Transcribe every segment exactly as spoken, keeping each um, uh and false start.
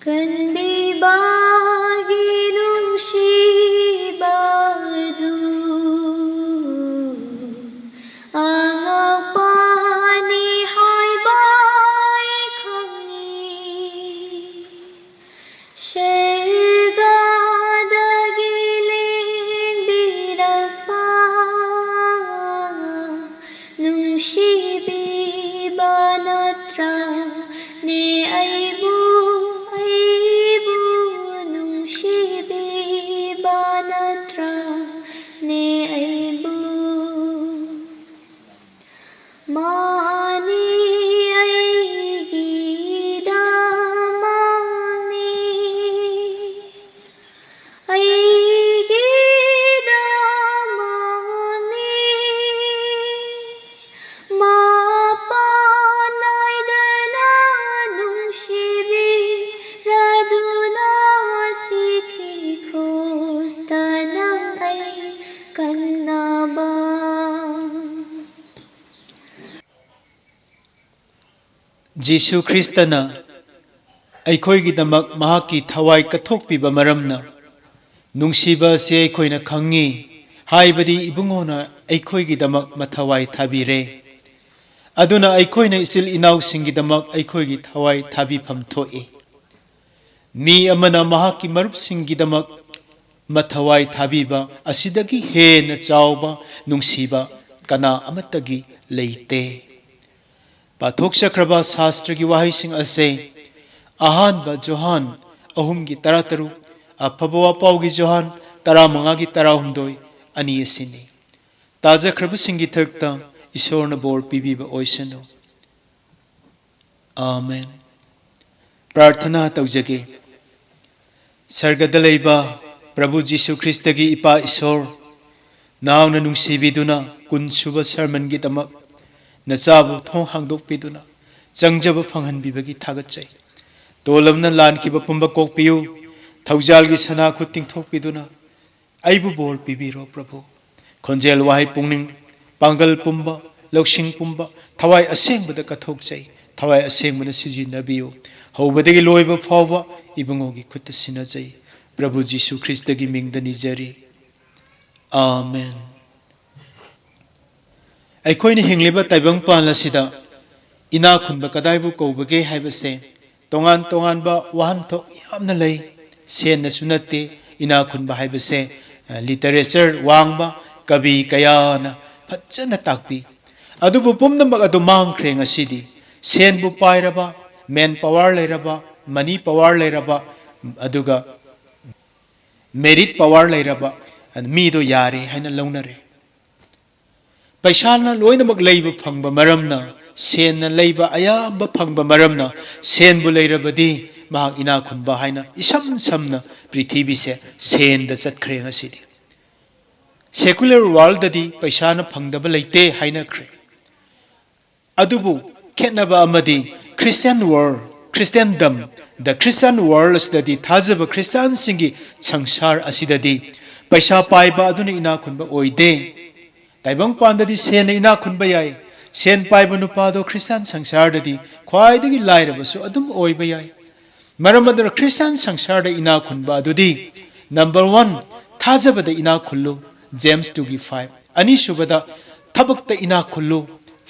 ꯀꯟꯕꯤꯕꯒꯤ ꯅꯨꯡꯁꯤꯕꯗꯨ ꯑꯉꯛꯄꯅꯤ ꯍꯥꯏꯕ ꯑꯩ ꯈꯪꯏ꯫ ꯁꯔꯒꯗꯒꯤ ꯂꯦꯡꯕꯤꯔꯛꯄ ꯅꯨꯡꯁꯤꯕꯤꯕ ꯅꯠꯇ꯭ꯔꯅꯦ ꯑꯩꯕꯨ, ꯑꯩꯕꯨ ꯅꯨꯡꯁꯤꯕꯤꯕ ꯅꯠꯇ꯭ꯔꯅꯦ ꯑꯩꯕꯨ꯫ ꯃꯥꯅꯤ ꯑꯩꯒꯤꯗꯃꯛꯅꯤ, ꯑꯩꯒꯤꯗꯃꯛꯅꯤ꯫ ꯃꯄꯥꯟ ꯅꯥꯏꯗꯅ ꯅꯨꯡꯁꯤꯕꯤꯔꯗꯨꯅ ꯁꯤꯈꯤ ꯀ꯭ꯔꯨꯁꯇ ꯅꯪ ꯑꯩ ꯀꯟꯅꯕ꯫ ꯖꯤꯁꯨ ꯈ꯭ꯔꯤꯁꯇꯅ ꯑꯩꯈꯣꯏꯒꯤꯗꯃꯛ ꯃꯍꯥꯛꯀꯤ ꯊꯋꯥꯏ ꯀꯠꯊꯣꯛꯄꯤꯕ ꯃꯔꯝꯅ ꯅꯨꯡꯁꯤꯕ ꯑꯁꯤ ꯑꯩꯈꯣꯏꯅ ꯈꯪꯉꯤ, ꯍꯥꯏꯕꯗꯤ ꯏꯕꯨꯡꯉꯣꯅ ꯑꯩꯈꯣꯏꯒꯤꯗꯃꯛ ꯃꯊꯋꯥꯏ ꯊꯥꯕꯤꯔꯦ꯫ ꯑꯗꯨꯅ ꯑꯩꯈꯣꯏꯅ ꯏꯆꯤꯜ ꯏꯅꯥꯎꯁꯤꯡꯒꯤꯗꯃꯛ ꯑꯩꯈꯣꯏꯒꯤ ꯊꯋꯥꯏ ꯊꯥꯕꯤꯐꯝ ꯊꯣꯛꯏ꯫ ꯃꯤ ꯑꯃꯅ ꯃꯍꯥꯛꯀꯤ ꯃꯔꯨꯞꯁꯤꯡꯒꯤꯗꯃꯛ ꯃꯊꯋꯥꯏ ꯊꯥꯕꯤꯕ ꯑꯁꯤꯗꯒꯤ ꯍꯦꯟꯅ ꯆꯥꯎꯕ ꯅꯨꯡꯁꯤꯕ ꯀꯅꯥ ꯑꯃꯠꯇꯒꯤ ꯂꯩꯇꯦ꯫ ꯄꯥꯊꯣꯛꯆꯈ꯭ꯔꯕ ꯁꯥꯁꯇ꯭ꯔꯒꯤ ꯋꯥꯍꯩꯁꯤꯡ ꯑꯁꯦ ꯑꯍꯥꯟꯕ ꯖꯣꯍꯥꯟ ꯑꯍꯨꯝꯒꯤ ꯇꯔꯥꯇꯔꯨꯛ, ꯑꯐꯕ ꯋꯥꯄꯥꯎꯒꯤ ꯖꯣꯍꯥꯟ ꯇꯔꯥꯃꯉꯥꯒꯤ ꯇꯔꯥꯍꯨꯝꯗꯣꯏ ꯑꯅꯤ ꯑꯁꯤꯅꯤ꯫ ꯇꯥꯖꯈ꯭ꯔꯕꯁꯤꯡꯒꯤ ꯊꯛꯇ ꯏꯁꯣꯔꯅ ꯕꯣꯔ ꯄꯤꯕꯤꯕ ꯑꯣꯏꯁꯅꯨ꯫ ꯑꯥꯃꯦꯟ꯫ ꯄ꯭ꯔꯥꯔꯊꯅꯥ ꯇꯧꯖꯒꯦ꯫ ꯁꯔꯒꯗ ꯂꯩꯕ ꯄ꯭ꯔꯚꯨ ꯖꯤꯁꯨ ꯈ꯭ꯔꯤꯁꯇꯒꯤ ꯏꯄꯥ ꯏꯁꯣꯔ, ꯅꯍꯥꯛꯅ ꯅꯨꯡꯁꯤꯕꯤꯗꯨꯅ ꯀꯨꯟ ꯁꯨꯕ ꯁꯔꯃꯟꯒꯤꯗꯃꯛ ꯅꯆꯥꯕꯨ ꯊꯣꯡ ꯍꯥꯡꯗꯣꯛꯄꯤꯗꯨꯅ ꯆꯪꯖꯕ ꯐꯪꯍꯟꯕꯤꯕꯒꯤ ꯊꯥꯒꯠꯆꯩ꯫ ꯇꯣꯜꯂꯕꯅ ꯂꯥꯟꯈꯤꯕ ꯄꯨꯝꯕ ꯀꯣꯛꯄꯤꯌꯨ꯫ ꯊꯧꯖꯥꯜꯒꯤ ꯁꯅꯥ ꯈꯨꯠ ꯇꯤꯡꯊꯣꯛꯄꯤꯗꯨꯅ ꯑꯩꯕꯨ ꯕꯣꯔ ꯄꯤꯕꯤꯔꯣ ꯄ꯭ꯔꯚꯨ꯫ ꯈꯣꯟꯖꯦꯜ, ꯋꯥꯍꯩ, ꯄꯨꯛꯅꯤꯡ, ꯄꯥꯡꯒꯜ ꯄꯨꯝꯕ, ꯂꯧꯁꯤꯡ ꯄꯨꯝꯕ, ꯊꯋꯥꯏ ꯑꯁꯦꯡꯕꯗ ꯀꯠꯊꯣꯛꯆꯩ꯫ ꯊꯋꯥꯏ ꯑꯁꯦꯡꯕꯅ ꯁꯤꯖꯤꯟꯅꯕꯤꯌꯨ꯫ ꯍꯧꯕꯗꯒꯤ ꯂꯣꯏꯕ ꯐꯥꯎꯕ ꯏꯕꯨꯡꯉꯣꯒꯤ ꯈꯨꯠꯇ ꯁꯤꯟꯅꯖꯩ꯫ ꯄ꯭ꯔꯚꯨ ꯖꯤꯁꯨ ꯈ꯭ꯔꯤꯁꯇꯒꯤ ꯃꯤꯡꯗ ꯅꯤꯖꯔꯤ꯫ ꯑꯥꯃꯦꯟ꯫ ꯑꯩꯈꯣꯏꯅ ꯍꯤꯡꯂꯤꯕ ꯇꯥꯏꯕꯪꯄꯥꯟ ꯑꯁꯤꯗ ꯏꯅꯥ ꯈꯨꯟꯕ ꯀꯗꯥꯏꯕꯨ ꯀꯧꯕꯒꯦ ꯍꯥꯏꯕꯁꯦ ꯇꯣꯉꯥꯟ ꯇꯣꯉꯥꯟꯕ ꯋꯥꯍꯟꯊꯣꯛ ꯌꯥꯝꯅ ꯂꯩ꯫ ꯁꯦꯟꯅꯁꯨ ꯅꯠꯇꯦ, ꯏꯅꯥ ꯈꯨꯟꯕ ꯍꯥꯏꯕꯁꯦ, ꯑ, ꯂꯤꯇꯔꯦꯆꯔ ꯋꯥꯡꯕ ꯀꯕꯤ ꯀꯌꯥꯅ ꯐꯖꯅ ꯇꯥꯛꯄꯤ꯫ ꯑꯗꯨꯕꯨ ꯄꯨꯝꯅꯃꯛ ꯑꯗꯨ ꯃꯥꯡꯈ꯭ꯔꯦ ꯉꯁꯤꯗꯤ꯫ ꯁꯦꯟꯕꯨ ꯄꯥꯏꯔꯕ, ꯃꯦꯟ ꯄꯥꯋꯔ ꯂꯩꯔꯕ, ꯃꯅꯤ ꯄꯥꯋꯔ ꯂꯩꯔꯕ, ꯑꯗꯨꯒ ꯃꯦꯔꯤꯠ ꯄꯥꯋꯔ ꯂꯩꯔꯕ ꯃꯤꯗꯣ ꯌꯥꯔꯦ ꯍꯥꯏꯅ ꯂꯧꯅꯔꯦ꯫ ꯄꯩꯁꯥꯅ ꯂꯣꯏꯅꯃꯛ ꯂꯩꯕ ꯐꯪꯕ ꯃꯔꯝꯅ, ꯁꯦꯟꯅ ꯂꯩꯕ ꯑꯌꯥꯝꯕ ꯐꯪꯕ ꯃꯔꯝꯅ, ꯁꯦꯟꯕꯨ ꯂꯩꯔꯕꯗꯤ ꯃꯍꯥꯛ ꯏꯅꯥ ꯈꯨꯟꯕ ꯍꯥꯏꯅ ꯏꯁꯝ ꯁꯝꯅ ꯄ꯭ꯔꯤꯊꯤꯕꯤꯁꯦ ꯁꯦꯟꯗ ꯆꯠꯈ꯭ꯔꯦ ꯉꯁꯤꯗꯤ꯫ ꯁꯦꯀꯨꯂꯔ ꯋꯥꯔꯜꯗꯗꯤ ꯄꯩꯁꯥꯅ ꯐꯪꯗꯕ ꯂꯩꯇꯦ ꯍꯥꯏꯅꯈ꯭ꯔꯦ꯫ ꯑꯗꯨꯕꯨ ꯈꯦꯠꯅꯕ ꯑꯃꯗꯤ Christian world, Christendom, the Christian world ꯑꯁꯤꯗꯗꯤ, ꯊꯥꯖꯕ ꯈ꯭ꯔꯤꯁꯇꯤꯌꯥꯟꯁꯤꯡꯒꯤ ꯁꯪꯁꯥꯔ ꯑꯁꯤꯗꯗꯤ ꯄꯩꯁꯥ ꯄꯥꯏꯕ ꯑꯗꯨꯅ ꯏꯅꯥ ꯈꯨꯟꯕ ꯑꯣꯏꯗꯦ꯫ ꯇꯥꯏꯕꯪꯄꯥꯟꯗꯗꯤ ꯁꯦꯟꯅ ꯏꯅꯥ ꯈꯨꯟꯕ ꯌꯥꯏ꯫ ꯁꯦꯟ ꯄꯥꯏꯕ ꯅꯨꯄꯥꯗꯣ ꯈ꯭ꯔꯤꯁꯇꯤꯌꯥꯟ ꯁꯪꯁꯥꯔꯗꯗꯤ ꯈ꯭ꯋꯥꯏꯗꯒꯤ ꯂꯥꯏꯔꯕꯁꯨ ꯑꯗꯨꯝ ꯑꯣꯏꯕ ꯌꯥꯏ꯫ ꯃꯔꯝ ꯑꯗꯨꯅ ꯈ꯭ꯔꯤꯁꯇꯤꯌꯥꯟ ꯁꯪꯁꯥꯔꯗ ꯏꯅꯥ ꯈꯨꯟꯕ ꯑꯗꯨꯗꯤ, number one, ꯊꯥꯖꯕꯗ ꯏꯅꯥ ꯈꯨꯜꯂꯨ, James two ꯒꯤ five꯫ ꯑꯅꯤꯁꯨꯕꯗ, ꯊꯕꯛꯇ ꯏꯅꯥ ꯈꯨꯜꯂꯨ,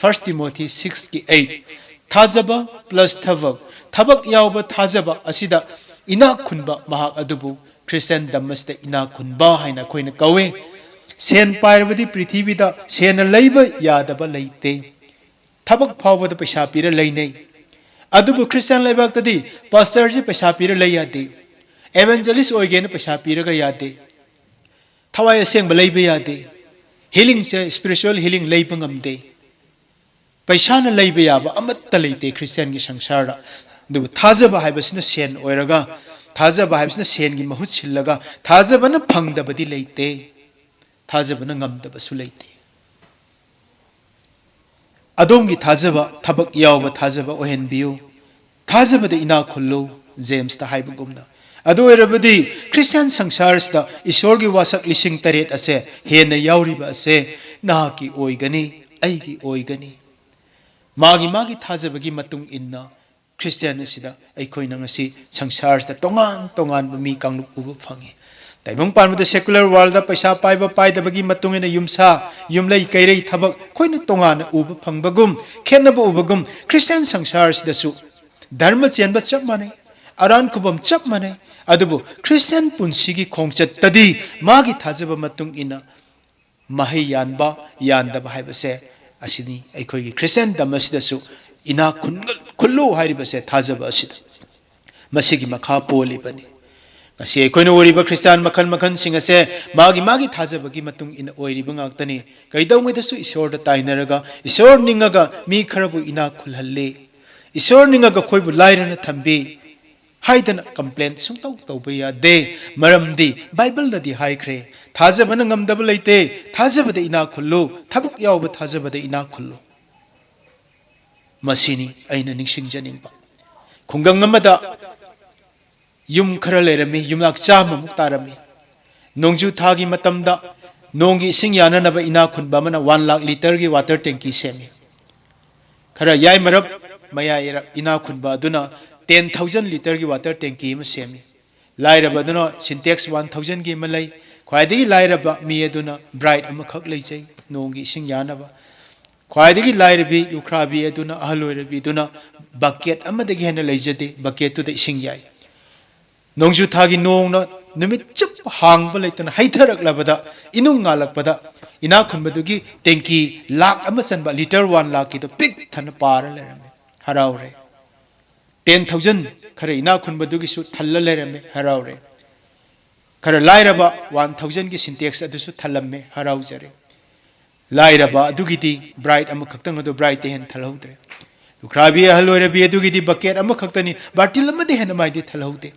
First Timothy six ꯀꯤ eight꯫ ꯊꯥꯖꯕ plus ꯊꯕꯛ, ꯊꯕꯛ ꯌꯥꯎꯕ ꯊꯥꯖꯕ ꯑꯁꯤꯗ ꯏꯅꯥ ꯈꯨꯟꯕ ꯃꯍꯥꯛ ꯑꯗꯨꯕꯨ ꯈ꯭ꯔꯤꯁꯇꯤꯌꯥꯟ ꯙꯔꯃꯁꯤꯗ ꯏꯅꯥ ꯈꯨꯟꯕ ꯍꯥꯏꯅ ꯑꯩꯈꯣꯏꯅ ꯀꯧꯏ꯫ ꯁꯦꯟ ꯄꯥꯏꯔꯕꯗꯤ ꯄ꯭ꯔꯤꯊꯤꯕꯤꯗ ꯁꯦꯟꯅ ꯂꯩꯕ ꯌꯥꯗꯕ ꯂꯩꯇꯦ꯫ ꯊꯕꯛ ꯐꯥꯎꯕꯗ ꯄꯩꯁꯥ ꯄꯤꯔ ꯂꯩꯅꯩ꯫ ꯑꯗꯨꯕꯨ ꯈ꯭ꯔꯤꯁꯇꯤꯌꯥꯟ ꯂꯩꯕꯥꯛꯇꯗꯤ ꯄꯥꯁꯇꯔꯁꯤ ꯄꯩꯁꯥ ꯄꯤꯔ ꯂꯩ ꯌꯥꯗꯦ, ꯑꯦꯚꯦꯟꯖꯦꯂꯤꯁ ꯑꯣꯏꯒꯦꯅ ꯄꯩꯁꯥ ꯄꯤꯔꯒ ꯌꯥꯗꯦ, ꯊꯋꯥꯏ ꯑꯁꯦꯡꯕ ꯂꯩꯕ ꯌꯥꯗꯦ, ꯍꯤꯂꯤꯡꯁꯦ, spiritual healing ꯂꯩꯕ ꯉꯝꯗꯦ꯫ ꯄꯩꯁꯥꯅ ꯂꯩꯕ ꯌꯥꯕ ꯑꯃꯠꯇ ꯂꯩꯇꯦ ꯈ꯭ꯔꯤꯁꯇꯤꯌꯥꯟꯒꯤ ꯁꯪꯁꯥꯔꯗ꯫ ꯑꯗꯨꯕꯨ ꯊꯥꯖꯕ ꯍꯥꯏꯕꯁꯤꯅ ꯁꯦꯟ ꯑꯣꯏꯔꯒ, ꯊꯥꯖꯕ ꯍꯥꯏꯕꯁꯤꯅ ꯁꯦꯟꯒꯤ ꯃꯍꯨꯠ ꯁꯤꯜꯂꯒ, ꯊꯥꯖꯕꯅ ꯐꯪꯗꯕꯗꯤ ꯂꯩꯇꯦ, ꯊꯥꯖꯕꯅ ꯉꯝꯗꯕꯁꯨ ꯂꯩꯇꯦ꯫ ꯑꯗꯣꯝꯒꯤ ꯊꯥꯖꯕ ꯊꯕꯛ ꯌꯥꯎꯕ ꯊꯥꯖꯕ ꯑꯣꯏꯍꯟꯕꯤꯌꯨ꯫ ꯊꯥꯖꯕꯗ ꯏꯅꯥꯛ ꯈꯨꯜꯂꯨ, ꯖꯦꯝꯁꯇ ꯍꯥꯏꯕꯒꯨꯝꯅ꯫ ꯑꯗꯨ ꯑꯣꯏꯔꯕꯗꯤ ꯈ꯭ꯔꯤꯁꯇꯤꯌꯥꯟ ꯁꯪꯁꯥꯔꯁꯤꯗ ꯏꯁꯣꯔꯒꯤ ꯋꯥꯁꯛ ꯂꯤꯁꯤꯡ ꯇꯔꯦꯠ ꯑꯁꯦ ꯍꯦꯟꯅ ꯌꯥꯎꯔꯤꯕ ꯑꯁꯦ ꯅꯍꯥꯛꯀꯤ ꯑꯣꯏꯒꯅꯤ, ꯑꯩꯒꯤ ꯑꯣꯏꯒꯅꯤ꯫ ꯃꯥꯒꯤ ꯃꯥꯒꯤ ꯊꯥꯖꯕꯒꯤ ꯃꯇꯨꯡ ꯏꯟꯅ ꯈ꯭ꯔꯤꯁꯇꯤꯌꯥꯟ ꯑꯁꯤꯗ ꯑꯩꯈꯣꯏꯅ ꯉꯁꯤ ꯁꯪꯁꯥꯔꯁꯤꯗ ꯇꯣꯉꯥꯟ ꯇꯣꯉꯥꯟꯕ ꯃꯤ ꯀꯥꯡꯂꯨꯞ ꯎꯕ ꯐꯪꯉꯤ꯫ ꯇꯥꯏꯕꯪ ꯄꯥꯟꯕꯗ secular worldꯗ ꯄꯩꯁꯥ ꯄꯥꯏꯕ ꯄꯥꯏꯗꯕꯒꯤ ꯃꯇꯨꯡ ꯏꯟꯅ ꯌꯨꯝꯁꯥ, ꯌꯨꯝꯂꯩ ꯀꯩꯔꯩ, ꯊꯕꯛ ꯑꯩꯈꯣꯏꯅ ꯇꯣꯉꯥꯟꯅ ꯎꯕ ꯐꯪꯕꯒꯨꯝ, ꯈꯦꯠꯅꯕ ꯎꯕꯒꯨꯝ, ꯈ꯭ꯔꯤꯁꯇꯤꯌꯥꯟ ꯁꯪꯁꯥꯔꯁꯤꯗꯁꯨ ꯙꯔꯃ ꯆꯦꯟꯕ ꯆꯞ ꯃꯥꯟꯅꯩ, ꯑꯔꯥꯟ ꯈꯨꯕꯝ ꯆꯞ ꯃꯥꯟꯅꯩ꯫ ꯑꯗꯨꯕꯨ ꯈ꯭ꯔꯤꯁꯇꯤꯌꯥꯟ ꯄꯨꯟꯁꯤꯒꯤ ꯈꯣꯡꯆꯠꯇꯗꯤ ꯃꯥꯒꯤ ꯊꯥꯖꯕ ꯃꯇꯨꯡ ꯏꯟꯅ ꯃꯍꯩ ꯌꯥꯟꯕ ꯌꯥꯟꯗꯕ ꯍꯥꯏꯕꯁꯦ ꯑꯁꯤꯅꯤ꯫ ꯑꯩꯈꯣꯏꯒꯤ ꯈ꯭ꯔꯤꯁꯇꯤꯌꯥꯟ ꯙꯔꯃ ꯑꯁꯤꯗꯁꯨ ꯏꯅꯥꯛ ꯈꯨꯟꯒ-, ꯈꯨꯜꯂꯨ ꯍꯥꯏꯔꯤꯕꯁꯦ ꯊꯥꯖꯕ ꯑꯁꯤꯗ, ꯃꯁꯤꯒꯤ ꯃꯈꯥ ꯄꯣꯜꯂꯤꯕꯅꯤ꯫ ꯉꯁꯤ ꯑꯩꯈꯣꯏꯅ ꯎꯔꯤꯕ ꯈ꯭ꯔꯤꯁꯇꯤꯌꯥꯟ ꯃꯈꯜ ꯃꯈꯜꯁꯤꯡ ꯑꯁꯦ ꯃꯥꯒꯤ ꯃꯥꯒꯤ ꯊꯥꯖꯕꯒꯤ ꯃꯇꯨꯡ ꯏꯟꯅ ꯑꯣꯏꯔꯤꯕ ꯉꯥꯛꯇꯅꯤ꯫ ꯀꯩꯗꯧꯉꯩꯗꯁꯨ ꯏꯁꯣꯔꯗ ꯇꯥꯏꯅꯔꯒ, ꯏꯁꯣꯔ ꯅꯤꯡꯉꯒ ꯃꯤ ꯈꯔꯕꯨ ꯏꯅꯥꯛ ꯈꯨꯜꯍꯜꯂꯤ, ꯏꯁꯣꯔ ꯅꯤꯡꯉꯒ ꯑꯩꯈꯣꯏꯕꯨ ꯂꯥꯏꯔꯅ ꯊꯝꯕꯤ ꯍꯥꯏꯗꯅ complain ꯁꯨꯡꯇꯧ ꯇꯧꯕ ꯌꯥꯗꯦ꯫ ꯃꯔꯝꯗꯤ ꯕꯥꯏꯕꯜꯅꯗꯤ ꯍꯥꯏꯈ꯭ꯔꯦ, "ꯊꯥꯖꯕꯅ ꯉꯝꯗꯕ ꯂꯩꯇꯦ, ꯊꯥꯖꯕꯗ ꯏꯅꯥꯛ ꯈꯨꯜꯂꯨ, ꯊꯕꯛ ꯌꯥꯎꯕ ꯊꯥꯖꯕꯗ ꯏꯅꯥꯛ ꯈꯨꯜꯂꯨ"꯫ ꯃꯁꯤꯅꯤ ꯑꯩꯅ ꯅꯤꯡꯁꯤꯡꯖꯅꯤꯡꯕ꯫ ꯈꯨꯡꯒꯪ ꯑꯃꯗ ꯌꯨꯝ ꯈꯔ ꯂꯩꯔꯝꯃꯤ, ꯌꯨꯝꯂꯥꯛ ꯆꯥꯝꯃꯃꯨꯛ ꯇꯥꯔꯝꯃꯤ꯫ ꯅꯣꯡꯖꯨ ꯊꯥꯒꯤ ꯃꯇꯝꯗ ꯅꯣꯡꯒꯤ ꯏꯁꯤꯡ ꯌꯥꯅꯅꯕ ꯏꯅꯥꯛ ꯈꯨꯟꯕ ꯑꯃꯅ one lakh ꯂꯤꯇꯔꯒꯤ water tanky ꯁꯦꯝꯃꯤ꯫ ꯈꯔ ꯌꯥꯏꯃꯔꯞ ꯃꯌꯥꯏꯔꯞ ꯏꯅꯥꯛ ꯈꯨꯟꯕ ꯑꯗꯨꯅ ten thousand ꯂꯤꯇꯔꯒꯤ water tanky ꯑꯃ ꯁꯦꯝꯃꯤ꯫ ꯂꯥꯏꯔꯕ ꯑꯗꯨꯅ Sintex one thousandꯒꯤ ꯑꯃ ꯂꯩ꯫ ꯈ꯭ꯋꯥꯏꯗꯒꯤ ꯂꯥꯏꯔꯕ ꯃꯤ ꯑꯗꯨꯅ bright ꯑꯃꯈꯛ ꯂꯩꯖꯩ ꯅꯣꯡꯒꯤ ꯏꯁꯤꯡ ꯌꯥꯅꯕ꯫ ꯈ꯭ꯋꯥꯏꯗꯒꯤ ꯂꯥꯏꯔꯕꯤ ꯂꯨꯈ꯭ꯔꯥꯕꯤ ꯑꯗꯨꯅ, ꯑꯍꯜ ꯑꯣꯏꯔꯕꯤꯗꯨꯅ bucket ꯑꯃꯗꯒꯤ ꯍꯦꯟꯅ ꯂꯩꯖꯗꯦ, bucketꯇꯨꯗ ꯏꯁꯤꯡ ꯌꯥꯏ꯫ ꯅꯣꯡꯖꯨ ꯊꯥꯒꯤ ꯅꯣꯡꯅ ꯅꯨꯃꯤꯠ ꯆꯨꯞꯄ ꯍꯥꯡꯕ ꯂꯩꯇꯅ ꯍꯩꯊꯔꯛꯂꯕꯗ, ꯏꯅꯨꯡ ꯉꯥꯜꯂꯛꯄꯗ, ꯏꯅꯥꯛ ꯈꯨꯟꯕꯗꯨꯒꯤ tanky ꯂꯥꯛ ꯑꯃ ꯆꯟꯕ, ꯂꯤꯇꯔ one ꯂꯥꯛꯀꯤꯗꯣ ꯄꯤꯛ ꯊꯟꯅ ꯄꯥꯔ ꯂꯩꯔꯝꯃꯦ꯫ ꯍꯔꯥꯎꯔꯦ꯫ Ten thousand ꯈꯔ ꯏꯅꯥꯛ ꯈꯨꯟꯕꯗꯨꯒꯤꯁꯨ ꯊꯜꯂ ꯂꯩꯔꯝꯃꯦ꯫ ꯍꯔꯥꯎꯔꯦ꯫ ꯈꯔ ꯂꯥꯏꯔꯕ one thousandꯒꯤ Sintex ꯑꯗꯨꯁꯨ ꯊꯜꯂꯝꯃꯦ꯫ ꯍꯔꯥꯎꯖꯔꯦ꯫ ꯂꯥꯏꯔꯕ ꯑꯗꯨꯒꯤꯗꯤ bright ꯑꯃꯈꯛꯇꯪ ꯑꯗꯨ brightꯇ ꯍꯦꯟꯅ ꯊꯜꯍꯧꯗ꯭ꯔꯦ꯫ ꯂꯨꯈ꯭ꯔꯥꯕꯤ ꯑꯍꯜ ꯑꯣꯏꯔꯕꯤ ꯑꯗꯨꯒꯤꯗꯤ bucket ꯑꯃꯈꯛꯇꯅꯤ, ꯕꯥꯔꯇꯤꯜ ꯑꯃꯗꯤ ꯍꯦꯟꯅ ꯃꯥꯏꯗꯤ ꯊꯜꯍꯧꯗꯦ꯫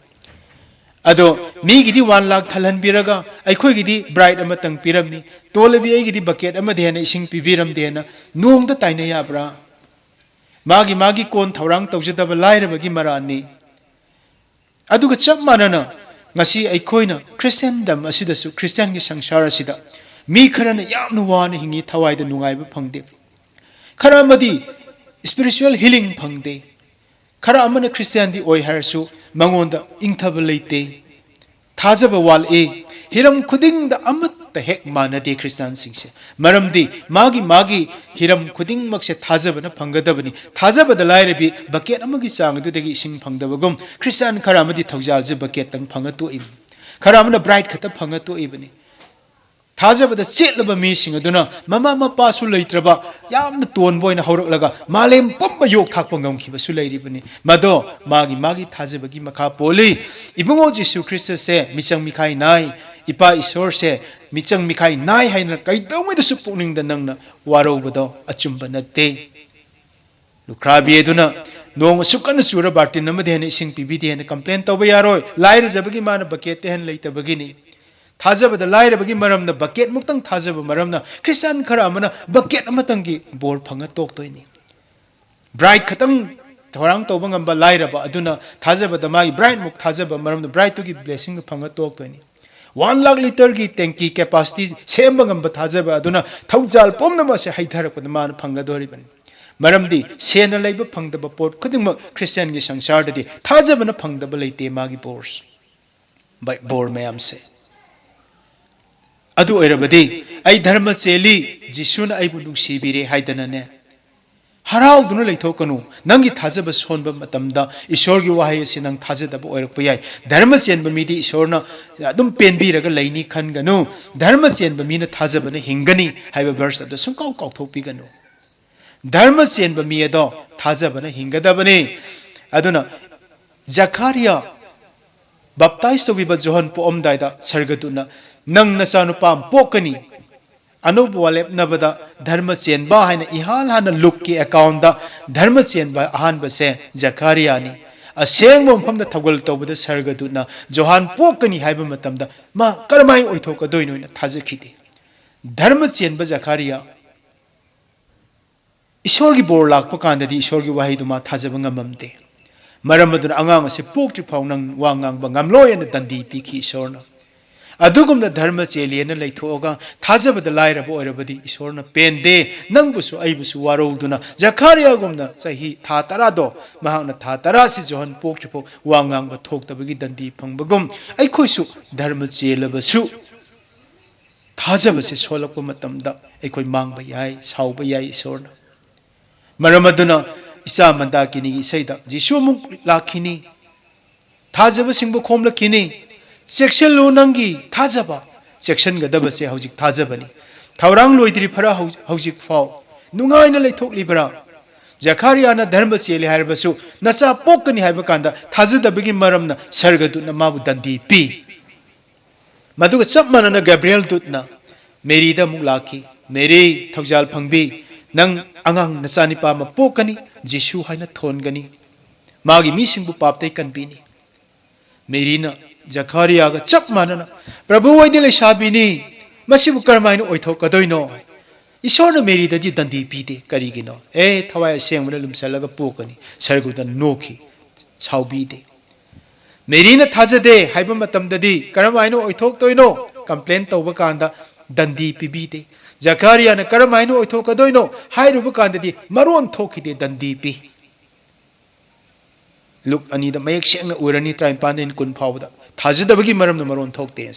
ꯑꯗꯣ ꯃꯤꯒꯤꯗꯤ one lakh ꯊꯜꯍꯟꯕꯤꯔꯒ ꯑꯩꯈꯣꯏꯒꯤꯗꯤ bright ꯑꯃꯇꯪ ꯄꯤꯔꯝꯃꯤ, ꯇꯣꯜꯂꯕꯤ ꯑꯩꯒꯤꯗꯤ bucket ꯑꯃꯗꯤ ꯍꯦꯟꯅ ꯏꯁꯤꯡ ꯄꯤꯕꯤꯔꯝꯗꯦꯅ ꯅꯣꯡꯗ ꯇꯥꯏꯅ ꯌꯥꯕ꯭ꯔꯥ? ꯃꯥꯒꯤ ꯃꯥꯒꯤ ꯀꯣꯟ ꯊꯧꯔꯥꯡ ꯇꯧꯖꯗꯕ ꯂꯥꯏꯔꯕꯒꯤ ꯃꯔꯥꯜꯅꯤ꯫ ꯑꯗꯨꯒ ꯆꯞ ꯃꯥꯟꯅꯅ ꯉꯁꯤ ꯑꯩꯈꯣꯏꯅ ꯈ꯭ꯔꯤꯁꯇꯤꯌꯥꯟꯗꯝ ꯑꯁꯤꯗꯁꯨ, ꯈ꯭ꯔꯤꯁꯇꯤꯌꯥꯟꯒꯤ ꯁꯪꯁꯥꯔ ꯑꯁꯤꯗ ꯃꯤ ꯈꯔꯅ ꯌꯥꯝꯅ ꯋꯥꯅ ꯍꯤꯡꯉꯤ, ꯊꯋꯥꯏꯗ ꯅꯨꯡꯉꯥꯏꯕ ꯐꯪꯗꯦ꯫ ꯈꯔ ꯑꯃꯗꯤ Spiritual healing ꯐꯪꯗꯦ꯫ ꯈꯔ ꯑꯃꯅ Christianꯗꯤ ꯑꯣꯏ ꯍꯥꯏꯔꯁꯨ ꯃꯉꯣꯟꯗ ꯏꯪꯊꯕ ꯂꯩꯇꯦ꯫ ꯊꯥꯖꯕ ꯋꯥꯠꯂꯛꯏ꯫ ꯍꯤꯔꯝ ꯈꯨꯗꯤꯡꯗ ꯑꯃꯠꯇ ꯍꯦꯛ ꯃꯥꯟꯅꯗꯦ Christianꯁꯤꯡꯁꯦ꯫ ꯃꯔꯝꯗꯤ ꯃꯥꯒꯤ ꯃꯥꯒꯤ ꯍꯤꯔꯝ ꯈꯨꯗꯤꯡꯃꯛꯁꯦ ꯊꯥꯖꯕꯅ ꯐꯪꯒꯗꯕꯅꯤ꯫ ꯊꯥꯖꯕꯗ ꯂꯥꯏꯔꯕꯤ bucket ꯑꯃꯒꯤ ꯆꯥꯡ ꯑꯗꯨꯗꯒꯤ ꯏꯁꯤꯡ ꯐꯪꯗꯕꯒꯨꯝ Christian ꯈꯔ ꯑꯃꯗꯤ ꯊꯧꯖꯥꯜꯁꯦ bucketꯇꯪ ꯐꯪꯉ ꯇꯣꯛꯏꯕꯅꯤ꯫ ꯈꯔ ꯑꯃꯅ bright ꯈꯛꯇ ꯐꯪꯉ ꯇꯣꯛꯏꯕꯅꯤ꯫ ꯊꯥꯖꯕꯗ ꯆꯦꯠꯂꯕ ꯃꯤꯁꯤꯡ ꯑꯗꯨꯅ ꯃꯃꯥ ꯃꯄꯥꯁꯨ ꯂꯩꯇ꯭ꯔꯕ ꯌꯥꯝꯅ ꯇꯣꯟꯕ ꯑꯣꯏꯅ ꯍꯧꯔꯛꯂꯒ ꯃꯥꯂꯦꯝ ꯄꯨꯝꯕ ꯌꯣꯛ ꯊꯥꯛꯄ ꯉꯝꯈꯤꯕꯁꯨ ꯂꯩꯔꯤꯕꯅꯤ꯫ ꯃꯗꯣ ꯃꯥꯒꯤ ꯃꯥꯒꯤ ꯊꯥꯖꯕꯒꯤ ꯃꯈꯥ ꯄꯣꯜꯂꯤ꯫ ꯏꯕꯨꯡꯉꯣ ꯖꯤꯁꯨ ꯈ꯭ꯔꯤꯁꯇꯁꯦ ꯃꯤꯆꯪ ꯃꯤꯈꯥꯏ ꯅꯥꯏ꯫ ꯏꯄꯥ ꯏꯁꯣꯔꯁꯦ ꯃꯤꯆꯪ ꯃꯤꯈꯥꯏ ꯅꯥꯏ ꯍꯥꯏꯅ ꯀꯩꯗꯧꯉꯩꯗꯁꯨ ꯄꯨꯛꯅꯤꯡꯗ ꯅꯪꯅ ꯋꯥꯔꯧꯕꯗꯣ ꯑꯆꯨꯝꯕ ꯅꯠꯇꯦ꯫ ꯂꯨꯈ꯭ꯔꯥꯕꯤ ꯑꯗꯨꯅ ꯅꯣꯡ ꯑꯁꯨꯛ ꯀꯟꯅ ꯆꯨꯔ ꯕꯥꯔꯇꯤꯟ ꯑꯃꯗ ꯍꯦꯟꯅ ꯏꯁꯤꯡ ꯄꯤꯕꯤꯗꯦ ꯍꯥꯏꯅ complain ꯇꯧꯕ ꯌꯥꯔꯣꯏ꯫ ꯂꯥꯏꯔꯖꯕꯒꯤ ꯃꯥꯅ bucketꯇ ꯍꯦꯟꯅ ꯂꯩꯇꯕꯒꯤꯅꯤ꯫ ꯊꯥꯖꯕꯗ ꯂꯥꯏꯔꯕꯒꯤ ꯃꯔꯝꯅ bucket ꯃꯨꯛꯇꯪ ꯊꯥꯖꯕ ꯃꯔꯝꯅ Christian ꯈꯔ ꯑꯃꯅ bucket ꯑꯃꯇꯪꯒꯤ ꯕꯣꯔ ꯐꯪꯉ ꯇꯣꯛꯇꯣꯏꯅꯤ꯫ Bright ꯈꯛꯇꯪ ꯊꯧꯔꯥꯡ ꯇꯧꯕ ꯉꯝꯕ ꯂꯥꯏꯔꯕ ꯑꯗꯨꯅ ꯊꯥꯖꯕꯗ ꯃꯥꯒꯤ bright ꯃꯨꯛ ꯊꯥꯖꯕ ꯃꯔꯝꯅ brightꯇꯨꯒꯤ blessingꯗꯨ ꯐꯪꯉ ꯇꯣꯛꯇꯣꯏꯅꯤ꯫ One lakh litreꯒꯤ tanky capacity ꯁꯦꯝꯕ ꯉꯝꯕ ꯊꯥꯖꯕ ꯑꯗꯨꯅ ꯊꯧꯖꯥꯜ ꯄꯨꯝꯅꯃꯛ ꯑꯁꯤ ꯍꯩꯊꯔꯛꯄꯗ ꯃꯥꯅ ꯐꯪꯒꯗꯧꯔꯤꯕꯅꯤ꯫ ꯃꯔꯝꯗꯤ ꯁꯦꯟꯅ ꯂꯩꯕ ꯐꯪꯗꯕ ꯄꯣꯠ ꯈꯨꯗꯤꯡꯃꯛ Christianꯒꯤ ꯁꯪꯁꯥꯔꯗꯗꯤ ꯊꯥꯖꯕꯅ ꯐꯪꯗꯕ ꯂꯩꯇꯦ ꯃꯥꯒꯤ ꯕꯣꯔꯁ-, ꯕ-, ꯕꯣꯔ ꯃꯌꯥꯝꯁꯦ꯫ ꯑꯗꯨ ꯑꯣꯏꯔꯕꯗꯤ ꯑꯩ ꯙꯔꯃ ꯆꯦꯜꯂꯤ, ꯖꯤꯁꯨꯅ ꯑꯩꯕꯨ ꯅꯨꯡꯁꯤꯕꯤꯔꯦ ꯍꯥꯏꯗꯅꯅꯦ, ꯍꯔꯥꯎꯗꯨꯅ ꯂꯩꯊꯣꯛꯀꯅꯨ꯫ ꯅꯪꯒꯤ ꯊꯥꯖꯕ ꯁꯣꯟꯕ ꯃꯇꯝꯗ ꯏꯁꯣꯔꯒꯤ ꯋꯥꯍꯩ ꯑꯁꯤ ꯅꯪ ꯊꯥꯖꯗꯕ ꯑꯣꯏꯔꯛꯄ ꯌꯥꯏ꯫ ꯙꯔꯃ ꯆꯦꯟꯕ ꯃꯤꯗꯤ ꯏꯁꯣꯔꯅ ꯑꯗꯨꯝ ꯄꯦꯟꯕꯤꯔꯒ ꯂꯩꯅꯤ ꯈꯟꯒꯅꯨ꯫ ꯙꯔꯃ ꯆꯦꯟꯕ ꯃꯤꯅ ꯊꯥꯖꯕꯅ ꯍꯤꯡꯒꯅꯤ ꯍꯥꯏꯕ verse ꯑꯗꯨ ꯁꯨꯡꯀꯥꯎ ꯀꯥꯎꯊꯣꯛꯄꯤꯒꯅꯨ꯫ ꯙꯔꯃ ꯆꯦꯟꯕ ꯃꯤ ꯑꯗꯣ ꯊꯥꯖꯕꯅ ꯍꯤꯡꯒꯗꯕꯅꯤ꯫ ꯑꯗꯨꯅ ꯖꯈꯥꯔꯤꯌꯥ baptize ꯇꯧꯕꯤꯕ ꯖꯣꯍꯟ ꯄꯣꯛꯑꯝꯗꯥꯏꯗ ꯁꯔꯒꯗꯨꯠꯅ, "ꯅꯪ ꯅꯆꯥꯅꯨꯄꯥ ꯑꯃ ꯄꯣꯛꯀꯅꯤ"꯫ ꯑꯅꯧꯕ ꯋꯥꯔꯦꯞꯅꯕꯗ ꯙꯔꯃ ꯆꯦꯟꯕ ꯍꯥꯏꯅ ꯏꯍꯥꯟ ꯍꯥꯟꯅ ꯂꯨꯛꯀꯤ accountꯗ ꯙꯔꯃ ꯆꯦꯟꯕ ꯑꯍꯥꯟꯕꯁꯦ ꯖꯈꯥꯔꯤꯌꯥꯅꯤ꯫ ꯑꯁꯦꯡꯕ ꯃꯐꯝꯗ ꯊꯧꯒꯜ ꯇꯧꯕꯗ ꯁꯔꯒꯗꯨꯠꯅ ꯖꯣꯍꯥꯟ ꯄꯣꯛꯀꯅꯤ ꯍꯥꯏꯕ ꯃꯇꯝꯗ ꯃꯥ ꯀꯔꯝꯍꯥꯏꯅ ꯑꯣꯏꯊꯣꯛꯀꯗꯣꯏꯅꯣ ꯍꯥꯏꯅ ꯊꯥꯖꯈꯤꯗꯦ꯫ ꯙꯔꯃ ꯆꯦꯟꯕ ꯖꯈꯥꯔꯤꯌꯥ ꯏꯁꯣꯔꯒꯤ ꯕꯣꯔ ꯂꯥꯛꯄ ꯀꯥꯟꯗꯗꯤ ꯏꯁꯣꯔꯒꯤ ꯋꯥꯍꯩꯗꯨ ꯃꯥ ꯊꯥꯖꯕ ꯉꯝꯃꯝꯗꯦ꯫ ꯃꯔꯝ ꯑꯗꯨꯅ ꯑꯉꯥꯡ ꯑꯁꯤ ꯄꯣꯛꯇ꯭ꯔꯤ ꯐꯥꯎ ꯅꯪ ꯋꯥ ꯉꯥꯡꯕ ꯉꯝꯂꯣꯏ ꯍꯥꯏꯅ ꯗꯟꯗꯤ ꯄꯤꯈꯤ ꯏꯁꯣꯔꯅ꯫ ꯑꯗꯨꯒꯨꯝꯅ ꯙꯔꯃ ꯆꯦꯜꯂꯦꯅ ꯂꯩꯊꯣꯛꯑꯒ ꯊꯥꯖꯕꯗ ꯂꯥꯏꯔꯕ ꯑꯣꯏꯔꯕꯗꯤ ꯏꯁꯣꯔꯅ ꯄꯦꯟꯗꯦ꯫ ꯅꯪꯕꯨꯁꯨ ꯑꯩꯕꯨꯁꯨ ꯋꯥꯔꯧꯗꯨꯅ ꯖꯈꯥꯔꯤꯌꯥꯒꯨꯝꯅ ꯆꯍꯤ ꯊꯥ ꯇꯔꯥꯗꯣ ꯃꯍꯥꯛꯅ ꯊꯥ ꯇꯔꯥꯁꯤ ꯖꯣꯍꯟ ꯄꯣꯛꯇ꯭ꯔꯤꯐꯥꯎ ꯋꯥ ꯉꯥꯡꯕ ꯊꯣꯛꯇꯕꯒꯤ ꯗꯟꯗꯤ ꯐꯪꯕꯒꯨꯝ ꯑꯩꯈꯣꯏꯁꯨ ꯙꯔꯃ ꯆꯦꯜꯂꯕꯁꯨ ꯊꯥꯖꯕꯁꯦ ꯁꯣꯜꯂꯛꯄ ꯃꯇꯝꯗ ꯑꯩꯈꯣꯏ ꯃꯥꯡꯕ ꯌꯥꯏ, ꯁꯥꯎꯕ ꯌꯥꯏ ꯏꯁꯣꯔꯅ꯫ ꯃꯔꯝ ꯑꯗꯨꯅ ꯏꯆꯥ ꯃꯟꯗꯥꯀꯤꯅꯤꯒꯤ ꯏꯁꯩꯗ ꯖꯤꯁꯨ ꯑꯃꯨꯛ ꯂꯥꯛꯈꯤꯅꯤ, ꯊꯥꯖꯕꯁꯤꯡꯕꯨ ꯈꯣꯝꯂꯛꯈꯤꯅꯤ, ꯆꯦꯛꯁꯤꯜꯂꯨ ꯅꯪꯒꯤ ꯊꯥꯖꯕ, ꯆꯦꯛꯁꯤꯟꯒꯗꯕꯁꯦ ꯍꯧꯖꯤꯛ ꯊꯥꯖꯕꯅꯤ꯫ ꯊꯧꯔꯥꯡ ꯂꯣꯏꯗ꯭ꯔꯤ ꯐꯔ ꯍꯧ-, ꯍꯧꯖꯤꯛ ꯐꯥꯎ ꯅꯨꯡꯉꯥꯏꯅ ꯂꯩꯊꯣꯛꯂꯤꯕ꯭ꯔꯥ? ꯖꯈꯥꯔꯤꯌꯥꯅ ꯙꯔꯃ ꯆꯦꯜꯂꯤ ꯍꯥꯏꯔꯕꯁꯨ ꯅꯆꯥ ꯄꯣꯛꯀꯅꯤ ꯍꯥꯏꯕ ꯀꯥꯟꯗ ꯊꯥꯖꯗꯕꯒꯤ ꯃꯔꯝꯅ ꯁꯔꯒꯗꯨꯠꯅ ꯃꯥꯕꯨ ꯗꯟꯗꯤ ꯄꯤ꯫ ꯃꯗꯨꯒ ꯆꯞ ꯃꯥꯟꯅꯅ ꯒꯕ꯭ꯔꯤꯌꯦꯜ ꯗꯨꯠꯅ ꯃꯦꯔꯤꯗ ꯑꯃꯨꯛ ꯂꯥꯛꯈꯤ꯫ "ꯃꯦꯔꯤ, ꯊꯧꯖꯥꯜ ꯐꯪꯕꯤ, ꯅꯪ ꯑꯉꯥꯡ ꯅꯆꯥꯅꯤꯄꯥ ꯑꯃ ꯄꯣꯛꯀꯅꯤ, ꯖꯤꯁꯨ ꯍꯥꯏꯅ ꯊꯣꯟꯒꯅꯤ꯫ ꯃꯥꯒꯤ ꯃꯤꯁꯤꯡꯕꯨ ꯄꯥꯞꯇꯩ ꯀꯟꯕꯤꯅꯤ"꯫ ꯃꯦꯔꯤꯅ ꯖꯈꯥꯔꯤꯌꯥꯒ ꯆꯞ ꯃꯥꯟꯅꯅ, "ꯄ꯭ꯔꯚꯨ, ꯑꯩꯗꯤ ꯂꯩꯁꯥꯕꯤꯅꯤ, ꯃꯁꯤꯕꯨ ꯀꯔꯝꯍꯥꯏꯅ ꯑꯣꯏꯊꯣꯛꯀꯗꯣꯏꯅꯣ?" ꯏꯁꯣꯔꯅ ꯃꯦꯔꯤꯗꯗꯤ ꯗꯟꯗꯤ ꯄꯤꯗꯦ꯫ ꯀꯔꯤꯒꯤꯅꯣ? "ꯑꯦ, ꯊꯋꯥꯏ ꯑꯁꯦꯡꯕꯅ ꯂꯨꯝꯁꯜꯂꯒ ꯄꯣꯛꯀꯅꯤ"꯫ ꯁꯔꯒꯗꯨꯠꯅ ꯅꯣꯛꯈꯤ, ꯁꯥꯎꯕꯤꯗꯦ꯫ ꯃꯦꯔꯤꯅ ꯊꯥꯖꯗꯦ ꯍꯥꯏꯕ ꯃꯇꯝꯗꯗꯤ ꯀꯔꯝꯍꯥꯏꯅ ꯑꯣꯏꯊꯣꯛꯇꯣꯏꯅꯣ? ꯀꯝꯄ꯭ꯂꯦꯟ ꯇꯧꯕ ꯀꯥꯟꯗ ꯗꯟꯗꯤ ꯄꯤꯕꯤꯗꯦ꯫ ꯖꯀꯥꯔꯤꯌꯥꯅ ꯀꯔꯝꯍꯥꯏꯅ ꯑꯣꯏꯊꯣꯛꯀꯗꯣꯏꯅꯣ ꯍꯥꯏꯔꯨꯕ ꯀꯥꯟꯗꯗꯤ ꯃꯔꯣꯟ ꯊꯣꯛꯈꯤꯗꯦ, ꯗꯟꯗꯤ ꯄꯤ꯫ ꯂꯨꯛ ꯑꯅꯤꯗ ꯃꯌꯦꯛ ꯁꯦꯡꯅ ꯎꯔꯅꯤ, ꯇꯔꯥꯅꯤꯄꯥꯟꯗꯩꯅ ꯀꯨꯟ ꯐꯥꯎꯕꯗ꯫ ꯊꯥꯖꯗꯕꯒꯤ ꯃꯔꯝꯅ ꯃꯔꯣꯟ ꯊꯣꯛꯇꯦ꯫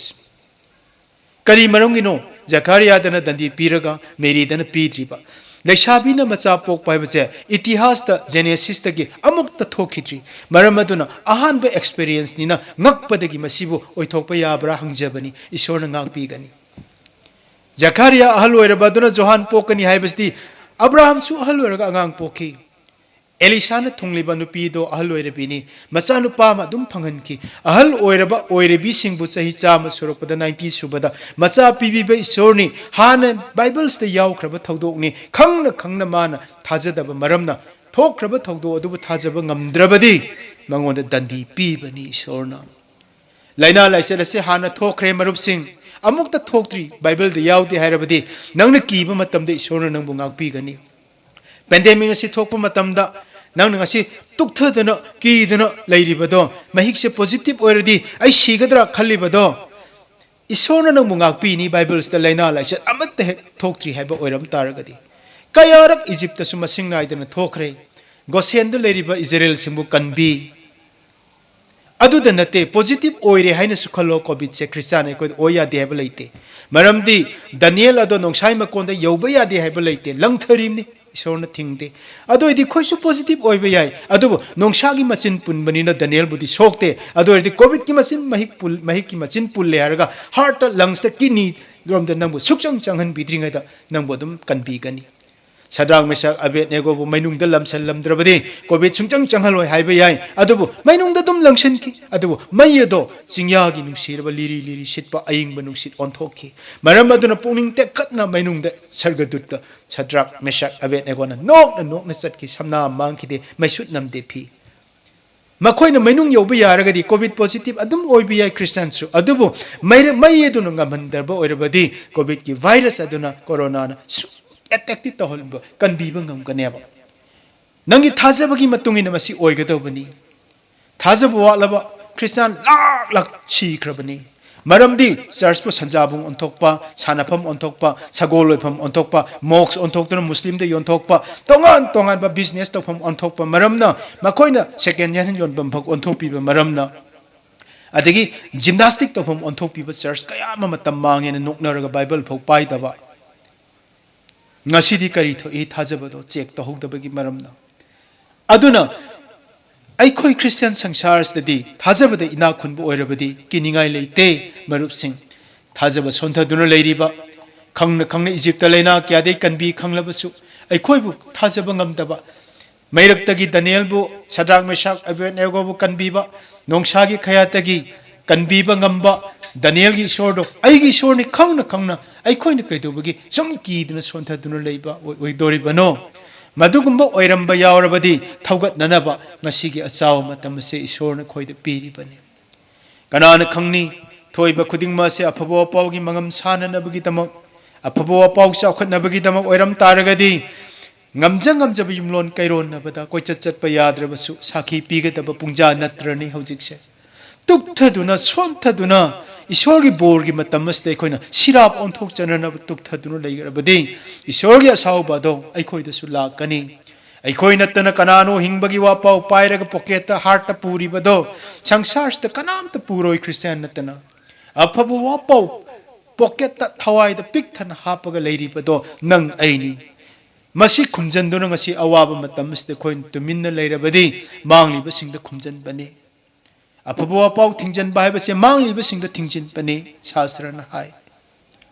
ꯀꯔꯤ ꯃꯔꯝꯒꯤꯅꯣ ꯖꯀꯥꯔꯤꯌꯥꯗꯅ ꯗꯟꯗꯤ ꯄꯤꯔꯒ ꯃꯦꯔꯤꯗꯅ ꯄꯤꯗ꯭ꯔꯤꯕ? ꯂꯩꯁꯥꯕꯤꯅ ꯃꯆꯥ ꯄꯣꯛꯄ ꯍꯥꯏꯕꯁꯦ ꯏꯇꯤꯍꯥꯁꯇ, ꯖꯦꯅꯦꯁꯤꯁꯇꯒꯤ ꯑꯃꯨꯛꯇ ꯊꯣꯛꯈꯤꯗ꯭ꯔꯤ꯫ ꯃꯔꯝ ꯑꯗꯨꯅ ꯑꯍꯥꯟꯕ ꯑꯦꯛꯁꯄꯤꯔꯤꯌꯦꯟꯁꯅꯤꯅ ꯉꯛꯄꯗꯒꯤ ꯃꯁꯤꯕꯨ ꯑꯣꯏꯊꯣꯛꯄ ꯌꯥꯕ꯭ꯔꯥ ꯍꯪꯖꯕꯅꯤ꯫ ꯏꯁꯣꯔꯅ ꯉꯥꯛꯄꯤꯒꯅꯤ꯫ ꯖꯀꯥꯔꯤꯌꯥ ꯑꯍꯜ ꯑꯣꯏꯔꯕ ꯑꯗꯨꯅ ꯖꯣꯍꯥꯟ ꯄꯣꯛꯀꯅꯤ ꯍꯥꯏꯕꯁꯤꯗꯤ ꯑꯕ꯭ꯔꯥꯍꯝꯁꯨ ꯑꯍꯜ ꯑꯣꯏꯔꯒ ꯑꯉꯥꯡ ꯄꯣꯛꯈꯤ꯫ ꯑꯦꯂꯤꯁꯥꯅ ꯊꯨꯡꯂꯤꯕ ꯅꯨꯄꯤꯗꯣ ꯑꯍꯜ ꯑꯣꯏꯔꯕꯤꯅꯤ꯫ ꯃꯆꯥꯅꯨꯄꯥ ꯑꯃ ꯑꯗꯨꯝ ꯐꯪꯍꯟꯈꯤ꯫ ꯑꯍꯜ ꯑꯣꯏꯔꯕ ꯑꯣꯏꯔꯕꯤꯁꯤꯡꯕꯨ ꯆꯍꯤ ꯆꯥꯝꯃ ꯁꯨꯔꯛꯄꯗ, ꯅꯥꯏꯟꯇꯤ ꯁꯨꯕꯗ, ꯃꯆꯥ ꯄꯤꯕꯤꯕ ꯏꯁꯣꯔꯅꯤ꯫ ꯍꯥꯟꯅ ꯕꯥꯏꯕꯜꯁꯤꯗ ꯌꯥꯎꯈ꯭ꯔꯕ ꯊꯧꯗꯣꯛꯅꯤ꯫ ꯈꯪꯅ ꯈꯪꯅ ꯃꯥꯅ ꯊꯥꯖꯗꯕ ꯃꯔꯝꯅ ꯊꯣꯛꯈ꯭ꯔꯕ ꯊꯧꯗꯣꯛ ꯑꯗꯨꯕꯨ ꯊꯥꯖꯕ ꯉꯝꯗ꯭ꯔꯕꯗꯤ ꯃꯉꯣꯟꯗ ꯗꯟꯗꯤ ꯄꯤꯕꯅꯤ ꯏꯁꯣꯔꯅ꯫ ꯂꯥꯏꯅꯥ ꯂꯥꯏꯆꯠ ꯑꯁꯤ ꯍꯥꯟꯅ ꯊꯣꯛꯈ꯭ꯔꯦ, ꯃꯔꯨꯞꯁꯤꯡ꯫ ꯑꯃꯨꯛꯇ ꯊꯣꯛꯇ꯭ꯔꯤ, ꯕꯥꯏꯕꯜꯗ ꯌꯥꯎꯗꯦ ꯍꯥꯏꯔꯕꯗꯤ ꯅꯪꯅ ꯀꯤꯕ ꯃꯇꯝꯗ ꯏꯁꯣꯔꯅ ꯅꯪꯕꯨ ꯉꯥꯛꯄꯤꯒꯅꯤ꯫ ꯄꯦꯟꯗꯦꯃꯤꯛ ꯑꯁꯤ ꯊꯣꯛꯄ ꯃꯇꯝꯗ ꯅꯪꯅ ꯉꯁꯤ ꯇꯨꯛꯊꯗꯅ, ꯀꯤꯗꯅ ꯂꯩꯔꯤꯕꯗꯣ, ꯃꯍꯤꯛꯁꯦ ꯄꯣꯖꯤꯇꯤꯚ ꯑꯣꯏꯔꯗꯤ ꯑꯩ ꯁꯤꯒꯗ꯭ꯔꯥ ꯈꯜꯂꯤꯕꯗꯣ, ꯏꯁꯣꯔꯅ ꯅꯪꯕꯨ ꯉꯥꯛꯄꯤꯅꯤ꯫ ꯕꯥꯏꯕꯜꯁꯤꯗ ꯂꯥꯏꯅꯥ ꯂꯥꯏꯆꯠ ꯑꯃꯠꯇ ꯍꯦꯛ ꯊꯣꯛꯇ꯭ꯔꯤ ꯍꯥꯏꯕ ꯑꯣꯏꯔꯝ ꯇꯥꯔꯒꯗꯤ, ꯀꯌꯥꯔꯛ ꯏꯖꯤꯞꯇꯁꯨ ꯃꯁꯤꯡ ꯅꯥꯏꯗꯅ ꯊꯣꯛꯈ꯭ꯔꯦ꯫ ꯒꯣꯁꯦꯟꯗ ꯂꯩꯔꯤꯕ ꯏꯖꯔꯦꯜꯁꯤꯡꯕꯨ ꯀꯟꯕꯤ꯫ ꯑꯗꯨꯗ ꯅꯠꯇꯦ, ꯄꯣꯖꯤꯇꯤꯚ ꯑꯣꯏꯔꯦ ꯍꯥꯏꯅꯁꯨ ꯈꯜꯂꯣ꯫ ꯀꯣꯚꯤꯗꯁꯦ ꯈ꯭ꯔꯤꯁꯇꯥꯟ ꯑꯩꯈꯣꯏꯗ ꯑꯣꯏ ꯌꯥꯗꯦ ꯍꯥꯏꯕ ꯂꯩꯇꯦ꯫ ꯃꯔꯝꯗꯤ ꯗꯥꯅꯤꯌꯦꯜ ꯑꯗꯣ ꯅꯣꯡꯁꯥꯏ ꯃꯀꯣꯟꯗ ꯌꯧꯕ ꯌꯥꯗꯦ ꯍꯥꯏꯕ ꯂꯩꯇꯦ, ꯂꯪꯊꯔꯤꯕꯅꯤ, ꯏꯁꯣꯔꯅ ꯊꯤꯡꯗꯦ꯫ ꯑꯗꯨ ꯑꯣꯏꯔꯗꯤ ꯑꯩꯈꯣꯏꯁꯨ ꯄꯣꯖꯤꯇꯤꯚ ꯑꯣꯏꯕ ꯌꯥꯏ, ꯑꯗꯨꯕꯨ ꯅꯣꯡꯁꯥꯒꯤ ꯃꯆꯤꯟ ꯄꯨꯟꯕꯅꯤꯅ ꯗꯥꯅꯤꯌꯦꯜꯕꯨꯗꯤ ꯁꯣꯛꯇꯦ꯫ ꯑꯗꯨ ꯑꯣꯏꯔꯗꯤ ꯀꯣꯚꯤꯗꯀꯤ ꯃꯆꯤꯟ ꯃꯍꯤꯛ ꯄꯨꯜ-, ꯃꯍꯤꯛꯀꯤ ꯃꯆꯤꯟ ꯄꯨꯜꯂꯦ ꯍꯥꯏꯔꯒ ꯍꯥꯔꯠꯇ, ꯂꯪꯁꯇ, ꯀꯤꯗꯅꯤ ꯔꯣꯝꯗ ꯅꯪꯕꯨ ꯁꯨꯛꯆꯪ ꯆꯪꯍꯟꯕꯤꯗ꯭ꯔꯤꯉꯩꯗ ꯅꯪꯕꯨ ꯑꯗꯨꯝ ꯀꯟꯕꯤꯒꯅꯤ꯫ ꯁꯗ꯭ꯔꯥꯛ, ꯃꯦꯁꯥꯛ, ꯑꯕꯦꯗꯅꯦꯒꯣꯕꯨ ꯃꯩꯅꯨꯡꯗ ꯂꯝꯁꯜꯂꯝꯗ꯭ꯔꯕꯗꯤ ꯀꯣꯚꯤꯗ ꯁꯨꯡꯆꯪ ꯆꯪꯍꯜꯂꯣꯏ ꯍꯥꯏꯕ ꯌꯥꯏ꯫ ꯑꯗꯨꯕꯨ ꯃꯩꯅꯨꯡꯗ ꯑꯗꯨꯝ ꯂꯪꯁꯤꯟꯈꯤ꯫ ꯑꯗꯨꯕꯨ ꯃꯩ ꯑꯗꯣ ꯆꯤꯡꯌꯥꯒꯤ ꯅꯨꯡꯁꯤꯔꯕ ꯂꯤꯔꯤ ꯂꯤꯔꯤ ꯁꯤꯠꯄ ꯑꯌꯤꯡꯕ ꯅꯨꯡꯁꯤꯠ ꯑꯣꯟꯊꯣꯛꯈꯤ꯫ ꯃꯔꯝ ꯑꯗꯨꯅ ꯄꯨꯛꯅꯤꯡ ꯇꯦꯛꯈꯠꯅ ꯃꯩꯅꯨꯡꯗ ꯁꯔꯒꯗꯨꯠꯇ ꯁꯗ꯭ꯔꯥꯛ, ꯃꯦꯁꯥꯛ, ꯑꯕꯦꯗꯅꯦꯒꯣꯅ ꯅꯣꯛꯅ ꯅꯣꯛꯅ ꯆꯠꯈꯤ꯫ ꯁꯝꯅꯥ ꯃꯥꯡꯈꯤꯗꯦ, ꯃꯩꯁꯨꯠ ꯅꯝꯗꯦ ꯐꯤ꯫ ꯃꯈꯣꯏꯅ ꯃꯩꯅꯨꯡ ꯌꯧꯕ ꯌꯥꯔꯒꯗꯤ ꯀꯣꯚꯤꯗ ꯄꯣꯖꯤꯇꯤꯚ ꯑꯗꯨꯝ ꯑꯣꯏꯕ ꯌꯥꯏ ꯈ꯭ꯔꯤꯁꯇꯤꯌꯥꯟꯁꯨ꯫ ꯑꯗꯨꯕꯨ ꯃꯩꯔ-, ꯃꯩ ꯑꯗꯨꯅ ꯉꯝꯍꯟꯗꯕ ꯑꯣꯏꯔꯕꯗꯤ ꯀꯣꯚꯤꯗꯀꯤ ꯚꯥꯏꯔꯁ ꯑꯗꯨꯅ, ꯀꯣꯔꯣꯅꯥꯅ ꯁꯨ-, ꯑꯦꯇꯦꯛꯇꯤ ꯇꯧꯍꯟꯕ, ꯀꯟꯕꯤꯕ ꯉꯝꯒꯅꯦꯕ꯫ ꯅꯪꯒꯤ ꯊꯥꯖꯕꯒꯤ ꯃꯇꯨꯡ ꯏꯟꯅ ꯃꯁꯤ ꯑꯣꯏꯒꯗꯧꯕꯅꯤ꯫ ꯊꯥꯖꯕ ꯋꯥꯠꯂꯕ ꯈ꯭ꯔꯤꯁꯇꯤꯌꯥꯟ ꯂꯥꯛ ꯂꯥꯛ ꯁꯤꯈ꯭ꯔꯕꯅꯤ꯫ ꯃꯔꯝꯗꯤ ꯆꯔꯆꯄꯨ ꯁꯟꯖꯥꯕꯨꯡ ꯑꯣꯟꯊꯣꯛꯄ, ꯁꯥꯟꯅꯐꯝ ꯑꯣꯟꯊꯣꯛꯄ, ꯁꯒꯣꯜ ꯂꯣꯏꯐꯝ ꯑꯣꯟꯊꯣꯛꯄ, ꯃꯣꯛꯁ ꯑꯣꯟꯊꯣꯛꯇꯨꯅ ꯃꯨꯁꯂꯤꯝꯗ ꯌꯣꯟꯊꯣꯛꯄ, ꯇꯣꯉꯥꯟ ꯇꯣꯉꯥꯟꯕ ꯕꯤꯖꯤꯅꯦꯁ ꯇꯧꯐꯝ ꯑꯣꯟꯊꯣꯛꯄ ꯃꯔꯝꯅ, ꯃꯈꯣꯏꯅ ꯁꯦꯀꯦꯟ ꯍꯦꯟ ꯌꯣꯟꯐꯝ ꯐꯥꯎ ꯑꯣꯟꯊꯣꯛꯄꯤꯕ ꯃꯔꯝꯅ, ꯑꯗꯒꯤ ꯖꯤꯝꯅꯥꯁꯇꯤꯛ ꯇꯧꯐꯝ ꯑꯣꯟꯊꯣꯛꯄꯤꯕ ꯆꯔꯆ ꯀꯌꯥ ꯑꯃ ꯃꯇꯝ ꯃꯥꯡꯉꯦꯅ ꯅꯣꯛꯅꯔꯒ ꯕꯥꯏꯕꯜ ꯐꯥꯎ ꯄꯥꯏꯗꯕ꯫ ꯉꯁꯤꯗꯤ ꯀꯔꯤ ꯊꯣꯛꯏ? ꯊꯥꯖꯕꯗꯣ ꯆꯦꯛ ꯇꯧꯍꯧꯗꯕꯒꯤ ꯃꯔꯝꯅ꯫ ꯑꯗꯨꯅ ꯑꯩꯈꯣꯏ ꯈ꯭ꯔꯤꯁꯇꯤꯌꯥꯟ ꯁꯪꯁꯥꯔꯁꯤꯗꯗꯤ ꯊꯥꯖꯕꯗ ꯏꯅꯥꯛ ꯈꯨꯟꯕ ꯑꯣꯏꯔꯕꯗꯤ ꯀꯤꯅꯤꯡꯉꯥꯏ ꯂꯩꯇꯦ, ꯃꯔꯨꯞꯁꯤꯡ꯫ ꯊꯥꯖꯕ ꯁꯣꯟꯊꯗꯨꯅ ꯂꯩꯔꯤꯕ, ꯈꯪꯅ ꯈꯪꯅ ꯏꯖꯤꯞꯇ ꯂꯩꯅꯥ ꯀꯌꯥꯗꯩ ꯀꯟꯕꯤ ꯈꯪꯂꯕꯁꯨ, ꯑꯩꯈꯣꯏꯕꯨ ꯊꯥꯖꯕ ꯉꯝꯗꯕ, ꯃꯩꯔꯛꯇꯒꯤ ꯗꯥꯅꯤꯌꯦꯜꯕꯨ, ꯁꯗ꯭ꯔꯥꯛ, ꯃꯦꯁꯥꯛ, ꯑꯕꯦꯗꯅꯦꯒꯣꯕꯨ ꯀꯟꯕꯤꯕ, ꯅꯣꯡꯁꯥꯒꯤ ꯈꯌꯥꯠꯇꯒꯤ ꯀꯟꯕꯤꯕ ꯉꯝꯕ ꯗꯥꯅꯤꯌꯦꯜꯒꯤ ꯏꯁꯣꯔꯗꯣ ꯑꯩꯒꯤ ꯏꯁꯣꯔꯅꯤ ꯈꯪꯅ ꯈꯪꯅ ꯑꯩꯈꯣꯏꯅ ꯀꯩꯗꯧꯕꯒꯤ ꯁꯨꯝ ꯀꯤꯗꯨꯅ ꯁꯣꯟꯊꯗꯨꯅ ꯂꯩꯕ ꯑꯣꯏ-, ꯑꯣꯏꯗꯣꯔꯤꯕꯅꯣ? ꯃꯗꯨꯒꯨꯝꯕ ꯑꯣꯏꯔꯝꯕ ꯌꯥꯎꯔꯕꯗꯤ ꯊꯧꯒꯠꯅꯅꯕ ꯉꯁꯤꯒꯤ ꯑꯆꯥꯎꯕ ꯃꯇꯝ ꯑꯁꯤ ꯏꯁꯣꯔꯅ ꯑꯩꯈꯣꯏꯗ ꯄꯤꯔꯤꯕꯅꯤ꯫ ꯀꯅꯥꯅ ꯈꯪꯅꯤ? ꯊꯣꯛꯏꯕ ꯈꯨꯗꯤꯡꯃꯛ ꯑꯁꯤ ꯑꯐꯕ ꯑꯄꯥꯎꯒꯤ ꯃꯉꯝ ꯁꯥꯟꯅꯅꯕꯒꯤꯗꯃꯛ, ꯑꯐꯕ ꯑꯄꯥꯎ ꯆꯥꯎꯈꯠꯅꯕꯒꯤꯗꯃꯛ ꯑꯣꯏꯔꯝ ꯇꯥꯔꯒꯗꯤ, ꯉꯝꯖ ꯉꯝꯖꯕ ꯌꯨꯝꯂꯣꯟ ꯀꯩꯔꯣꯟꯅꯕꯗ ꯀꯣꯏꯆꯠ ꯆꯠꯄ ꯌꯥꯗ꯭ꯔꯕꯁꯨ ꯁꯥꯈꯤ ꯄꯤꯒꯗꯕ ꯄꯨꯡꯖꯥ ꯅꯠꯇ꯭ꯔꯅꯤ ꯍꯧꯖꯤꯛꯁꯦ꯫ ꯇꯨꯞꯊꯗꯨꯅ, ꯁꯣꯟꯊꯗꯨꯅ, ꯏꯁꯣꯔꯒꯤ ꯕꯣꯔꯒꯤ ꯃꯇꯝ ꯑꯁꯤꯗ ꯑꯩꯈꯣꯏꯅ ꯁꯤꯔꯥꯞ ꯑꯣꯟꯊꯣꯛꯆꯅꯅꯕ ꯇꯨꯛꯊꯗꯨꯅ ꯂꯩꯔꯕꯗꯤ, ꯏꯁꯣꯔꯒꯤ ꯑꯁꯥꯎꯕ ꯑꯗꯣ ꯑꯩꯈꯣꯏꯗꯁꯨ ꯂꯥꯛꯀꯅꯤ꯫ ꯑꯩꯈꯣꯏ ꯅꯠꯇꯅ ꯀꯅꯥꯅꯣ ꯍꯤꯡꯕꯒꯤ ꯋꯥꯄꯥꯎ ꯄꯥꯏꯔꯒ ꯄꯣꯀꯦꯠꯇ, ꯍꯥꯔꯠꯇ ꯄꯨꯔꯤꯕꯗꯣ? ꯁꯪꯁꯥꯔꯁꯤꯗ ꯀꯅꯥꯝꯇ ꯄꯨꯔꯣꯏ, ꯈ꯭ꯔꯤꯁꯇꯤꯌꯥꯟ ꯅꯠꯇꯅ꯫ ꯑꯐꯕ ꯋꯥꯄꯥꯎ ꯄꯣꯀꯦꯠꯇ ꯊꯋꯥꯏꯗ ꯄꯤꯛ ꯊꯟꯅ ꯍꯥꯞꯄꯒ ꯂꯩꯔꯤꯕꯗꯣ ꯅꯪ ꯑꯩꯅꯤ꯫ ꯃꯁꯤ ꯈꯨꯝꯖꯟꯗꯨꯅ ꯉꯁꯤ ꯑꯋꯥꯕ ꯃꯇꯝ ꯑꯁꯤꯗ ꯑꯩꯈꯣꯏꯅ ꯇꯨꯃꯤꯟꯅ ꯂꯩꯔꯕꯗꯤ ꯃꯥꯡꯂꯤꯕꯁꯤꯡꯗ ꯈꯨꯝꯖꯟꯕꯅꯤ꯫ ꯑꯐꯕ ꯋꯥꯄꯥꯎ ꯊꯤꯡꯖꯤꯟꯕ ꯍꯥꯏꯕꯁꯦ ꯃꯥꯡꯂꯤꯕꯁꯤꯡꯗ ꯊꯤꯡꯖꯤꯟꯕꯅꯤ, ꯁꯥꯁꯇ꯭ꯔꯅ ꯍꯥꯏ꯫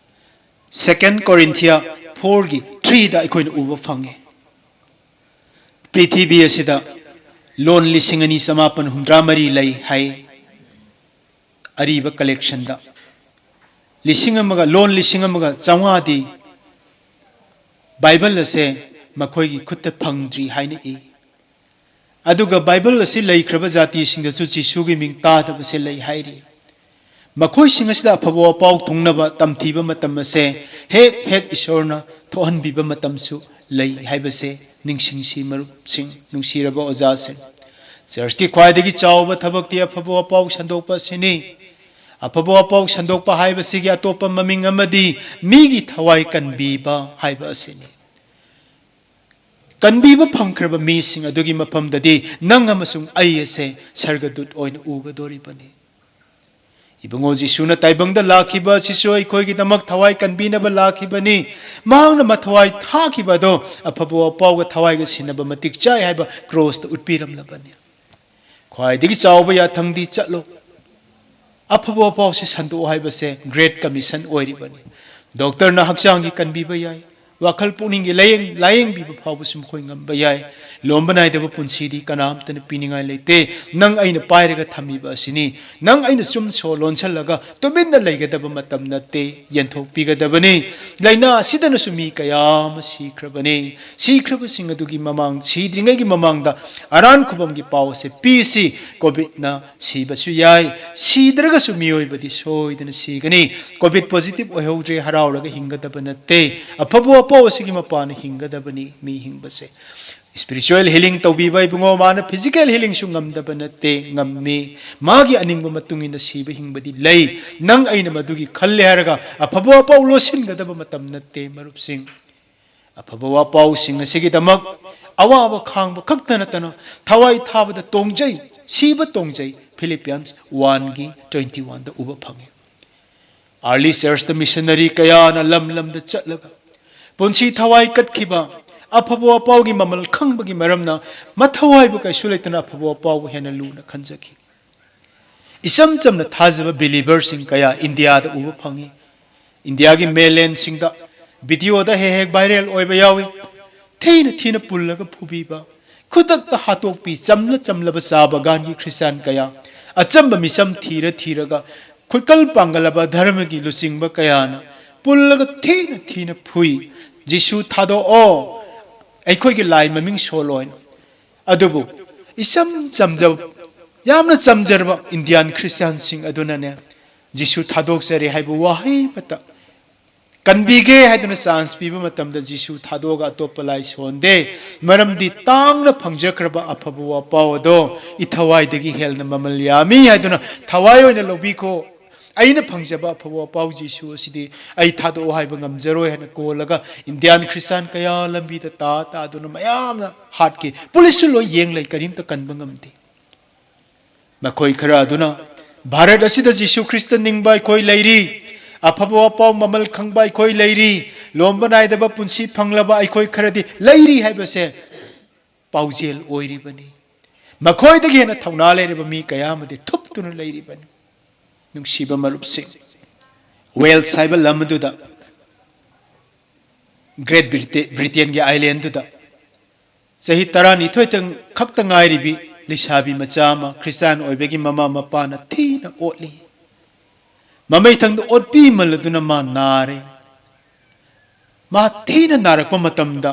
ꯁꯦꯀꯦꯟ ꯀꯣꯔꯤꯟꯊꯤꯌꯥ ꯐꯣꯔꯒꯤ ꯊ꯭ꯔꯤꯗ ꯑꯩꯈꯣꯏꯅ ꯎꯕ ꯐꯪꯉꯤ꯫ ꯄ꯭ꯔꯤꯊꯤꯕꯤ ꯑꯁꯤꯗ ꯂꯣꯟ ꯂꯤꯁꯤꯡ ꯑꯅꯤ ꯆꯃꯥꯄꯟ ꯍꯨꯝꯗ꯭ꯔꯥ ꯃꯔꯤ ꯂꯩ ꯍꯥꯏ꯫ ꯑꯔꯤꯕ ꯀꯂꯦꯛꯁꯟꯗ ꯂꯤꯁꯤꯡ ꯑꯃꯒ, ꯂꯣꯟ ꯂꯤꯁꯤꯡ ꯑꯃꯒ ꯆꯥꯝꯃꯉꯥꯗꯤ ꯕꯥꯏꯕꯜ ꯑꯁꯦ ꯃꯈꯣꯏꯒꯤ ꯈꯨꯠꯇ ꯐꯪꯗ꯭ꯔꯤ ꯍꯥꯏꯅ ꯏ꯫ ꯑꯗꯨꯒ ꯕꯥꯏꯕꯜ ꯑꯁꯤ ꯂꯩꯈ꯭ꯔꯕ ꯖꯥꯇꯤꯁꯤꯡꯗꯁꯨ ꯖꯤꯁꯨꯒꯤ ꯃꯤꯡ ꯇꯥꯗꯕꯁꯦ ꯂꯩ ꯍꯥꯏꯔꯤ꯫ ꯃꯈꯣꯏꯁꯤꯡ ꯑꯁꯤꯗ ꯑꯐꯕ ꯋꯥꯄꯥꯎ ꯊꯨꯡꯅꯕ ꯇꯝꯊꯤꯕ ꯃꯇꯝ ꯑꯁꯦ ꯍꯦꯛ ꯍꯦꯛ ꯏꯁꯣꯔꯅ ꯊꯣꯛꯍꯟꯕꯤꯕ ꯃꯇꯝꯁꯨ ꯂꯩ ꯍꯥꯏꯕꯁꯦ ꯅꯤꯡꯁꯤꯡꯁꯤ ꯃꯔꯨꯞꯁꯤꯡ, ꯅꯨꯡꯁꯤꯔꯕ ꯑꯣꯖꯥꯁꯤꯡ꯫ ꯆꯔꯆꯀꯤ ꯈ꯭ꯋꯥꯏꯗꯒꯤ ꯆꯥꯎꯕ ꯊꯕꯛꯇꯤ ꯑꯐꯕ ꯋꯥꯄꯥꯎ ꯁꯟꯗꯣꯛꯄ ꯑꯁꯤꯅꯤ꯫ ꯑꯐꯕ ꯋꯥꯄꯥꯎ ꯁꯟꯗꯣꯛꯄ ꯍꯥꯏꯕꯁꯤꯒꯤ ꯑꯇꯣꯞꯄ ꯃꯃꯤꯡ ꯑꯃꯗꯤ ꯃꯤꯒꯤ ꯊꯋꯥꯏ ꯀꯟꯕꯤꯕ ꯍꯥꯏꯕ ꯑꯁꯤꯅꯤ꯫ ꯀꯟꯕꯤꯕ ꯐꯪꯈ꯭ꯔꯕ ꯃꯤꯁꯤꯡ ꯑꯗꯨꯒꯤ ꯃꯐꯝꯗꯗꯤ ꯅꯪ ꯑꯃꯁꯨꯡ ꯑꯩ ꯑꯁꯦ ꯁꯔꯒꯗꯨꯠ ꯑꯣꯏꯅ ꯎꯒꯗꯧꯔꯤꯕꯅꯤ꯫ ꯏꯕꯨꯡꯉꯣ ꯖꯤꯁꯨꯅ ꯇꯥꯏꯕꯪꯗ ꯂꯥꯛꯈꯤꯕ ꯑꯁꯤꯁꯨ ꯑꯩꯈꯣꯏꯒꯤꯗꯃꯛ ꯊꯋꯥꯏ ꯀꯟꯕꯤꯅꯕ ꯂꯥꯛꯈꯤꯕꯅꯤ꯫ ꯃꯍꯥꯛꯅ ꯃꯊꯋꯥꯏ ꯊꯥꯈꯤꯕ ꯑꯗꯣ ꯑꯐꯕ ꯋꯥꯄꯥꯎꯒ ꯊꯋꯥꯏꯒ ꯁꯤꯟꯅꯕ ꯃꯇꯤꯛ ꯆꯥꯏ ꯍꯥꯏꯕ ꯀ꯭ꯔꯣꯁꯇ ꯎꯠꯄꯤꯔꯝꯂꯕꯅꯤ꯫ ꯈ꯭ꯋꯥꯏꯗꯒꯤ ꯆꯥꯎꯕ ꯌꯥꯊꯪꯗꯤ ꯆꯠꯂꯣ꯫ ꯑꯐꯕ ꯋꯥꯄꯥꯎꯁꯤ ꯁꯟꯗꯣꯛꯑꯣ ꯍꯥꯏꯕꯁꯦ ꯒ꯭ꯔꯦꯠ ꯀꯃꯤꯁꯟ ꯑꯣꯏꯔꯤꯕꯅꯤ꯫ ꯗꯣꯛꯇꯔꯅ ꯍꯛꯆꯥꯡꯒꯤ ꯀꯟꯕꯤꯕ ꯌꯥꯏ, ꯋꯥꯈꯜ ꯄꯨꯛꯅꯤꯡꯒꯤ ꯂꯥꯌꯦꯡ-, ꯂꯥꯌꯦꯡꯕꯤꯕ ꯐꯥꯎꯕꯁꯨ ꯃꯈꯣꯏ ꯉꯝꯕ ꯌꯥꯏ꯫ ꯂꯣꯝꯕ ꯅꯥꯏꯗꯕ ꯄꯨꯟꯁꯤꯗꯤ ꯀꯅꯥꯝꯇꯅ ꯄꯤꯅꯤꯡꯉꯥꯏ ꯂꯩꯇꯦ꯫ ꯅꯪ ꯑꯩꯅ ꯄꯥꯏꯔꯒ ꯊꯝꯃꯤꯕ ꯑꯁꯤꯅꯤ꯫ ꯅꯪ ꯑꯩꯅ ꯆꯨꯝ ꯁꯣ ꯂꯣꯟꯁꯤꯜꯂꯒ ꯇꯨꯃꯤꯟꯅ ꯂꯩꯒꯗꯕ ꯃꯇꯝ ꯅꯠꯇꯦ, ꯌꯦꯟꯊꯣꯛꯄꯤꯒꯗꯕꯅꯤ꯫ ꯂꯥꯏꯅꯥ ꯑꯁꯤꯗꯅꯁꯨ ꯃꯤ ꯀꯌꯥ ꯑꯃ ꯁꯤꯈ꯭ꯔꯕꯅꯤ꯫ ꯁꯤꯈ꯭ꯔꯕꯁꯤꯡ ꯑꯗꯨꯒꯤ ꯃꯃꯥꯡ, ꯁꯤꯗ꯭ꯔꯤꯉꯩꯒꯤ ꯃꯃꯥꯡꯗ ꯑꯔꯥꯟ ꯈꯨꯕꯝꯒꯤ ꯄꯥꯎ ꯑꯁꯦ ꯄꯤꯁꯤ꯫ ꯀꯣꯚꯤꯗꯅ ꯁꯤꯕꯁꯨ ꯌꯥꯏ, ꯁꯤꯗ꯭ꯔꯒꯁꯨ ꯃꯤꯑꯣꯏꯕꯗꯤ ꯁꯣꯏꯗꯅ ꯁꯤꯒꯅꯤ꯫ ꯀꯣꯚꯤꯗ ꯄꯣꯖꯤꯇꯤꯚ ꯑꯣꯏꯍꯧꯗ꯭ꯔꯦ ꯍꯔꯥꯎꯔꯒ ꯍꯤꯡꯒꯗꯕ ꯅꯠꯇꯦ꯫ ꯑꯐꯕ ꯋꯥꯄꯥꯎ ꯑꯁꯤꯒꯤ ꯃꯄꯥꯟꯅ ꯍꯤꯡꯒꯗꯕꯅꯤ ꯃꯤ ꯍꯤꯡꯕꯁꯦ꯫ Spiritual healing ꯇꯧꯕꯤꯕ ꯏꯕꯨꯡꯉꯣ, ꯃꯥꯅ physical healingꯁꯨ ꯉꯝꯗꯕ ꯅꯠꯇꯦ, ꯉꯝꯃꯤ꯫ ꯃꯥꯒꯤ ꯑꯅꯤꯡꯕ ꯃꯇꯨꯡ ꯏꯟꯅ ꯁꯤꯕ ꯍꯤꯡꯕꯗꯤ ꯂꯩ꯫ ꯅꯪ ꯑꯩꯅ ꯃꯗꯨꯒꯤ ꯈꯜꯂꯦ ꯍꯥꯏꯔꯒ ꯑꯐꯕ ꯋꯥꯄꯥꯎ ꯂꯣꯠꯁꯤꯟꯒꯗꯕ ꯃꯇꯝ ꯅꯠꯇꯦ, ꯃꯔꯨꯞꯁꯤꯡ꯫ ꯑꯐꯕ ꯋꯥꯄꯥꯎꯁꯤꯡ ꯑꯁꯤꯒꯤꯗꯃꯛ ꯑꯋꯥꯕ ꯈꯥꯡꯕ ꯈꯛꯇ ꯅꯠꯇꯅ ꯊꯋꯥꯏ ꯊꯥꯕꯗ ꯇꯣꯡꯖꯩ, ꯁꯤꯕ ꯇꯣꯡꯖꯩ꯫ Philippians one ꯒꯤ twenty one ꯗ ꯎꯕ ꯐꯪꯉꯤ꯫ Early church ꯇ missionary ꯀꯌꯥꯅ ꯂꯝ ꯂꯝꯗ ꯆꯠꯂꯒ ꯄꯨꯟꯁꯤ ꯊꯋꯥꯏ ꯀꯠꯈꯤꯕ, ꯑꯐꯕ ꯋꯥꯄꯥꯎꯒꯤ ꯃꯃꯜ ꯈꯪꯕꯒꯤ ꯃꯔꯝꯅ ꯃꯊꯧ ꯍꯥꯏꯕ ꯀꯩꯁꯨ ꯂꯩꯇꯅ ꯑꯐꯕ ꯋꯥꯄꯥꯎꯕꯨ ꯍꯦꯟꯅ ꯂꯨꯅ ꯈꯟꯖꯈꯤ꯫ ꯏꯆꯝ ꯆꯝꯅ ꯊꯥꯖꯕ believerꯁꯤꯡ ꯀꯌꯥ ꯏꯟꯗꯤꯌꯥꯗ ꯎꯕ ꯐꯪꯉꯤ꯫ ꯏꯟꯗꯤꯌꯥꯒꯤ ꯃꯦꯂꯦꯟꯁꯤꯡꯗ videoꯗ ꯍꯦꯛ ꯍꯦꯛ viral ꯑꯣꯏꯕ ꯌꯥꯎꯏ꯫ ꯊꯤꯅ ꯊꯤꯅ ꯄꯨꯜꯂꯒ ꯐꯨꯕꯤꯕ, ꯈꯨꯗꯛꯇ ꯍꯥꯠꯇꯣꯛꯄꯤ, ꯆꯝꯅ ꯆꯝꯂꯕ ꯆꯥꯕ ꯒꯥꯟꯒꯤ ꯈ꯭ꯔꯤꯁꯇꯥꯟ ꯀꯌꯥ, ꯑꯆꯝꯕ ꯃꯤꯆꯝ ꯊꯤꯔ ꯊꯤꯔꯒ ꯈꯨꯠꯀꯜ ꯄꯥꯡꯒꯜꯂꯕ ꯙꯔꯃꯒꯤ ꯂꯨꯆꯤꯡꯕ ꯀꯌꯥꯅ ꯄꯨꯜꯂꯒ ꯊꯤꯅ ꯊꯤꯅ ꯐꯨꯏ꯫ "ꯖꯤꯁꯨ ꯊꯥꯗꯣꯛꯑꯣ, ꯑꯩꯈꯣꯏꯒꯤ ꯂꯥꯏ ꯃꯃꯤꯡ ꯁꯣꯜꯂꯣ" ꯍꯥꯏꯅ꯫ ꯑꯗꯨꯕꯨ ꯏꯆꯝ ꯆꯝꯖꯕ, ꯌꯥꯝꯅ ꯆꯝꯖꯔꯕ ꯏꯟꯗꯤꯌꯥꯟ ꯈ꯭ꯔꯤꯁꯇꯤꯌꯥꯟꯁꯤꯡ ꯑꯗꯨꯅꯅꯦ, "ꯖꯤꯁꯨ ꯊꯥꯗꯣꯛꯆꯔꯦ" ꯍꯥꯏꯕ ꯋꯥꯍꯩ ꯑꯃꯇ ꯀꯟꯕꯤꯒꯦ ꯍꯥꯏꯗꯨꯅ chance ꯄꯤꯕ ꯃꯇꯝꯗ ꯖꯤꯁꯨ ꯊꯥꯗꯣꯛꯑꯒ ꯑꯇꯣꯞꯄ ꯂꯥꯏ ꯁꯣꯟꯗꯦ꯫ ꯃꯔꯝꯗꯤ ꯇꯥꯡꯅ ꯐꯪꯖꯈ꯭ꯔꯕ ꯑꯐꯕ ꯋꯥꯄꯥꯎ ꯑꯗꯣ ꯏꯊꯋꯥꯏꯗꯒꯤ ꯍꯦꯟꯅ ꯃꯃꯜ ꯌꯥꯝꯃꯤ ꯍꯥꯏꯗꯨꯅ ꯊꯋꯥꯏ ꯑꯣꯏꯅ ꯂꯧꯕꯤꯈꯣ꯫ ꯑꯩꯅ ꯐꯪꯖꯕ ꯑꯐꯕ ꯋꯥꯄꯥꯎ ꯖꯤꯁꯨ ꯑꯁꯤꯗꯤ ꯑꯩ ꯊꯥꯗꯣꯛꯑꯣ ꯍꯥꯏꯕ ꯉꯝꯖꯔꯣꯏ ꯍꯥꯏꯅ ꯀꯣꯜꯂꯒ ꯏꯟꯗꯤꯌꯥꯟ ꯈ꯭ꯔꯤꯁꯇꯥꯟ ꯀꯌꯥ ꯂꯝꯕꯤꯗ ꯇꯥ ꯇꯥꯗꯨꯅ ꯃꯌꯥꯝꯅ ꯍꯥꯠꯈꯤ꯫ ꯄꯨꯂꯤꯁꯁꯨ ꯂꯣꯏ ꯌꯦꯡ ꯂꯩ, ꯀꯔꯤꯝꯇ ꯀꯟꯕ ꯉꯝꯗꯦ꯫ ꯃꯈꯣꯏ ꯈꯔ ꯑꯗꯨꯅ ꯚꯥꯔꯠ ꯑꯁꯤꯗ ꯖꯤꯁꯨ ꯈ꯭ꯔꯤꯁꯇ ꯅꯤꯡꯕ ꯑꯩꯈꯣꯏ ꯂꯩꯔꯤ, ꯑꯐꯕ ꯋꯥꯄꯥꯎ ꯃꯃꯜ ꯈꯪꯕ ꯑꯩꯈꯣꯏ ꯂꯩꯔꯤ, ꯂꯣꯝꯕ ꯅꯥꯏꯗꯕ ꯄꯨꯟꯁꯤ ꯐꯪꯂꯕ ꯑꯩꯈꯣꯏ ꯈꯔꯗꯤ ꯂꯩꯔꯤ ꯍꯥꯏꯕꯁꯦ ꯄꯥꯎꯖꯦꯜ ꯑꯣꯏꯔꯤꯕꯅꯤ꯫ ꯃꯈꯣꯏꯗꯒꯤ ꯍꯦꯟꯅ ꯊꯧꯅꯥ ꯂꯩꯔꯕ ꯃꯤ ꯀꯌꯥ ꯑꯃꯗꯤ ꯊꯨꯞꯇꯨꯅ ꯂꯩꯔꯤꯕꯅꯤ꯫ ꯅꯨꯡꯁꯤꯕ ꯃꯔꯨꯞꯁꯤꯡ, ꯋꯦꯜꯁ ꯍꯥꯏꯕ ꯂꯝ ꯑꯗꯨꯗ, ꯒ꯭ꯔꯦꯠ ꯕ꯭ꯔꯤꯇꯦ-, ꯕ꯭ꯔꯤꯇꯦꯟꯒꯤ ꯑꯥꯏꯂꯦꯟꯗꯨꯗ ꯆꯍꯤ ꯇꯔꯥꯅꯤꯊꯣꯏꯇꯪ ꯈꯛꯇ ꯉꯥꯏꯔꯤꯕꯤ ꯂꯩꯁꯥꯕꯤ ꯃꯆꯥ ꯑꯃ ꯈ꯭ꯔꯤꯁꯇꯥꯟ ꯑꯣꯏꯕꯒꯤ ꯃꯃꯥ ꯃꯄꯥꯅ ꯊꯤꯅ ꯑꯣꯠꯂꯤ꯫ ꯃꯃꯩꯊꯪꯗ ꯑꯣꯠꯄꯤꯃꯜꯂꯗꯨꯅ ꯃꯥ ꯅꯥꯔꯦ꯫ ꯃꯥ ꯊꯤꯅ ꯅꯥꯔꯛꯄ ꯃꯇꯝꯗ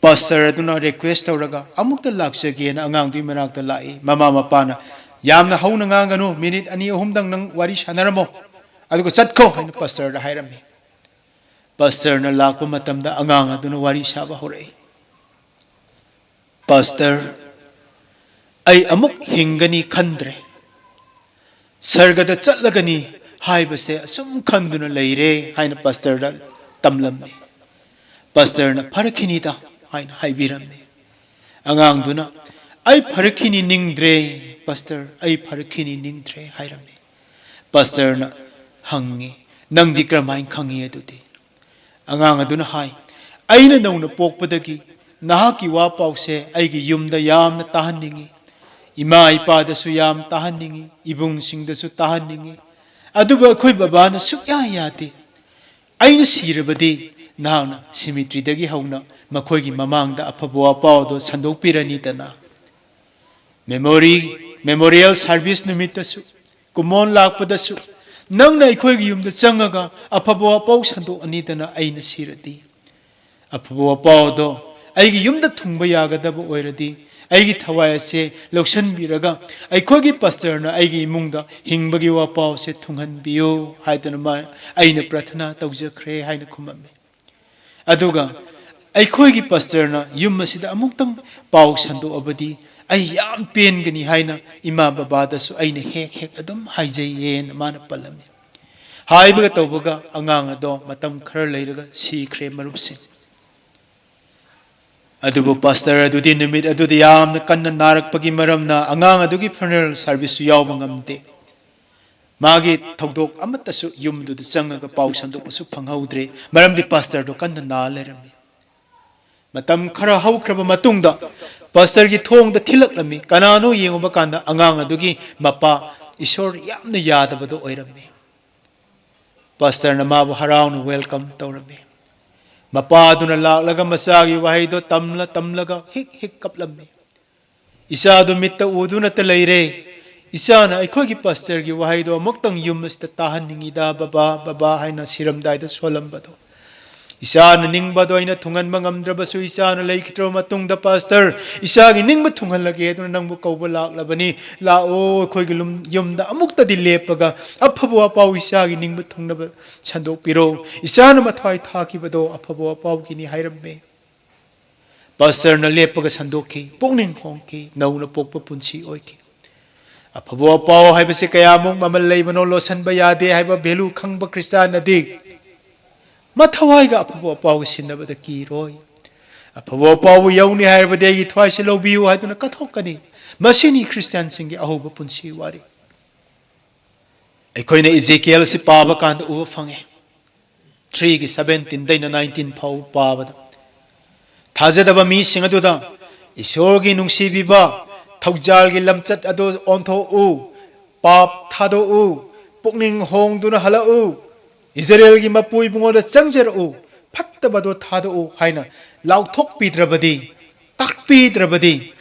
ꯄꯥꯁꯇꯔ ꯑꯗꯨꯅ ꯔꯤꯀ꯭ꯋꯦꯁ ꯇꯧꯔꯒ ꯑꯃꯨꯛꯇ ꯂꯥꯛꯆꯒꯦꯅ ꯑꯉꯥꯡꯗꯨꯒꯤ ꯃꯅꯥꯛꯇ ꯂꯥꯛꯏ꯫ ꯃꯃꯥ ꯃꯄꯥꯅ ꯌꯥꯝꯅ ꯍꯧꯅ ꯉꯥꯡꯒꯅꯨ, ꯃꯤꯅꯤꯠ ꯑꯅꯤ ꯑꯍꯨꯝꯗꯪ ꯅꯪ ꯋꯥꯔꯤ ꯁꯥꯟꯅꯔꯝꯃꯣ, ꯑꯗꯨꯒ ꯆꯠꯈꯣ ꯍꯥꯏꯅ ꯄꯥꯁꯇꯔꯗ ꯍꯥꯏꯔꯝꯃꯤ꯫ ꯄꯥꯁꯇꯔꯅ ꯂꯥꯛꯄ ꯃꯇꯝꯗ ꯑꯉꯥꯡ ꯑꯗꯨꯅ ꯋꯥꯔꯤ ꯁꯥꯕ ꯍꯧꯔꯛꯏ꯫ ꯄꯥꯁꯇꯔ, ꯑꯩ ꯑꯃꯨꯛ ꯍꯤꯡꯒꯅꯤ ꯈꯟꯗ꯭ꯔꯦ꯫ ꯁꯔꯒꯗ ꯆꯠꯂꯒꯅꯤ ꯍꯥꯏꯕꯁꯦ ꯑꯁꯨꯝ ꯈꯟꯗꯨꯅ ꯂꯩꯔꯦ ꯍꯥꯏꯅ ꯄꯥꯁꯇꯔꯗ ꯇꯝꯂꯝꯃꯤ꯫ ꯄꯥꯁꯇꯔꯅ "ꯐꯔꯛꯈꯤꯅꯤꯗ" ꯍꯥꯏꯅ ꯍꯥꯏꯕꯤꯔꯝꯃꯤ꯫ ꯑꯉꯥꯡꯗꯨꯅ "ꯑꯩ ꯐꯔꯛꯈꯤꯅꯤ ꯅꯤꯡꯗ꯭ꯔꯦ, ꯄꯥꯁꯇꯔ, ꯑꯩ ꯐꯔꯛꯈꯤꯅꯤ ꯅꯤꯡꯗ꯭ꯔꯦ" ꯍꯥꯏꯔꯝꯃꯤ꯫ ꯄꯥꯁꯇꯔꯅ ꯍꯪꯉꯤ, "ꯅꯪꯗꯤ ꯀꯔꯝꯍꯥꯏꯅ ꯈꯪꯉꯤ ꯑꯗꯨꯗꯤ?" ꯑꯉꯥꯡ ꯑꯗꯨꯅ ꯍꯥꯏ, "ꯑꯩꯅ ꯅꯧꯅ ꯄꯣꯛꯄꯗꯒꯤ ꯅꯍꯥꯛꯀꯤ ꯋꯥ ꯄꯥꯎꯁꯦ ꯑꯩꯒꯤ ꯌꯨꯝꯗ ꯌꯥꯝꯅ ꯇꯥꯍꯟꯅꯤꯡꯉꯤ, ꯏꯃꯥ ꯏꯄꯥꯗꯁꯨ ꯌꯥꯝ ꯇꯥꯍꯟꯅꯤꯡꯉꯤ, ꯏꯕꯨꯡꯁꯤꯡꯗꯁꯨ ꯇꯥꯍꯟꯅꯤꯡꯉꯤ, ꯑꯗꯨꯕꯨ ꯑꯩꯈꯣꯏ ꯕꯕꯥꯅ ꯁꯨꯛꯌꯥ ꯌꯥꯗꯦ꯫ ꯑꯩꯅ ꯁꯤꯔꯕꯗꯤ ꯅꯍꯥꯛꯅ ꯁꯤꯃꯤꯇ꯭ꯔꯤꯗꯒꯤ ꯍꯧꯅ ꯃꯈꯣꯏꯒꯤ ꯃꯃꯥꯡꯗ ꯑꯐꯕ ꯋꯥꯄꯥꯎ ꯑꯗꯨ ꯁꯟꯗꯣꯛꯄꯤꯔꯅꯤꯗꯅ꯫ ꯃꯦꯃꯣꯔꯤ, ꯃꯦꯃꯣꯔꯤꯌꯦꯜ ꯁꯥꯔꯚꯤꯁ ꯅꯨꯃꯤꯠꯇꯁꯨ, ꯀꯨꯃꯣꯟ ꯂꯥꯛꯄꯗꯁꯨ ꯅꯪꯅ ꯑꯩꯈꯣꯏꯒꯤ ꯌꯨꯝꯗ ꯆꯪꯉꯒ ꯑꯐꯕ ꯋꯥꯄꯥꯎ ꯁꯟꯗꯣꯛꯑꯅꯤꯗꯅ ꯑꯩꯅ ꯁꯤꯔꯗꯤ꯫ ꯑꯐꯕ ꯋꯥꯄꯥꯎ ꯑꯗꯣ ꯑꯩꯒꯤ ꯌꯨꯝꯗ ꯊꯨꯡꯕ ꯌꯥꯒꯗꯕ ꯑꯣꯏꯔꯗꯤ ꯑꯩꯒꯤ ꯊꯋꯥꯏ ꯑꯁꯦ ꯂꯧꯁꯤꯟꯕꯤꯔꯒ ꯑꯩꯈꯣꯏꯒꯤ ꯄꯥꯁꯇꯔꯅ ꯑꯩꯒꯤ ꯏꯃꯨꯡꯗ ꯍꯤꯡꯕꯒꯤ ꯋꯥꯄꯥꯎꯁꯦ ꯊꯨꯡꯍꯟꯕꯤꯌꯨ" ꯍꯥꯏꯗꯨꯅ ꯃꯥ, "ꯑꯩꯅ ꯄ꯭ꯔꯊꯅꯥ ꯇꯧꯖꯈ꯭ꯔꯦ" ꯍꯥꯏꯅ ꯈꯨꯝꯃꯝꯃꯤ꯫ ꯑꯗꯨꯒ ꯑꯩꯈꯣꯏꯒꯤ ꯄꯥꯁꯇꯔꯅ ꯌꯨꯝ ꯑꯁꯤꯗ ꯑꯃꯨꯛꯇꯪ ꯄꯥꯎ ꯁꯟꯗꯣꯛꯑꯕꯗꯤ ꯑꯩ ꯌꯥꯝ ꯄꯦꯟꯒꯅꯤ ꯍꯥꯏꯅ ꯏꯃꯥ ꯕꯕꯥꯗꯁꯨ ꯑꯩꯅ ꯍꯦꯛ ꯍꯦꯛ ꯑꯗꯨꯝ ꯍꯥꯏꯖꯩꯌꯦꯅ ꯃꯥꯅ ꯄꯜꯂꯝꯃꯤ꯫ ꯍꯥꯏꯕꯒ ꯇꯧꯕꯒ ꯑꯉꯥꯡ ꯑꯗꯣ ꯃꯇꯝ ꯈꯔ ꯂꯩꯔꯒ ꯁꯤꯈ꯭ꯔꯦ, ꯃꯔꯨꯞꯁꯤꯡ꯫ ꯑꯗꯨꯕꯨ ꯄꯥꯁꯇꯔ ꯑꯗꯨꯗꯤ ꯅꯨꯃꯤꯠ ꯑꯗꯨꯗ ꯌꯥꯝꯅ ꯀꯟꯅ ꯅꯥꯔꯛꯄꯒꯤ ꯃꯔꯝꯅ ꯑꯉꯥꯡ ꯑꯗꯨꯒꯤ funeral serviceꯁꯨ ꯌꯥꯎꯕ ꯉꯝꯗꯦ꯫ ꯃꯥꯒꯤ ꯊꯧꯗꯣꯛ ꯑꯃꯠꯇꯁꯨ ꯌꯨꯝꯗꯨꯗ ꯆꯪꯉꯒ ꯄꯥꯎ ꯁꯟꯗꯣꯛꯄꯁꯨ ꯐꯪꯍꯧꯗ꯭ꯔꯦ, ꯃꯔꯝꯗꯤ ꯄꯥꯁꯇꯔꯗꯣ ꯀꯟꯅ ꯅꯥ ꯂꯩꯔꯝꯃꯤ꯫ ꯃꯇꯝ ꯈꯔ ꯍꯧꯈ꯭ꯔꯕ ꯃꯇꯨꯡꯗ ꯄꯥꯁꯇꯔꯒꯤ ꯊꯣꯡꯗ ꯊꯤꯜꯂꯛꯂꯝꯃꯤ꯫ ꯀꯅꯥꯅꯣ ꯌꯦꯡꯉꯨꯕ ꯀꯥꯟꯗ ꯑꯉꯥꯡ ꯑꯗꯨꯒꯤ ꯃꯄꯥ, ꯏꯁꯣꯔ ꯌꯥꯝꯅ ꯌꯥꯗꯕꯗꯣ ꯑꯣꯏꯔꯝꯃꯤ꯫ ꯄꯥꯁꯇꯔꯅ ꯃꯥꯕꯨ ꯍꯔꯥꯎꯅ welcome ꯇꯧꯔꯝꯃꯤ꯫ ꯃꯄꯥꯗꯨꯅ ꯂꯥꯛꯂꯒ ꯃꯆꯥꯒꯤ ꯋꯥꯍꯩꯗꯣ ꯇꯝꯂ ꯇꯝꯂꯒ ꯍꯤꯛ ꯍꯤꯛ ꯀꯞꯂꯝꯃꯤ꯫ "ꯏꯆꯥꯗꯨ ꯃꯤꯠꯇ ꯎꯗꯨꯅꯇ ꯂꯩꯔꯦ꯫ ꯏꯆꯥꯅ ꯑꯩꯈꯣꯏꯒꯤ ꯄꯥꯁꯇꯔꯒꯤ ꯋꯥꯍꯩꯗꯣ ꯑꯃꯨꯛꯇꯪ ꯌꯨꯝ ꯑꯁꯤꯗ ꯇꯥꯍꯟꯅꯤꯡꯉꯤꯗ, ꯕꯕꯥ, ꯕꯕꯥ" ꯍꯥꯏꯅ ꯁꯤꯔꯝꯗꯥꯏꯗ ꯁꯣꯜꯂꯝꯕꯗꯣ꯫ "ꯏꯆꯥꯅ ꯅꯤꯡꯕꯗꯣ ꯑꯩꯅ ꯊꯨꯡꯍꯟꯕ ꯉꯝꯗ꯭ꯔꯕꯁꯨ, ꯏꯆꯥꯅ ꯂꯩꯈꯤꯗ꯭ꯔꯕ ꯃꯇꯨꯡꯗ, ꯄꯥꯁꯇꯔ, ꯏꯆꯥꯒꯤ ꯅꯤꯡꯕ ꯊꯨꯡꯍꯜꯂꯒꯦ ꯑꯗꯨꯅ ꯅꯪꯕꯨ ꯀꯧꯕ ꯂꯥꯛꯂꯕꯅꯤ꯫ ꯂꯥꯛꯑꯣ, ꯑꯩꯈꯣꯏꯒꯤ ꯂꯨꯝ-, ꯌꯨꯝꯗ ꯑꯃꯨꯛꯇꯗꯤ ꯂꯦꯞꯄꯒ ꯑꯐꯕ ꯋꯥꯄꯥꯎ ꯏꯆꯥꯒꯤ ꯅꯤꯡꯕ ꯊꯨꯡꯅꯕ ꯁꯟꯗꯣꯛꯄꯤꯔꯣ꯫ ꯏꯆꯥꯅ ꯃꯊ꯭ꯋꯥꯏ ꯊꯥꯈꯤꯕꯗꯣ ꯑꯐꯕ ꯋꯥꯄꯥꯎꯒꯤꯅꯤ" ꯍꯥꯏꯔꯝꯃꯦ꯫ ꯄꯥꯁꯇꯔꯅ ꯂꯦꯞꯄꯒ ꯁꯟꯗꯣꯛꯈꯤ, ꯄꯨꯛꯅꯤꯡ ꯍꯣꯡꯈꯤ, ꯅꯧꯅ ꯄꯣꯛꯄ ꯄꯨꯟꯁꯤ ꯑꯣꯏꯈꯤ꯫ ꯑꯐꯕ ꯄꯥꯎ ꯍꯥꯏꯕꯁꯤ ꯀꯌꯥꯃꯨꯛ ꯃꯃꯜ ꯂꯩꯕꯅꯣ ꯂꯣꯠꯁꯤꯟꯕ ꯌꯥꯗꯦ ꯍꯥꯏꯕ value ꯈꯪꯕ ꯈ꯭ꯔꯤꯁꯇꯥꯟꯅꯗꯤ ꯃꯊꯋꯥꯏꯒ ꯑꯐꯕ ꯄꯥꯎꯒ ꯁꯤꯟꯅꯕꯗ ꯀꯤꯔꯣꯏ꯫ ꯑꯐꯕ ꯄꯥꯎꯕꯨ ꯌꯧꯅꯤ ꯍꯥꯏꯔꯕꯗꯤ ꯑꯩꯒꯤ ꯊꯋꯥꯏꯁꯤ ꯂꯧꯕꯤꯌꯨ ꯍꯥꯏꯗꯨꯅ ꯀꯠꯊꯣꯛꯀꯅꯤ꯫ ꯃꯁꯤꯅꯤ ꯈ꯭ꯔꯤꯁꯇꯥꯟꯁꯤꯡꯒꯤ ꯑꯍꯧꯕ ꯄꯨꯟꯁꯤ ꯋꯥꯔꯤ꯫ ꯑꯩꯈꯣꯏꯅ ꯏꯖꯦꯀꯤꯌꯦꯜꯁꯤ ꯄꯥꯕ ꯀꯥꯟꯗ ꯎꯕ ꯐꯪꯉꯦ꯫ Three ꯒꯤ seventeen ꯗꯩꯅ nineteen ꯐꯥꯎꯕ ꯄꯥꯕꯗ ꯊꯥꯖꯗꯕ ꯃꯤꯁꯤꯡ ꯑꯗꯨꯗ ꯏꯁꯣꯔꯒꯤ ꯅꯨꯡꯁꯤꯕꯤꯕ ꯊꯧꯖꯥꯜꯒꯤ ꯂꯝꯆꯠ ꯑꯗꯨ ꯑꯣꯟꯊꯣꯛꯎ, ꯄꯥꯞ ꯊꯥꯗꯣꯛꯎ, ꯄꯨꯛꯅꯤꯡ ꯍꯣꯡꯗꯨꯅ ꯍꯜꯂꯛꯎ, ꯏꯖꯔꯦꯜꯒꯤ ꯃꯄꯨ ꯏꯕꯨꯡꯉꯣꯗ ꯆꯪꯖꯔꯛꯎ, ꯐꯠꯇꯕꯗꯣ ꯊꯥꯗꯣꯛꯎ ꯍꯥꯏꯅ ꯂꯥꯎꯊꯣꯛꯄꯤꯗ꯭ꯔꯕꯗꯤ, ꯇꯥꯛꯄꯤꯗ꯭ꯔꯕꯗꯤ,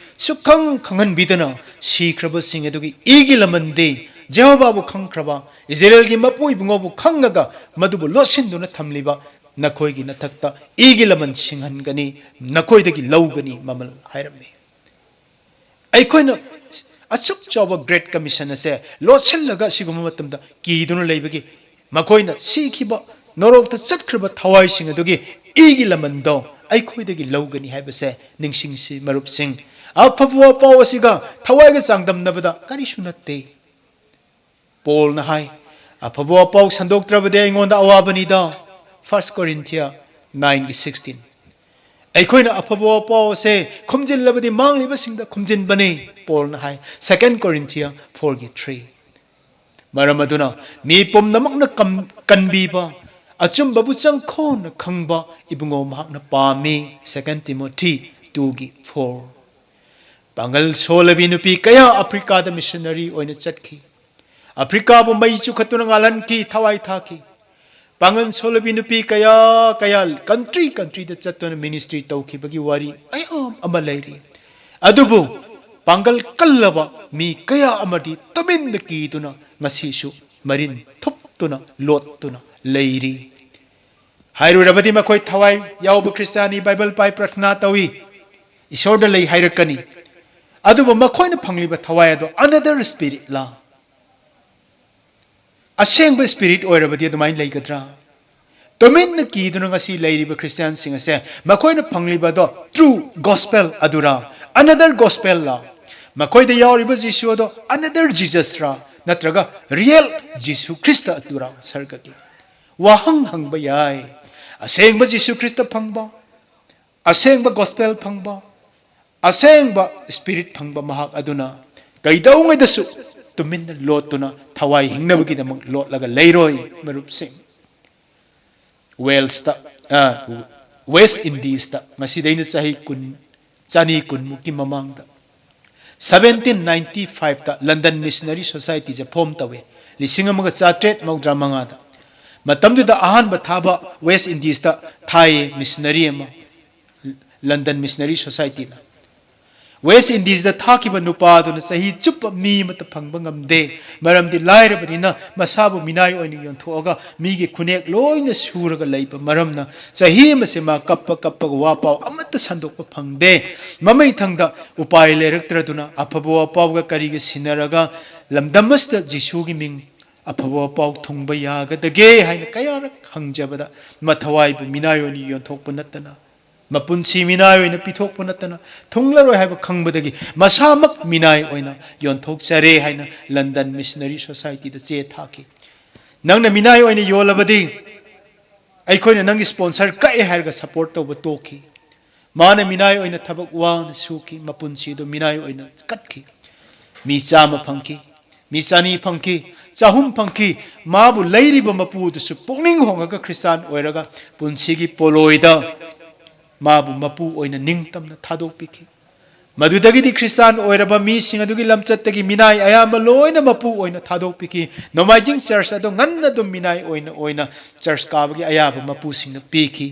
ꯁꯨꯛꯈꯪ ꯈꯪꯍꯟꯕꯤꯗꯅ ꯁꯤꯈ꯭ꯔꯕꯁꯤꯡ ꯑꯗꯨꯒꯤ ꯏꯒꯤ ꯂꯃꯟꯗꯤ ꯖꯦꯍꯣꯚꯥꯕꯨ ꯈꯪꯈ꯭ꯔꯕ ꯏꯖꯔꯦꯜꯒꯤ ꯃꯄꯨ ꯏꯕꯨꯡꯉꯣꯕꯨ ꯈꯪꯉꯒ ꯃꯗꯨꯕꯨ ꯂꯣꯠꯁꯤꯟꯗꯨꯅ ꯊꯝꯂꯤꯕ ꯅꯈꯣꯏꯒꯤ ꯅꯊꯛꯇ ꯏꯒꯤ ꯂꯃꯟ ꯁꯤꯡꯍꯟꯒꯅꯤ, ꯅꯈꯣꯏꯗꯒꯤ ꯂꯧꯒꯅꯤ ꯃꯃꯜ ꯍꯥꯏꯔꯝꯃꯤ꯫ ꯑꯩꯈꯣꯏꯅ ꯑꯁꯨꯛ ꯆꯥꯎꯕ Great Commission ꯑꯁꯦ ꯂꯣꯠꯁꯤꯜꯂꯒ ꯑꯁꯤꯒꯨꯝꯕ ꯃꯇꯝꯗ ꯀꯤꯗꯨꯅ ꯂꯩꯕꯒꯤ ꯃꯈꯣꯏꯅ ꯁꯤꯈꯤꯕ ꯅꯣꯔꯣꯛꯇ ꯆꯠꯈ꯭ꯔꯕ ꯊꯋꯥꯏꯁꯤꯡ ꯑꯗꯨꯒꯤ ꯏꯒꯤ ꯂꯃꯟꯗꯣ ꯑꯩꯈꯣꯏꯗꯒꯤ ꯂꯧꯒꯅꯤ ꯍꯥꯏꯕꯁꯦ ꯅꯤꯡꯁꯤꯡꯁꯤ ꯃꯔꯨꯞꯁꯤꯡ꯫ ꯑꯐꯕ ꯄꯥꯎ ꯑꯁꯤꯒ ꯊꯋꯥꯏꯒ ꯆꯥꯡꯗꯝꯅꯕꯗ ꯀꯔꯤꯁꯨ ꯅꯠꯇꯦ꯫ ꯄꯣꯜꯅ ꯍꯥꯏ, "ꯑꯐꯕ ꯄꯥꯎ ꯁꯟꯗꯣꯛꯇ꯭ꯔꯕꯗꯤ ꯑꯩꯉꯣꯟꯗ ꯑꯋꯥꯕꯅꯤꯗ"꯫ First Corinthians nine ꯒꯤ sixteen꯫ ꯑꯩꯈꯣꯏꯅ ꯑꯐꯕ ꯄꯥꯎ ꯑꯁꯦ ꯈꯨꯝꯖꯤꯜꯂꯕꯗꯤ ꯃꯥꯡꯂꯤꯕꯁꯤꯡꯗ ꯈꯨꯝꯖꯤꯟꯕꯅꯤ, ꯄꯣꯜꯅ ꯍꯥꯏ, Second Corinthians four ꯒꯤ three꯫ ꯃꯔꯝ ꯑꯗꯨꯅ ꯃꯤ ꯄꯨꯝꯅꯃꯛꯅ ꯀꯝ-, ꯀꯟꯕꯤꯕ, ꯑꯆꯨꯝꯕꯕꯨ ꯆꯪꯈꯣꯟꯅ ꯈꯪꯕ ꯏꯕꯨꯡꯉꯣ ꯃꯍꯥꯛꯅ ꯄꯥꯝꯃꯤ, Second Timothy two ꯒꯤ four꯫ ꯄꯥꯡꯒꯜ ꯁꯣꯜꯂꯕꯤ ꯅꯨꯄꯤ ꯀꯌꯥ ꯑꯐ꯭ꯔꯤꯀꯥꯗ ꯃꯤꯁꯟꯅꯔꯤ ꯑꯣꯏꯅ ꯆꯠꯈꯤ꯫ ꯑꯐ꯭ꯔꯤꯀꯥꯕꯨ ꯃꯩ ꯆꯨꯈꯠꯇꯨꯅ ꯉꯥꯜꯍꯟꯈꯤ, ꯊꯋꯥꯏ ꯊꯥꯈꯤ꯫ ꯄꯥꯡꯒꯜ ꯁꯣꯜꯂꯕꯤ ꯅꯨꯄꯤ ꯀꯌꯥ ꯀꯌꯥ country countryꯗ ꯆꯠꯇꯨꯅ ministry ꯇꯧꯈꯤꯕꯒꯤ ꯋꯥꯔꯤ ꯃꯌꯥꯝ ꯑꯃ ꯂꯩꯔꯤ꯫ ꯑꯗꯨꯕꯨ ꯄꯥꯡꯒꯜ ꯀꯜꯂꯕ ꯃꯤ ꯀꯌꯥ ꯑꯃꯗꯤ ꯇꯨꯃꯤꯟꯅ ꯀꯤꯗꯨꯅ ꯉꯁꯤꯁꯨ ꯃꯔꯤꯟ ꯊꯨꯞꯇꯨꯅ ꯂꯣꯠꯇꯨꯅ ꯂꯩꯔꯤ꯫ ꯍꯥꯏꯔꯨꯔꯕꯗꯤ ꯃꯈꯣꯏ ꯊꯋꯥꯏ ꯌꯥꯎꯕ ꯈ꯭ꯔꯤꯁꯇꯤꯌꯥꯅꯤ, ꯕꯥꯏꯕꯜ ꯄꯥꯏ, ꯄ꯭ꯔꯊꯅꯥ ꯇꯧꯏ, ꯏꯁꯣꯔꯗ ꯂꯩ ꯍꯥꯏꯔꯛꯀꯅꯤ꯫ ꯑꯗꯨꯕꯨ ꯃꯈꯣꯏꯅ ꯐꯪꯂꯤꯕ ꯊꯋꯥꯏ ꯑꯗꯨ another spirit ꯂꯥ? ꯑꯁꯦꯡꯕ spirit ꯑꯣꯏꯔꯕꯗꯤ ꯑꯗꯨꯃꯥꯏꯅ ꯂꯩꯒꯗ꯭ꯔꯥ? ꯇꯨꯃꯤꯟꯅ ꯀꯤꯗꯨꯅ ꯉꯁꯤ ꯂꯩꯔꯤꯕ ꯈ꯭ꯔꯤꯁꯇꯤꯌꯥꯟꯁꯤꯡ ꯑꯁꯦ ꯃꯈꯣꯏꯅ ꯐꯪꯂꯤꯕ ꯑꯗꯣ true gospel ꯑꯗꯨꯔꯥ, another gospel ꯂꯥ? ꯃꯈꯣꯏꯗ ꯌꯥꯎꯔꯤꯕ ꯖꯤꯁꯨ ꯑꯗꯣ another Jesus ꯔꯥ, ꯅꯠꯇ꯭ꯔꯒ real ꯖꯤꯁꯨ ꯈ꯭ꯔꯤꯁꯇ ꯑꯗꯨꯔꯥ? ꯁꯔꯒꯒꯤ ꯋꯥꯍꯪ ꯍꯪꯕ ꯌꯥꯏ꯫ ꯑꯁꯦꯡꯕ ꯖꯤꯁꯨ ꯈ꯭ꯔꯤꯁꯇ ꯐꯪꯕ, ꯑꯁꯦꯡꯕ gospel ꯐꯪꯕ, ꯑꯁꯦꯡꯕ spirit ꯐꯪꯕ ꯃꯍꯥꯛ ꯑꯗꯨꯅ ꯀꯩꯗꯧꯉꯩꯗꯁꯨ ꯇꯨꯃꯤꯟꯅ ꯂꯣꯠꯇꯨꯅ ꯊꯋꯥꯏ ꯍꯤꯡꯅꯕꯒꯤꯗꯃꯛ ꯂꯣꯠꯂꯒ ꯂꯩꯔꯣꯏ꯫ ꯃꯔꯨꯞꯁꯤꯡ, ꯋꯦꯜꯁꯇ, ꯑ, ꯋꯦꯁ ꯏꯟꯗꯤꯁꯇ ꯉꯁꯤꯗꯩꯅ ꯆꯍꯤ ꯀꯨꯟ, ꯆꯅꯤ ꯀꯨꯟꯃꯨꯛꯀꯤ ꯃꯃꯥꯡꯗ seventeen ninety five ꯇ London Missionary Society ꯁꯦ form ꯇꯧꯋꯦ, ꯂꯤꯁꯤꯡ ꯑꯃꯒ ꯆꯥꯇ꯭ꯔꯦꯠ ꯃꯧꯗ꯭ꯔꯥ ꯃꯉꯥꯗ꯫ ꯃꯇꯝꯗꯨꯗ ꯑꯍꯥꯟꯕ ꯊꯥꯕ ꯋꯦꯁ ꯏꯟꯗꯤꯁꯇ ꯊꯥꯏꯌꯦ ꯃꯤꯁꯅꯔꯤ ꯑꯃ, ꯂꯟꯗꯟ ꯃꯤꯁꯅꯔꯤ ꯁꯣꯁꯥꯏꯇꯤꯅ꯫ ꯋꯦꯁ ꯏꯟꯗꯤꯁꯇ ꯊꯥꯈꯤꯕ ꯅꯨꯄꯥꯗꯨꯅ ꯆꯍꯤ ꯆꯨꯞꯄ ꯃꯤ ꯑꯃꯠꯇ ꯐꯪꯕ ꯉꯝꯗꯦ, ꯃꯔꯝꯗꯤ ꯂꯥꯏꯔꯕꯅꯤꯅ ꯃꯁꯥꯕꯨ ꯃꯤꯅꯥꯏ ꯑꯣꯏꯅ ꯌꯣꯟꯊꯣꯛꯑꯒ ꯃꯤꯒꯤ ꯈꯨꯅꯦꯛ ꯂꯣꯏꯅ ꯁꯨꯔꯒ ꯂꯩꯕ ꯃꯔꯝꯅ ꯆꯍꯤ ꯑꯃꯁꯦ ꯃꯥ ꯀꯞꯄ ꯀꯞꯄꯒ ꯋꯥ ꯄꯥꯎ ꯑꯃꯠꯇ ꯁꯟꯗꯣꯛꯄ ꯐꯪꯗꯦ꯫ ꯃꯃꯩꯊꯪꯗ ꯎꯄꯥꯏ ꯂꯩꯔꯛꯇ꯭ꯔꯗꯨꯅ ꯑꯐꯕ ꯋꯥ ꯄꯥꯎꯒ ꯀꯔꯤꯒ ꯁꯤꯟꯅꯔꯒ ꯂꯝꯗꯝ ꯑꯁꯤꯗ ꯖꯤꯁꯨꯒꯤ ꯃꯤꯡ ꯑꯐꯕ ꯋꯥ ꯄꯥꯎ ꯊꯨꯡꯕ ꯌꯥꯒꯗꯒꯦ ꯍꯥꯏꯅ ꯀꯌꯥꯔꯛ ꯍꯪꯖꯕꯗ ꯃꯊꯋꯥꯏꯕꯨ ꯃꯤꯅꯥꯏ ꯑꯣꯏꯅ ꯌꯣꯟꯊꯣꯛꯄ ꯅꯠꯇꯅ, ꯃꯄꯨꯟꯁꯤ ꯃꯤꯅꯥꯏ ꯑꯣꯏꯅ ꯄꯤꯊꯣꯛꯄ ꯅꯠꯇꯅ ꯊꯨꯡꯂꯔꯣꯏ ꯍꯥꯏꯕ ꯈꯪꯕꯗꯒꯤ ꯃꯁꯥꯃꯛ ꯃꯤꯅꯥꯏ ꯑꯣꯏꯅ ꯌꯣꯟꯊꯣꯛꯆꯔꯦ ꯍꯥꯏꯅ ꯂꯟꯗꯟ ꯃꯤꯁꯅꯔꯤ ꯁꯣꯁꯥꯏꯇꯤꯗ ꯆꯦ ꯊꯥꯈꯤ꯫ ꯅꯪꯅ ꯃꯤꯅꯥꯏ ꯑꯣꯏꯅ ꯌꯣꯜꯂꯕꯗꯤ ꯑꯩꯈꯣꯏꯅ ꯅꯪꯒꯤ sponsor ꯀꯛꯑꯦ ꯍꯥꯏꯔꯒ support ꯇꯧꯕ ꯇꯣꯛꯈꯤ꯫ ꯃꯥꯅ ꯃꯤꯅꯥꯏ ꯑꯣꯏꯅ ꯊꯕꯛ ꯋꯥꯅ ꯁꯨꯈꯤ, ꯃꯄꯨꯟꯁꯤꯗꯨ ꯃꯤꯅꯥꯏ ꯑꯣꯏꯅ ꯀꯠꯈꯤ꯫ ꯃꯤ ꯆꯥꯝꯃ ꯐꯪꯈꯤ, ꯃꯤ ꯆꯅꯤ ꯐꯪꯈꯤ, ꯆꯍꯨꯝ ꯐꯪꯈꯤ꯫ ꯃꯥꯕꯨ ꯂꯩꯔꯤꯕ ꯃꯄꯨ ꯑꯗꯨꯁꯨ ꯄꯨꯛꯅꯤꯡ ꯍꯣꯡꯉꯒ ꯈ꯭ꯔꯤꯁꯇꯥꯟ ꯑꯣꯏꯔꯒ ꯄꯨꯟꯁꯤꯒꯤ ꯄꯣꯂꯣꯏꯗ ꯃꯥꯕꯨ ꯃꯄꯨ ꯑꯣꯏꯅ ꯅꯤꯡꯇꯝꯅ ꯊꯥꯗꯣꯛꯄꯤꯈꯤ꯫ ꯃꯗꯨꯗꯒꯤꯗꯤ ꯈ꯭ꯔꯤꯁꯇꯥꯟ ꯑꯣꯏꯔꯕ ꯃꯤꯁꯤꯡ ꯑꯗꯨꯒꯤ ꯂꯝꯆꯠꯇꯒꯤ ꯃꯤꯅꯥꯏ ꯑꯌꯥꯝꯕ ꯂꯣꯏꯅ ꯃꯄꯨ ꯑꯣꯏꯅ ꯊꯥꯗꯣꯛꯄꯤꯈꯤ꯫ ꯅꯣꯡꯃꯥꯏꯖꯤꯡ ꯆꯔꯆ ꯑꯗꯨ ꯉꯟꯅ ꯑꯗꯨꯝ ꯃꯤꯅꯥꯏ ꯑꯣꯏꯅ, ꯑꯣꯏꯅ ꯆꯔꯆ ꯀꯥꯕꯒꯤ ꯑꯌꯥꯕ ꯃꯄꯨꯁꯤꯡꯅ ꯄꯤꯈꯤ꯫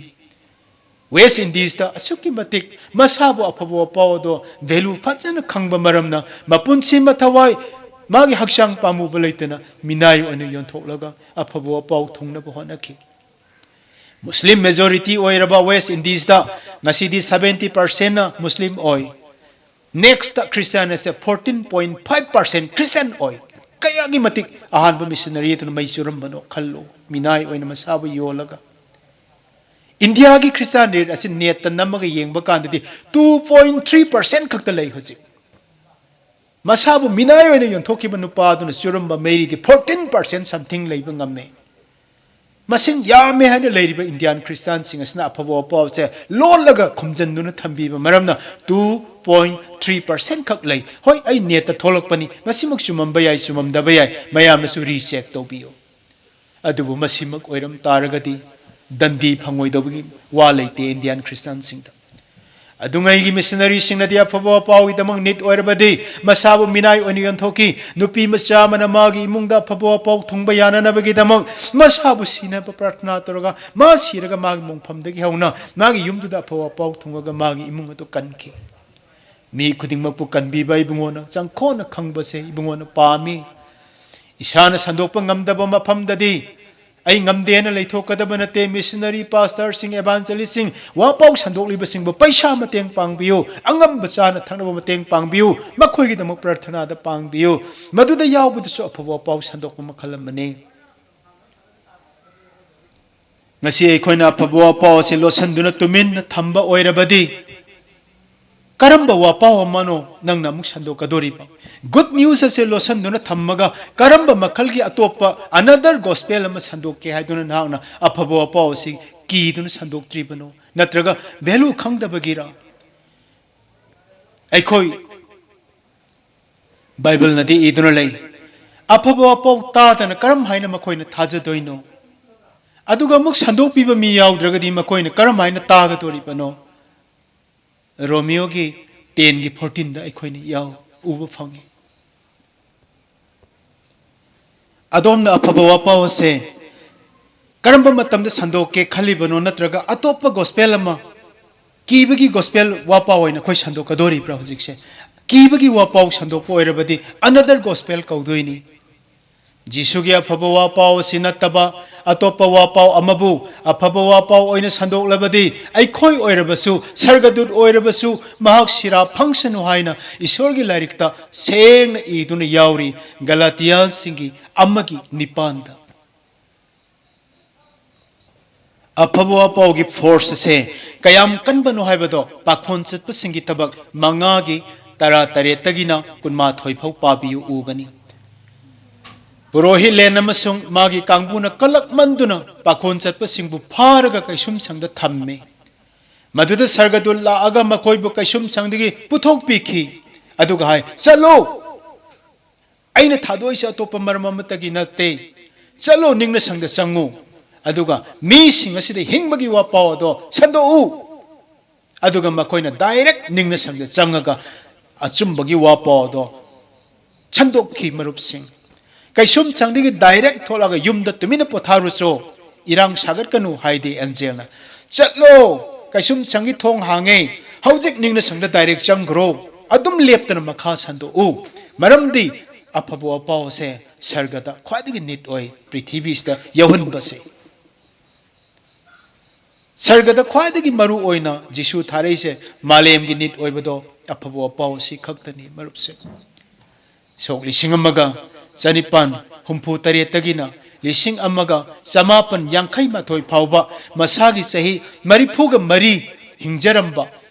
ꯋꯦꯁ ꯏꯟꯗꯤꯁꯇ ꯑꯁꯨꯛꯀꯤ ꯃꯇꯤꯛ ꯃꯁꯥꯕꯨ ꯑꯐꯕ ꯋꯥꯄꯥꯎ ꯑꯗꯣ value ꯐꯖꯅ ꯈꯪꯕ ꯃꯔꯝꯅ ꯃꯄꯨꯟꯁꯤ ꯃꯊꯋꯥꯏ ꯃꯥꯒꯤ ꯍꯛꯆꯥꯡ ꯄꯥꯝꯃꯨꯕ ꯂꯩꯇꯅ ꯃꯤꯅꯥꯏ ꯑꯣꯏꯅ ꯌꯣꯟꯊꯣꯛꯂꯒ ꯑꯐꯕ ꯋꯥꯄꯥꯎ ꯊꯨꯡꯅꯕ ꯍꯣꯠꯅꯈꯤ꯫ ꯃꯨꯁꯂꯤꯝ majority ꯑꯣꯏꯔꯕ ꯋꯦꯁ ꯏꯟꯗꯤꯁꯇ ꯉꯁꯤꯗꯤ seventy percent ꯅ ꯃꯨꯁꯂꯤꯝ ꯑꯣꯏ꯫ Next ꯈ꯭ꯔꯤꯁꯇꯤꯌꯥꯟ ꯑꯁꯦ fourteen point five percent Christian ꯑꯣꯏ꯫ ꯀꯌꯥꯒꯤ ꯃꯇꯤꯛ ꯑꯍꯥꯟꯕ ꯃꯤꯁꯅꯔꯤ ꯑꯗꯨꯅ ꯃꯩ ꯆꯨꯔꯝꯕꯅꯣ ꯈꯜꯂꯨ, ꯃꯤꯅꯥꯏ ꯑꯣꯏꯅ ꯃꯁꯥꯕꯨ ꯌꯣꯜꯂꯒ꯫ ꯏꯟꯗꯤꯌꯥꯒꯤ ꯈ꯭ꯔꯤꯁꯇꯥꯟ ꯔꯦꯠ ꯑꯁꯤ ꯅꯦꯠꯇ ꯅꯝꯃꯒ ꯌꯦꯡꯕ ꯀꯥꯟꯗꯗꯤ two point three percent ꯈꯛꯇ ꯂꯩ ꯍꯧꯖꯤꯛ꯫ ꯃꯁꯥꯕꯨ ꯃꯤꯅꯥꯏ ꯑꯣꯏꯅ ꯌꯣꯟꯊꯣꯛꯈꯤꯕ ꯅꯨꯄꯥ ꯑꯗꯨꯅ ꯆꯨꯔꯝꯕ ꯃꯩꯔꯤꯗꯤ fourteen percent something ꯂꯩꯕ ꯉꯝꯃꯦ꯫ ꯃꯁꯤꯡ ꯌꯥꯝꯃꯦ ꯍꯥꯏꯅ ꯂꯩꯔꯤꯕ ꯏꯟꯗꯤꯌꯥꯟ ꯈ꯭ꯔꯤꯁꯇꯥꯟꯁꯤꯡ ꯑꯁꯤꯅ ꯑꯐꯕ ꯋꯥꯄꯥꯎꯁꯦ ꯂꯣꯜꯂꯒ ꯈꯨꯝꯖꯤꯟꯗꯨꯅ ꯊꯝꯕꯤꯕ ꯃꯔꯝꯅ two point three percent ꯈꯛ ꯂꯩ꯫ ꯍꯣꯏ, ꯑꯩ ꯅꯦꯠꯇ ꯊꯣꯛꯂꯛꯄꯅꯤ, ꯃꯁꯤꯃꯛ ꯆꯨꯝꯃꯝꯕ ꯌꯥꯏ, ꯆꯨꯝꯃꯝꯗꯕ ꯌꯥꯏ, ꯃꯌꯥꯝꯅꯁꯨ ꯔꯤꯆꯦꯛ ꯇꯧꯕꯤꯌꯨ꯫ ꯑꯗꯨꯕꯨ ꯃꯁꯤꯃꯛ ꯑꯣꯏꯔꯝ ꯇꯥꯔꯒꯗꯤ ꯗꯟꯗꯤ ꯐꯪꯉꯣꯏꯗꯧꯕꯒꯤ ꯋꯥ ꯂꯩꯇꯦ ꯏꯟꯗꯤꯌꯥꯟ ꯈ꯭ꯔꯤꯁꯇꯥꯟꯁꯤꯡꯗ꯫ ꯑꯗꯨꯉꯩꯒꯤ ꯃꯤꯁꯅꯔꯤꯁꯤꯡꯅꯗꯤ ꯑꯐꯕ ꯋꯥꯄꯥꯎꯒꯤꯗꯃꯛ ꯅꯤꯠ ꯑꯣꯏꯔꯕꯗꯤ ꯃꯁꯥꯕꯨ ꯃꯤꯅꯥꯏ ꯑꯣꯏꯅ ꯌꯣꯟꯊꯣꯛꯈꯤ꯫ ꯅꯨꯄꯤ ꯃꯆꯥ ꯑꯃꯅ ꯃꯥꯒꯤ ꯏꯃꯨꯡꯗ ꯑꯐꯕ ꯋꯥꯄꯥꯎ ꯊꯨꯡꯕ ꯌꯥꯅꯅꯕꯒꯤꯗꯃꯛ ꯃꯁꯥꯕꯨ ꯁꯤꯅꯕ ꯄ꯭ꯔꯥꯔꯊꯅꯥ ꯇꯧꯔꯒ ꯃꯥ ꯁꯤꯔꯒ ꯃꯥꯒꯤ ꯃꯣꯡꯐꯝꯗꯒꯤ ꯍꯧꯅ ꯃꯥꯒꯤ ꯌꯨꯝꯗꯨꯗ ꯑꯐꯕ ꯋꯥꯄꯥꯎ ꯊꯨꯡꯉꯒ ꯃꯥꯒꯤ ꯏꯃꯨꯡ ꯑꯗꯨ ꯀꯟꯈꯤ꯫ ꯃꯤ ꯈꯨꯗꯤꯡꯃꯛꯄꯨ ꯀꯟꯕꯤꯕ ꯏꯕꯨꯡꯉꯣꯅ ꯆꯪꯈꯣꯟꯅ ꯈꯪꯕꯁꯦ ꯏꯕꯨꯡꯉꯣꯅ ꯄꯥꯝꯃꯤ꯫ ꯏꯁꯥꯅ ꯁꯟꯗꯣꯛꯄ ꯉꯝꯗꯕ ꯃꯐꯝꯗꯗꯤ ꯑꯩ ꯉꯝꯗꯦꯅ ꯂꯩꯊꯣꯛꯀꯗꯕ ꯅꯠꯇꯦ꯫ ꯃꯤꯁꯅꯔꯤ, ꯄꯥꯁꯇꯔꯁꯤꯡ, ꯑꯦꯚꯥꯟꯖꯦꯂꯤꯁꯁꯤꯡ, ꯋꯥꯄꯥꯎ ꯁꯟꯗꯣꯛꯂꯤꯕꯁꯤꯡꯕꯨ ꯄꯩꯁꯥ ꯃꯇꯦꯡ ꯄꯥꯡꯕꯤꯌꯨ, ꯑꯉꯝꯕ ꯆꯥꯅ ꯊꯛꯅꯕ ꯃꯇꯦꯡ ꯄꯥꯡꯕꯤꯌꯨ, ꯃꯈꯣꯏꯒꯤꯗꯃꯛ ꯄ꯭ꯔꯥꯔꯊꯅꯥꯗ ꯄꯥꯡꯕꯤꯌꯨ꯫ ꯃꯗꯨꯗ ꯌꯥꯎꯕꯗꯨꯁꯨ ꯑꯐꯕ ꯋꯥꯄꯥꯎ ꯁꯟꯗꯣꯛꯄ ꯃꯈꯜ ꯑꯃꯅꯤ꯫ ꯉꯁꯤ ꯑꯩꯈꯣꯏꯅ ꯑꯐꯕ ꯋꯥꯄꯥꯎ ꯑꯁꯤ ꯂꯣꯠꯁꯤꯟꯗꯨꯅ ꯇꯨꯃꯤꯟꯅ ꯊꯝꯕ ꯑꯣꯏꯔꯕꯗꯤ ꯀꯔꯝꯕ ꯋꯥꯄꯥꯎ ꯑꯃꯅꯣ ꯅꯪꯅ ꯑꯃꯨꯛ ꯁꯟꯗꯣꯛꯀꯗꯣꯔꯤꯕ? ꯒꯨꯗ ꯅ꯭ꯌꯨꯁ ꯑꯁꯦ ꯂꯣꯠꯁꯤꯟꯗꯨꯅ ꯊꯝꯃꯒ ꯀꯔꯝꯕ ꯃꯈꯜꯒꯤ ꯑꯇꯣꯞꯄ ꯑꯅꯗꯔ ꯒꯣꯁꯄꯦꯜ ꯑꯃ ꯁꯟꯗꯣꯛꯀꯦ ꯍꯥꯏꯗꯨꯅ ꯅꯍꯥꯛꯅ ꯑꯐꯕ ꯋꯥꯄꯥꯎ ꯑꯁꯤ ꯀꯤꯗꯨꯅ ꯁꯟꯗꯣꯛꯇ꯭ꯔꯤꯕꯅꯣ? ꯅꯠꯇ꯭ꯔꯒ ꯚꯦꯂꯨ ꯈꯪꯗꯕꯒꯤꯔ? ꯑꯩꯈꯣꯏ ꯕꯥꯏꯕꯜꯅꯗꯤ ꯏꯗꯨꯅ ꯂꯩ, ꯑꯐꯕ ꯋꯥꯄꯥꯎ ꯇꯥꯗꯅ ꯀꯔꯝ ꯍꯥꯏꯅ ꯃꯈꯣꯏꯅ ꯊꯥꯖꯗꯣꯏꯅꯣ? ꯑꯗꯨꯒ ꯑꯃꯨꯛ ꯁꯟꯗꯣꯛꯄꯤꯕ ꯃꯤ ꯌꯥꯎꯗ꯭ꯔꯒꯗꯤ ꯃꯈꯣꯏꯅ ꯀꯔꯝ ꯍꯥꯏꯅ ꯇꯥꯒꯗꯣꯔꯤꯕꯅꯣ? ꯔꯣꯃꯤꯌꯣꯒꯤ ꯇꯦꯟꯒꯤ ꯐꯣꯔꯇꯤꯟꯗ ꯑꯩꯈꯣꯏꯅ ꯌꯥꯎ ꯎꯕ ꯐꯪꯉꯤ꯫ ꯑꯗꯣꯝꯅ ꯑꯐꯕ ꯋꯥꯄꯥꯎ ꯑꯁꯦ ꯀꯔꯝꯕ ꯃꯇꯝꯗ ꯁꯟꯗꯣꯛꯀꯦ ꯈꯜꯂꯤꯕꯅꯣ? ꯅꯠꯇ꯭ꯔꯒ ꯑꯇꯣꯞꯄ ꯒꯣꯁꯄꯦꯜ ꯑꯃ, ꯀꯤꯕꯒꯤ ꯒꯣꯁꯄꯦꯜ ꯋꯥꯄꯥꯎ ꯑꯣꯏꯅ ꯑꯩꯈꯣꯏ ꯁꯟꯗꯣꯛꯀꯗꯣꯔꯤꯕ꯭ꯔꯥ? ꯍꯧꯖꯤꯛꯁꯦ ꯀꯤꯕꯒꯤ ꯋꯥꯄꯥꯎ ꯁꯟꯗꯣꯛꯄ ꯑꯣꯏꯔꯕꯗꯤ ꯑꯅꯗꯔ ꯒꯣꯁꯄꯦꯜ ꯀꯧꯗꯣꯏꯅꯤ꯫ ꯖꯤꯁꯨꯒꯤ ꯑꯐꯕ ꯋꯥꯄꯥꯎ ꯑꯁꯤ ꯅꯠꯇꯕ ꯑꯇꯣꯞꯄ ꯋꯥꯄꯥꯎ ꯑꯃꯕꯨ ꯑꯐꯕ ꯋꯥꯄꯥꯎ ꯑꯣꯏꯅ ꯁꯟꯗꯣꯛꯂꯕꯗꯤ, ꯑꯩꯈꯣꯏ ꯑꯣꯏꯔꯕꯁꯨ, ꯁꯔꯒꯗꯨꯠ ꯑꯣꯏꯔꯕꯁꯨ, ꯃꯍꯥꯛ ꯁꯤꯔꯥ ꯐꯪꯁꯅꯨ ꯍꯥꯏꯅ ꯏꯁꯣꯔꯒꯤ ꯂꯥꯏꯔꯤꯛꯇ ꯁꯦꯡꯅ ꯏꯗꯨꯅ ꯌꯥꯎꯔꯤ, ꯒꯂꯥꯇꯤꯌꯥꯁꯤꯡꯒꯤ ꯑꯃꯒꯤ ꯅꯤꯄꯥꯟꯗ꯫ ꯑꯐꯕ ꯋꯥꯄꯥꯎꯒꯤ ꯐꯣꯔꯁ ꯑꯁꯦ ꯀꯌꯥꯝ ꯀꯟꯕꯅꯣ ꯍꯥꯏꯕꯗꯣ ꯄꯥꯈꯣꯟ ꯆꯠꯄꯁꯤꯡꯒꯤ ꯊꯕꯛ ꯃꯉꯥꯒꯤ ꯇꯔꯥ ꯇꯔꯦꯠꯇꯒꯤꯅ ꯀꯨꯟꯃꯥꯊꯣꯏ ꯐꯥꯎ ꯄꯥꯕꯤꯌꯨ ꯎꯒꯅꯤ꯫ ꯄꯨꯔꯣꯍꯤꯠ ꯂꯦꯟ ꯑꯃꯁꯨꯡ ꯃꯥꯒꯤ ꯀꯥꯡꯕꯨꯅ ꯀꯜꯂꯛꯃꯟꯗꯨꯅ ꯄꯥꯈꯣꯟ ꯆꯠꯄꯁꯤꯡꯕꯨ ꯐꯥꯔꯒ ꯀꯩꯁꯨꯝꯁꯪꯗ ꯊꯝꯃꯤ꯫ ꯃꯗꯨꯗ ꯁꯔꯒꯗꯨꯠ ꯂꯥꯛꯑꯒ ꯃꯈꯣꯏꯕꯨ ꯀꯩꯁꯨꯝꯁꯪꯗꯒꯤ ꯄꯨꯊꯣꯛꯄꯤꯈꯤ꯫ ꯑꯗꯨꯒ ꯍꯥꯏ, "ꯆꯠꯂꯨ! ꯑꯩꯅ ꯊꯥꯗꯣꯛꯏꯁꯦ ꯑꯇꯣꯞꯄ ꯃꯔꯝ ꯑꯃꯠꯇꯒꯤ ꯅꯠꯇꯦ꯫ ꯆꯠꯂꯣ, ꯅꯤꯡꯅ ꯁꯪꯗ ꯆꯪꯉꯨ꯫ ꯑꯗꯨꯒ ꯃꯤꯁꯤꯡ ꯑꯁꯤꯗ ꯍꯤꯡꯕꯒꯤ ꯋꯥꯄꯥꯎ ꯑꯗꯣ ꯁꯟꯗꯣꯛꯎ꯫" ꯑꯗꯨꯒ ꯃꯈꯣꯏꯅ ꯗꯥꯏꯔꯦꯛ ꯅꯤꯡꯅ ꯁꯪꯗ ꯆꯪꯉꯒ ꯑꯆꯨꯝꯕꯒꯤ ꯋꯥꯄꯥꯎ ꯑꯗꯣ ꯁꯟꯗꯣꯛꯈꯤ, ꯃꯔꯨꯞꯁꯤꯡ꯫ "ꯀꯩꯁꯨꯝꯁꯪꯗꯒꯤ ꯗꯥꯏꯔꯦꯛ ꯊꯣꯛꯂꯒ ꯌꯨꯝꯗ ꯇꯨꯃꯤꯟꯅ ꯄꯣꯊꯥꯔꯨꯆꯣ, ꯏꯔꯥꯡ ꯁꯥꯒꯠꯀꯅꯨ" ꯍꯥꯏꯗꯦ ꯑꯦꯟꯖꯦꯜꯅ꯫ "ꯆꯠꯂꯣ, ꯀꯩꯁꯨꯝꯁꯪꯒꯤ ꯊꯣꯡ ꯍꯥꯡꯉꯦ, ꯍꯧꯖꯤꯛ ꯅꯤꯡꯅ ꯁꯪꯗ ꯗꯥꯏꯔꯦꯛ ꯆꯪꯈ꯭ꯔꯣ, ꯑꯗꯨꯝ ꯂꯦꯞꯇꯅ ꯃꯈꯥ ꯁꯟꯗꯣꯛꯎ, ꯃꯔꯝꯗꯤ ꯑꯐꯕ ꯋꯥꯄꯥꯎ ꯑꯁꯦ ꯁꯔꯒꯗ ꯈ꯭ꯋꯥꯏꯗꯒꯤ ꯅꯤꯠ ꯑꯣꯏ, ꯄ꯭ꯔꯤꯊꯤꯕꯤꯁꯤꯗ ꯌꯧꯍꯟꯕꯁꯦ꯫" ꯁꯔꯒꯗ ꯈ꯭ꯋꯥꯏꯗꯒꯤ ꯃꯔꯨ ꯑꯣꯏꯅ ꯖꯤꯁꯨ ꯊꯥꯔꯛꯏꯁꯦ ꯃꯥꯂꯦꯝꯒꯤ ꯅꯤꯠ ꯑꯣꯏꯕꯗꯣ ꯑꯐꯕ ꯋꯥꯄꯥꯎ ꯑꯁꯤ ꯈꯛꯇꯅꯤ, ꯃꯔꯨꯞꯁꯦ꯫ ꯁꯣꯛ ꯂꯤꯁꯤꯡ ꯑꯃꯒ ꯆꯅꯤꯄꯥꯟ ꯍꯨꯝꯐꯨ ꯇꯔꯦꯠꯇꯒꯤꯅ ꯂꯤꯁꯤꯡ ꯑꯃꯒ ꯆꯃꯥꯄꯟ ꯌꯥꯡꯈꯩ ꯃꯥꯊꯣꯏ ꯐꯥꯎꯕ ꯃꯁꯥꯒꯤ ꯆꯍꯤ ꯃꯔꯤꯐꯨꯒ ꯃꯔꯤ ꯍꯤꯡꯖꯔꯝꯕ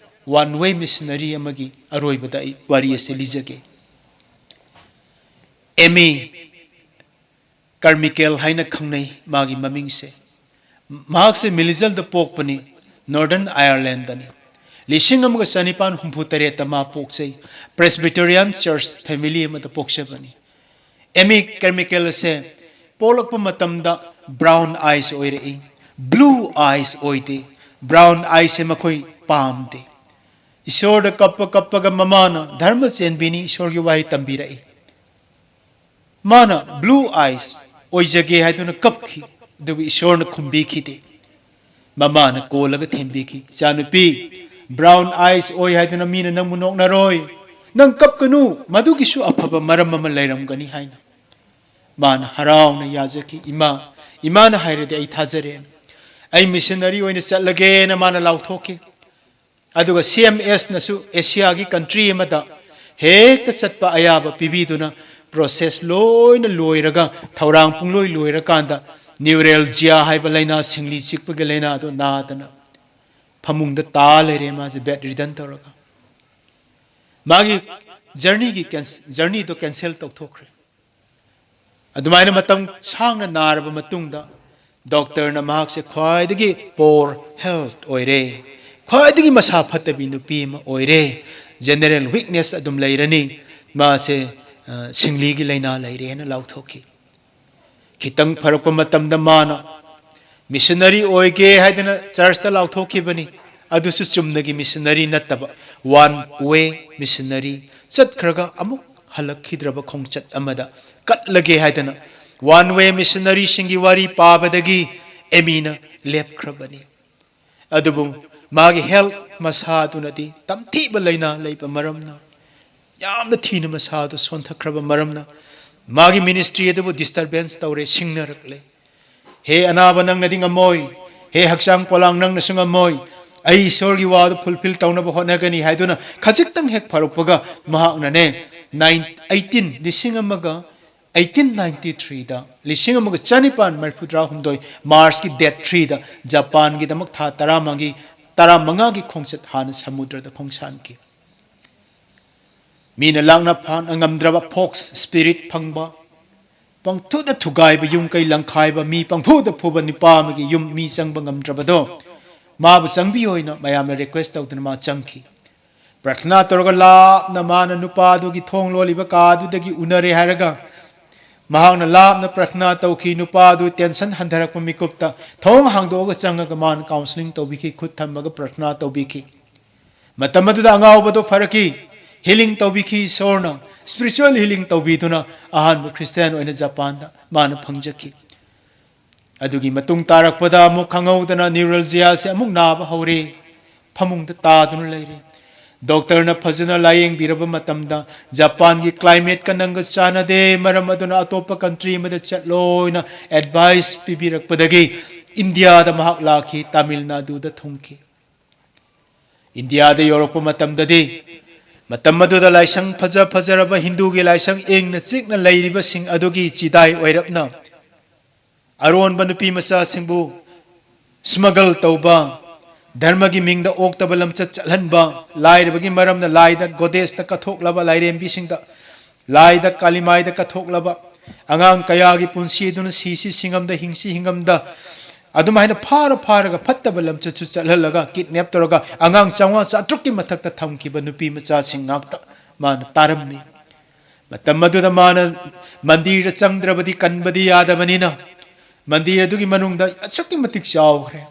ꯋꯥꯟ ꯋꯦ ꯃꯤꯁꯅꯔꯤ ꯑꯃꯒꯤ ꯑꯔꯣꯏꯕꯗ ꯑꯩ ꯋꯥꯔꯤ ꯑꯁꯤ ꯂꯤꯖꯒꯦ꯫ ꯑꯦꯃꯤ ꯀꯥꯔꯃꯤꯀꯦꯜ ꯍꯥꯏꯅ ꯈꯪꯅꯩ ꯃꯥꯒꯤ ꯃꯃꯤꯡꯁꯦ꯫ ꯃꯍꯥꯛꯁꯦ ꯃꯤꯂꯤꯖꯜꯗ ꯄꯣꯛꯄꯅꯤ, ꯅꯣꯔꯗꯔꯟ ꯑꯥꯌꯔꯂꯦꯟꯗꯅꯤ꯫ ꯂꯤꯁꯤꯡ ꯑꯃꯒ ꯆꯅꯤꯄꯥꯟ ꯍꯨꯝꯐꯨ ꯇꯔꯦꯠꯇ ꯃꯥ ꯄꯣꯛꯆꯩ꯫ ꯄ꯭ꯔꯦꯁꯕꯤꯇꯦꯔꯤꯌꯥꯟ ꯆꯔꯆ ꯐꯦꯃꯤꯂꯤ ꯑꯃꯗ ꯄꯣꯛꯆꯕꯅꯤ꯫ ꯑꯦꯃꯤ ꯀꯥꯔꯃꯤꯀꯦꯜ ꯑꯁꯦ ꯄꯣꯛꯂꯛꯄ ꯃꯇꯝꯗ ꯕ꯭ꯔꯥꯎꯟ ꯑꯥꯏꯁ ꯑꯣꯏꯔꯛꯏ, ꯕ꯭ꯂꯨ ꯑꯥꯏꯁ ꯑꯣꯏꯗꯦ꯫ ꯕ꯭ꯔꯥꯎꯟ ꯑꯥꯏꯁꯁꯦ ꯃꯈꯣꯏ ꯄꯥꯝꯗꯦ꯫ ꯏꯁꯣꯔꯗ ꯀꯞꯄ ꯀꯞꯄꯒ ꯃꯃꯥꯅ ꯙꯔꯃ ꯆꯦꯟꯕꯤꯅꯤ, ꯏꯁꯣꯔꯒꯤ ꯋꯥꯍꯩ ꯇꯝꯕꯤꯔꯛꯏ꯫ ꯃꯥꯅ ꯕ꯭ꯂꯨ ꯑꯥꯏꯁ ꯑꯣꯏꯖꯒꯦ ꯍꯥꯏꯗꯨꯅ ꯀꯞꯈꯤ, ꯑꯗꯨꯕꯨ ꯏꯁꯣꯔꯅ ꯈꯨꯝꯕꯤꯈꯤꯗꯦ꯫ ꯃꯃꯥꯅ ꯀꯣꯜꯂꯒ ꯊꯦꯝꯕꯤꯈꯤ, "ꯏꯆꯥꯅꯨꯄꯤ, ꯕ꯭ꯔꯥꯎꯟ ꯑꯥꯏꯁ ꯑꯣꯏ ꯍꯥꯏꯗꯨꯅ ꯃꯤꯅ ꯅꯪꯕꯨ ꯅꯣꯛꯅꯔꯣꯏ꯫ ꯅꯪ ꯀꯞꯀꯅꯨ, ꯃꯗꯨꯒꯤꯁꯨ ꯑꯐꯕ ꯃꯔꯝ ꯑꯃ ꯂꯩꯔꯝꯒꯅꯤ" ꯍꯥꯏꯅ꯫ ꯃꯥꯅ ꯍꯔꯥꯎꯅ ꯌꯥꯖꯈꯤ꯫ "ꯏꯃꯥ, ꯏꯃꯥꯅ ꯍꯥꯏꯔꯗꯤ ꯑꯩ ꯊꯥꯖꯔꯦꯅ꯫ ꯑꯩ ꯃꯤꯁꯟꯅꯔꯤ ꯑꯣꯏꯅ ꯆꯠꯂꯒꯦꯅ" ꯃꯥꯅ ꯂꯥꯎꯊꯣꯛꯈꯤ꯫ ꯑꯗꯨꯒ ꯁꯤ ꯑꯦꯝ ꯑꯦꯁꯅꯁꯨ ꯑꯦꯁꯤꯌꯥꯒꯤ ꯀꯟꯇ꯭ꯔꯤ ꯑꯃꯗ ꯍꯦꯛꯇ ꯆꯠꯄ ꯑꯌꯥꯕ ꯄꯤꯕꯤꯗꯨꯅ ꯄ꯭ꯔꯣꯁꯦꯁ ꯂꯣꯏꯅ ꯂꯣꯏꯔꯒ, ꯊꯧꯔꯥꯡ ꯄꯨꯡꯂꯣꯏ ꯂꯣꯏꯔꯀꯥꯟꯗ Neuralgia ꯍꯥꯏꯕ ꯂꯥꯏꯅꯥ, ꯁꯤꯡꯂꯤ ꯆꯤꯛꯄꯒꯤ ꯂꯥꯏꯅꯥ ꯑꯗꯨ ꯅꯥꯗꯅ ꯐꯃꯨꯡꯗ ꯇꯥ ꯂꯩꯔꯦ꯫ ꯃꯥꯁꯦ bedridden ꯇꯧꯔꯒ ꯃꯥꯒꯤ journey ꯒꯤ ꯀꯦꯟꯁ- journey ꯗꯣ cancel ꯇꯧꯊꯣꯛꯈ꯭ꯔꯦ꯫ ꯑꯗꯨꯃꯥꯏꯅ ꯃꯇꯝ ꯁꯥꯡꯅ ꯅꯥꯔꯕ ꯃꯇꯨꯡꯗ doctor ꯅ ꯃꯍꯥꯛꯁꯦ ꯈ꯭ꯋꯥꯏꯗꯒꯤ poor health ꯑꯣꯏꯔꯦ, ꯈ꯭ꯋꯥꯏꯗꯒꯤ ꯃꯁꯥ ꯐꯠꯇꯕꯤ ꯅꯨꯄꯤ ꯑꯃ ꯑꯣꯏꯔꯦ, general weakness ꯑꯗꯨꯝ ꯂꯩꯔꯅꯤ, ꯃꯥꯁꯦ ꯑ, ꯁꯤꯡꯂꯤꯒꯤ ꯂꯥꯏꯅꯥ ꯂꯩꯔꯦꯅ ꯂꯥꯎꯊꯣꯛꯈꯤ꯫ ꯈꯤꯇꯪ ꯐꯔꯛꯄ ꯃꯇꯝꯗ ꯃꯥꯅ missionary ꯑꯣꯏꯒꯦ ꯍꯥꯏꯗꯅ church ꯇ ꯂꯥꯎꯊꯣꯛꯈꯤꯕꯅꯤ꯫ ꯑꯗꯨꯁꯨ ꯆꯨꯝꯅꯒꯤ missionary ꯅꯠꯇꯕ, one way missionary꯫ ꯆꯠꯈ꯭ꯔꯒ ꯑꯃꯨꯛ ꯍꯜꯂꯛꯈꯤꯗ꯭ꯔꯕ ꯈꯣꯡꯆꯠ ꯑꯃꯗ ꯀꯠꯂꯒꯦ ꯍꯥꯏꯗꯅ one way missionary ꯁꯤꯡꯒꯤ ꯋꯥꯔꯤ ꯄꯥꯕꯗꯒꯤ ꯑꯦꯃꯤꯅ ꯂꯦꯞꯈ꯭ꯔꯕꯅꯤ꯫ ꯑꯗꯨꯕꯨ ꯃꯥꯒꯤ health ꯃꯁꯥꯗꯨꯅꯗꯤ ꯇꯝꯊꯤꯕ ꯂꯥꯏꯅꯥ ꯂꯩꯕ ꯃꯔꯝꯅ, ꯌꯥꯝꯅ ꯊꯤꯅ ꯃꯁꯥꯗꯨ ꯁꯣꯟꯊꯈ꯭ꯔꯕ ꯃꯔꯝꯅ, ꯃꯥꯒꯤ ministry ꯑꯗꯨꯕꯨ disturbance ꯇꯧꯔꯦ, ꯁꯤꯡꯅꯔꯛꯂꯦ꯫ "ꯍꯦ ꯑꯅꯥꯕ, ꯅꯪꯅꯗꯤ ꯉꯝꯃꯣꯏ꯫ ꯍꯦ ꯍꯛꯆꯥꯡ ꯄꯣꯂꯥꯡ, ꯅꯪꯅꯁꯨ ꯉꯝꯃꯣꯏ꯫ ꯑꯩ ꯏꯁꯣꯔꯒꯤ ꯋꯥꯗꯨ fulfill ꯇꯧꯅꯕ ꯍꯣꯠꯅꯒꯅꯤ" ꯍꯥꯏꯗꯨꯅ ꯈꯖꯤꯛꯇꯪ ꯍꯦꯛ ꯐꯔꯛꯄꯒ ꯃꯍꯥꯛꯅꯅꯦ, nine eighteen, ꯂꯤꯁꯤꯡ ꯑꯃꯒ eighteen ninety three ꯗ, ꯂꯤꯁꯤꯡ ꯑꯃꯒ ꯆꯅꯤꯄꯥꯟ ꯃꯔꯤꯐꯨꯇꯔꯥ ꯍꯨꯝꯗꯣꯏ March ꯀꯤ date three ꯗ ꯖꯄꯥꯟꯒꯤꯗꯃꯛ ꯊꯥ ꯇꯔꯥꯃꯉꯥꯒꯤ, ꯇꯔꯥꯃꯉꯥꯒꯤ ꯈꯣꯡꯆꯠ ꯍꯥꯟꯅ ꯁꯃꯨꯗ꯭ꯔꯗ ꯈꯣꯡꯁꯥꯟꯈꯤ꯫ ꯃꯤꯅ ꯂꯥꯛꯅ ꯐꯥꯅ ꯉꯝꯗ꯭ꯔꯕ fox spirit ꯐꯪꯕ, ꯄꯪꯊꯨꯗ ꯊꯨꯒꯥꯏꯕ, ꯌꯨꯝ ꯀꯩ ꯂꯪꯈꯥꯏꯕ, ꯃꯤ ꯄꯪꯐꯨꯗ ꯐꯨꯕ ꯅꯨꯄꯥ ꯑꯃꯒꯤ ꯌꯨꯝ ꯃꯤ ꯆꯪꯕ ꯉꯝꯗ꯭ꯔꯕꯗꯣ, ꯃꯥꯕꯨ ꯆꯪꯕꯤꯌꯣ ꯍꯥꯏꯅ ꯃꯌꯥꯝꯅ request ꯇꯧꯗꯨꯅ ꯃꯥ ꯆꯪꯈꯤ꯫ ꯄ꯭ꯔꯊꯅꯥ ꯇꯧꯔꯒ ꯂꯥꯞꯅ ꯃꯥꯅ ꯅꯨꯄꯥꯗꯨꯒꯤ ꯊꯣꯡ ꯂꯣꯜꯂꯤꯕ ꯀꯥꯗꯨꯗꯒꯤ ꯎꯅꯔꯦ ꯍꯥꯏꯔꯒ ꯃꯍꯥꯛꯅ ꯂꯥꯞꯅ ꯄ꯭ꯔꯊꯅꯥ ꯇꯧꯈꯤ꯫ ꯅꯨꯄꯥꯗꯨ tension ꯍꯟꯊꯔꯛꯄ ꯃꯤꯀꯨꯞꯇ ꯊꯣꯡ ꯍꯥꯡꯗꯣꯛꯑꯒ ꯆꯪꯉꯒ ꯃꯥꯅ counselling ꯇꯧꯕꯤꯈꯤ, ꯈꯨꯠ ꯊꯝꯃꯒ ꯄ꯭ꯔꯊꯅꯥ ꯇꯧꯕꯤꯈꯤ꯫ ꯃꯇꯝ ꯑꯗꯨꯗ ꯑꯉꯥꯎꯕꯗꯨ ꯐꯔꯛꯈꯤ, healing ꯇꯧꯕꯤꯈꯤ ꯏꯁꯣꯔꯅ, spiritual healing ꯇꯧꯕꯤꯗꯨꯅ ꯑꯍꯥꯟꯕ Christian ꯑꯣꯏꯅ ꯖꯄꯥꯟꯗ ꯃꯥꯅ ꯐꯪꯖꯈꯤ꯫ ꯑꯗꯨꯒꯤ ꯃꯇꯨꯡ ꯇꯥꯔꯛꯄꯗ ꯑꯃꯨꯛ ꯈꯪꯍꯧꯗꯅ neuralgia ꯁꯦ ꯑꯃꯨꯛ ꯅꯥꯕ ꯍꯧꯔꯦ꯫ ꯐꯃꯨꯡꯗ ꯇꯥꯗꯨꯅ ꯂꯩꯔꯦ꯫ Doctor ꯅ ꯐꯖꯅ ꯂꯥꯌꯦꯡꯕꯤꯔꯕ ꯃꯇꯝꯗ ꯖꯄꯥꯟꯒꯤ climate ꯀ ꯅꯪꯒ ꯆꯥꯟꯅꯗꯦ, ꯃꯔꯝ ꯑꯗꯨꯅ ꯑꯇꯣꯞꯄ country ꯑꯃꯗ ꯆꯠꯂꯣꯅ advice ꯄꯤꯕꯤꯔꯛꯄꯗꯒꯤ ꯏꯟꯗꯤꯌꯥꯗ ꯃꯍꯥꯛ ꯂꯥꯛꯈꯤ, ꯇꯥꯃꯤꯜ ꯅꯥꯗꯨꯗ ꯊꯨꯡꯈꯤ꯫ ꯏꯟꯗꯤꯌꯥꯗ ꯌꯧꯔꯛꯄ ꯃꯇꯝꯗꯗꯤ ꯃꯇꯝ ꯑꯗꯨꯗ ꯂꯥꯏꯁꯪ ꯐꯖ ꯐꯖꯔꯕ ꯍꯤꯟꯗꯨꯒꯤ ꯂꯥꯏꯁꯪ ꯏꯪꯅ ꯆꯤꯛꯅ ꯂꯩꯔꯤꯕꯁꯤꯡ ꯑꯗꯨꯒꯤ ꯆꯤꯗꯥꯏ ꯑꯣꯏꯔꯞꯅ ꯑꯔꯣꯟꯕ ꯅꯨꯄꯤ ꯃꯆꯥꯁꯤꯡꯕꯨ smuggle ꯇꯧꯕ, ꯙꯔꯃꯒꯤ ꯃꯤꯡꯗ ꯑꯣꯛꯇꯕ ꯂꯝꯆꯠ ꯆꯠꯍꯟꯕ, ꯂꯥꯏꯔꯕꯒꯤ ꯃꯔꯝꯅ ꯂꯥꯏꯗ, goddessꯇ ꯀꯠꯊꯣꯛꯂꯕ, ꯂꯥꯏꯔꯦꯝꯕꯤꯁꯤꯡꯗ, ꯂꯥꯏꯗ, ꯀꯥꯂꯤꯃꯥꯏꯗ ꯀꯠꯊꯣꯛꯂꯕ, ꯑꯉꯥꯡ ꯀꯌꯥꯒꯤ ꯄꯨꯟꯁꯤ ꯑꯗꯨꯅ ꯁꯤꯁꯤ ꯁꯤꯡꯉꯝꯗ, ꯍꯤꯡꯁꯤ ꯍꯤꯡꯉꯝꯗ, ꯑꯗꯨꯝ ꯍꯥꯏꯅ ꯐꯥꯔ ꯐꯥꯔꯒ ꯐꯠꯇꯕ ꯂꯝꯆꯠꯁꯨ ꯆꯠꯍꯜꯂꯒ, kidnap ꯇꯧꯔꯒ ꯑꯉꯥꯡ ꯆꯥꯝꯃꯉꯥ ꯆꯥꯇ꯭ꯔꯨꯛꯀꯤ ꯃꯊꯛꯇ ꯊꯝꯈꯤꯕ ꯅꯨꯄꯤ ꯃꯆꯥꯁꯤꯡ ꯉꯥꯛꯇ ꯃꯥꯅ ꯇꯥꯔꯝꯃꯤ꯫ ꯃꯇꯝ ꯑꯗꯨꯗ ꯃꯥꯅ ꯃꯟꯗꯤꯔꯗ ꯆꯪꯗ꯭ꯔꯕꯗꯤ ꯀꯟꯕꯗꯤ ꯌꯥꯗꯕꯅꯤꯅ, ꯃꯟꯗꯤꯔ ꯑꯗꯨꯒꯤ ꯃꯅꯨꯡꯗ ꯑꯁꯨꯛꯀꯤ ꯃꯇꯤꯛ ꯆꯥꯎꯈ꯭ꯔꯦ꯫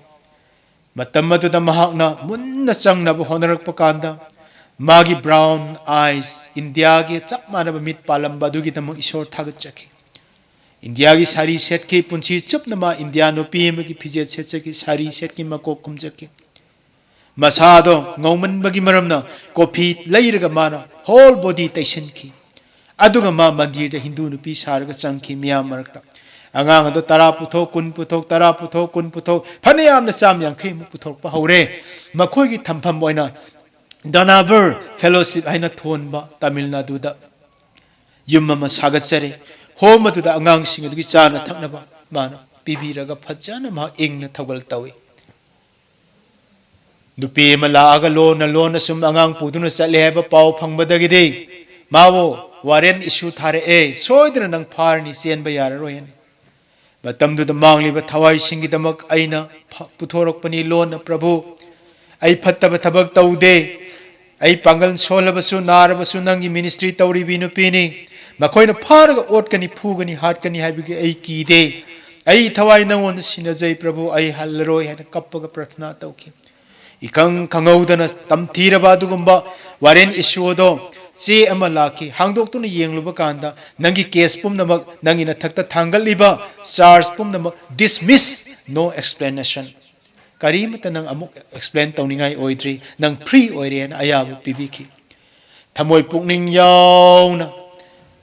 ꯃꯇꯝ ꯑꯗꯨꯗ ꯃꯍꯥꯛꯅ ꯃꯨꯟꯅ ꯆꯪꯅꯕ ꯍꯣꯠꯅꯔꯛꯄ ꯀꯥꯟꯗ, ꯃꯥꯒꯤ brown eyes, ꯏꯟꯗꯤꯌꯥꯒꯤ ꯆꯞ ꯃꯥꯟꯅꯕ ꯃꯤꯠ ꯄꯥꯜꯂꯝꯕ ꯑꯗꯨꯒꯤꯗꯃꯛ ꯏꯁꯣꯔ ꯊꯥꯒꯠꯆꯈꯤ꯫ ꯏꯟꯗꯤꯌꯥꯒꯤ ꯁꯥꯔꯤ ꯁꯦꯠꯈꯤ, ꯄꯨꯟꯁꯤ ꯆꯨꯞꯅ ꯃꯥ ꯏꯟꯗꯤꯌꯥ ꯅꯨꯄꯤ ꯑꯃꯒꯤ ꯐꯤꯖꯦꯠ ꯁꯦꯠꯆꯈꯤ, ꯁꯥꯔꯤ ꯁꯦꯠꯈꯤ, ꯃꯀꯣꯛ ꯈꯨꯝꯖꯈꯤ꯫ ꯃꯁꯥꯗꯣ ꯉꯧꯃꯟꯕꯒꯤ ꯃꯔꯝꯅ ꯀꯣꯐꯤ ꯂꯩꯔꯒ ꯃꯥꯅ whole body ꯇꯩꯁꯤꯟꯈꯤ꯫ ꯑꯗꯨꯒ ꯃꯥ ꯃꯟꯗꯤꯔꯗ ꯍꯤꯟꯗꯨ ꯅꯨꯄꯤ ꯁꯥꯔꯒ ꯆꯪꯈꯤ ꯃꯤꯌꯥꯝ ꯃꯔꯛꯇ꯫ ꯑꯉꯥꯡ ꯑꯗꯣ ꯇꯔꯥ ꯄꯨꯊꯣꯛ, ꯀꯨꯟ ꯄꯨꯊꯣꯛ, ꯇꯔꯥ ꯄꯨꯊꯣꯛ, ꯀꯨꯟ ꯄꯨꯊꯣꯛ, ꯐꯅꯌꯥꯝꯅ ꯆꯥꯝ ꯌꯥꯡꯈꯩꯃꯨꯛ ꯄꯨꯊꯣꯔꯛꯄ ꯍꯧꯔꯦ꯫ ꯃꯈꯣꯏꯒꯤ ꯊꯝꯐꯝ ꯑꯣꯏꯅ ꯗꯅꯥꯕꯔ Fellowship ꯍꯥꯏꯅ ꯊꯣꯟꯕ ꯇꯥꯃꯤꯜ ꯅꯥꯗꯨꯗ ꯌꯨꯝ ꯑꯃ ꯁꯥꯒꯠꯆꯔꯦ꯫ Home ꯑꯗꯨꯗ ꯑꯉꯥꯡꯁꯤꯡ ꯑꯗꯨꯒꯤ ꯆꯥꯅ ꯊꯛꯅꯕ ꯃꯥꯅ ꯄꯤꯕꯤꯔꯒ ꯐꯖꯅ ꯃꯍꯥꯛ ꯏꯪꯅ ꯊꯧꯒꯜ ꯇꯧꯏ꯫ ꯅꯨꯄꯤ ꯑꯃ ꯂꯥꯛꯑꯒ ꯂꯣꯟꯅ ꯂꯣꯟꯅ ꯁꯨꯝ ꯑꯉꯥꯡ ꯄꯨꯗꯨꯅ ꯆꯠꯂꯦ ꯍꯥꯏꯕ ꯄꯥꯎ ꯐꯪꯕꯗꯒꯤꯗꯤ ꯃꯥꯕꯨ warrant issue ꯊꯥꯔꯛꯑꯦ, "ꯁꯣꯏꯗꯅ ꯅꯪ ꯐꯥꯔꯅꯤ, ꯆꯦꯟꯕ ꯌꯥꯔꯔꯣꯏ" ꯍꯥꯏꯅ꯫ ꯃꯇꯝꯗꯨꯗ ꯃꯥꯡꯂꯤꯕ ꯊꯋꯥꯏꯁꯤꯡꯒꯤꯗꯃꯛ ꯑꯩꯅ ꯐ-, ꯄꯨꯊꯣꯔꯛꯄꯅꯤ ꯂꯣꯟꯅ, "ꯄ꯭ꯔꯚꯨ, ꯑꯩ ꯐꯠꯇꯕ ꯊꯕꯛ ꯇꯧꯗꯦ, ꯑꯩ ꯄꯥꯡꯒꯜ ꯁꯣꯜꯂꯕꯁꯨ, ꯅꯥꯔꯕꯁꯨ, ꯅꯪꯒꯤ ministry ꯇꯧꯔꯤꯕꯤ ꯅꯨꯄꯤꯅꯤ꯫ ꯃꯈꯣꯏꯅ ꯐꯥꯔꯒ ꯑꯣꯠꯀꯅꯤ, ꯐꯨꯒꯅꯤ, ꯍꯥꯠꯀꯅꯤ ꯍꯥꯏꯕꯒꯤ ꯑꯩ ꯀꯤꯗꯦ꯫ ꯑꯩ ꯊꯋꯥꯏ ꯅꯪꯉꯣꯟꯗ ꯁꯤꯟꯅꯖꯩ ꯄ꯭ꯔꯚꯨ, ꯑꯩ ꯍꯜꯂꯔꯣꯏ" ꯍꯥꯏꯅ ꯀꯞꯄꯒ ꯄ꯭ꯔꯊꯅꯥ ꯇꯧꯈꯤ꯫ ꯏꯈꯪ ꯈꯪꯍꯧꯗꯅ ꯇꯝꯊꯤꯔꯕ ꯑꯗꯨꯒꯨꯝꯕ warrant issue ꯑꯗꯣ ꯆꯦ ꯑꯃ ꯂꯥꯛꯈꯤ꯫ ꯍꯥꯡꯗꯣꯛꯇꯨꯅ ꯌꯦꯡꯂꯨꯕ ꯀꯥꯟꯗ ꯅꯪꯒꯤ case ꯄꯨꯝꯅꯃꯛ, ꯅꯪꯒꯤ ꯅꯊꯛꯇ ꯊꯥꯡꯒꯠꯂꯤꯕ charge ꯄꯨꯝꯅꯃꯛ dismiss, no explanation꯫ ꯀꯔꯤꯃꯠꯇ ꯅꯪ ꯑꯃꯨꯛ explain ꯇꯧꯅꯤꯡꯉꯥꯏ ꯑꯣꯏꯗ꯭ꯔꯤ, ꯅꯪ free ꯑꯣꯏꯔꯦꯅ ꯑꯌꯥꯕ ꯄꯤꯕꯤꯈꯤ꯫ ꯊꯃꯣꯏ ꯄꯨꯛꯅꯤꯡ ꯌꯥꯎꯅ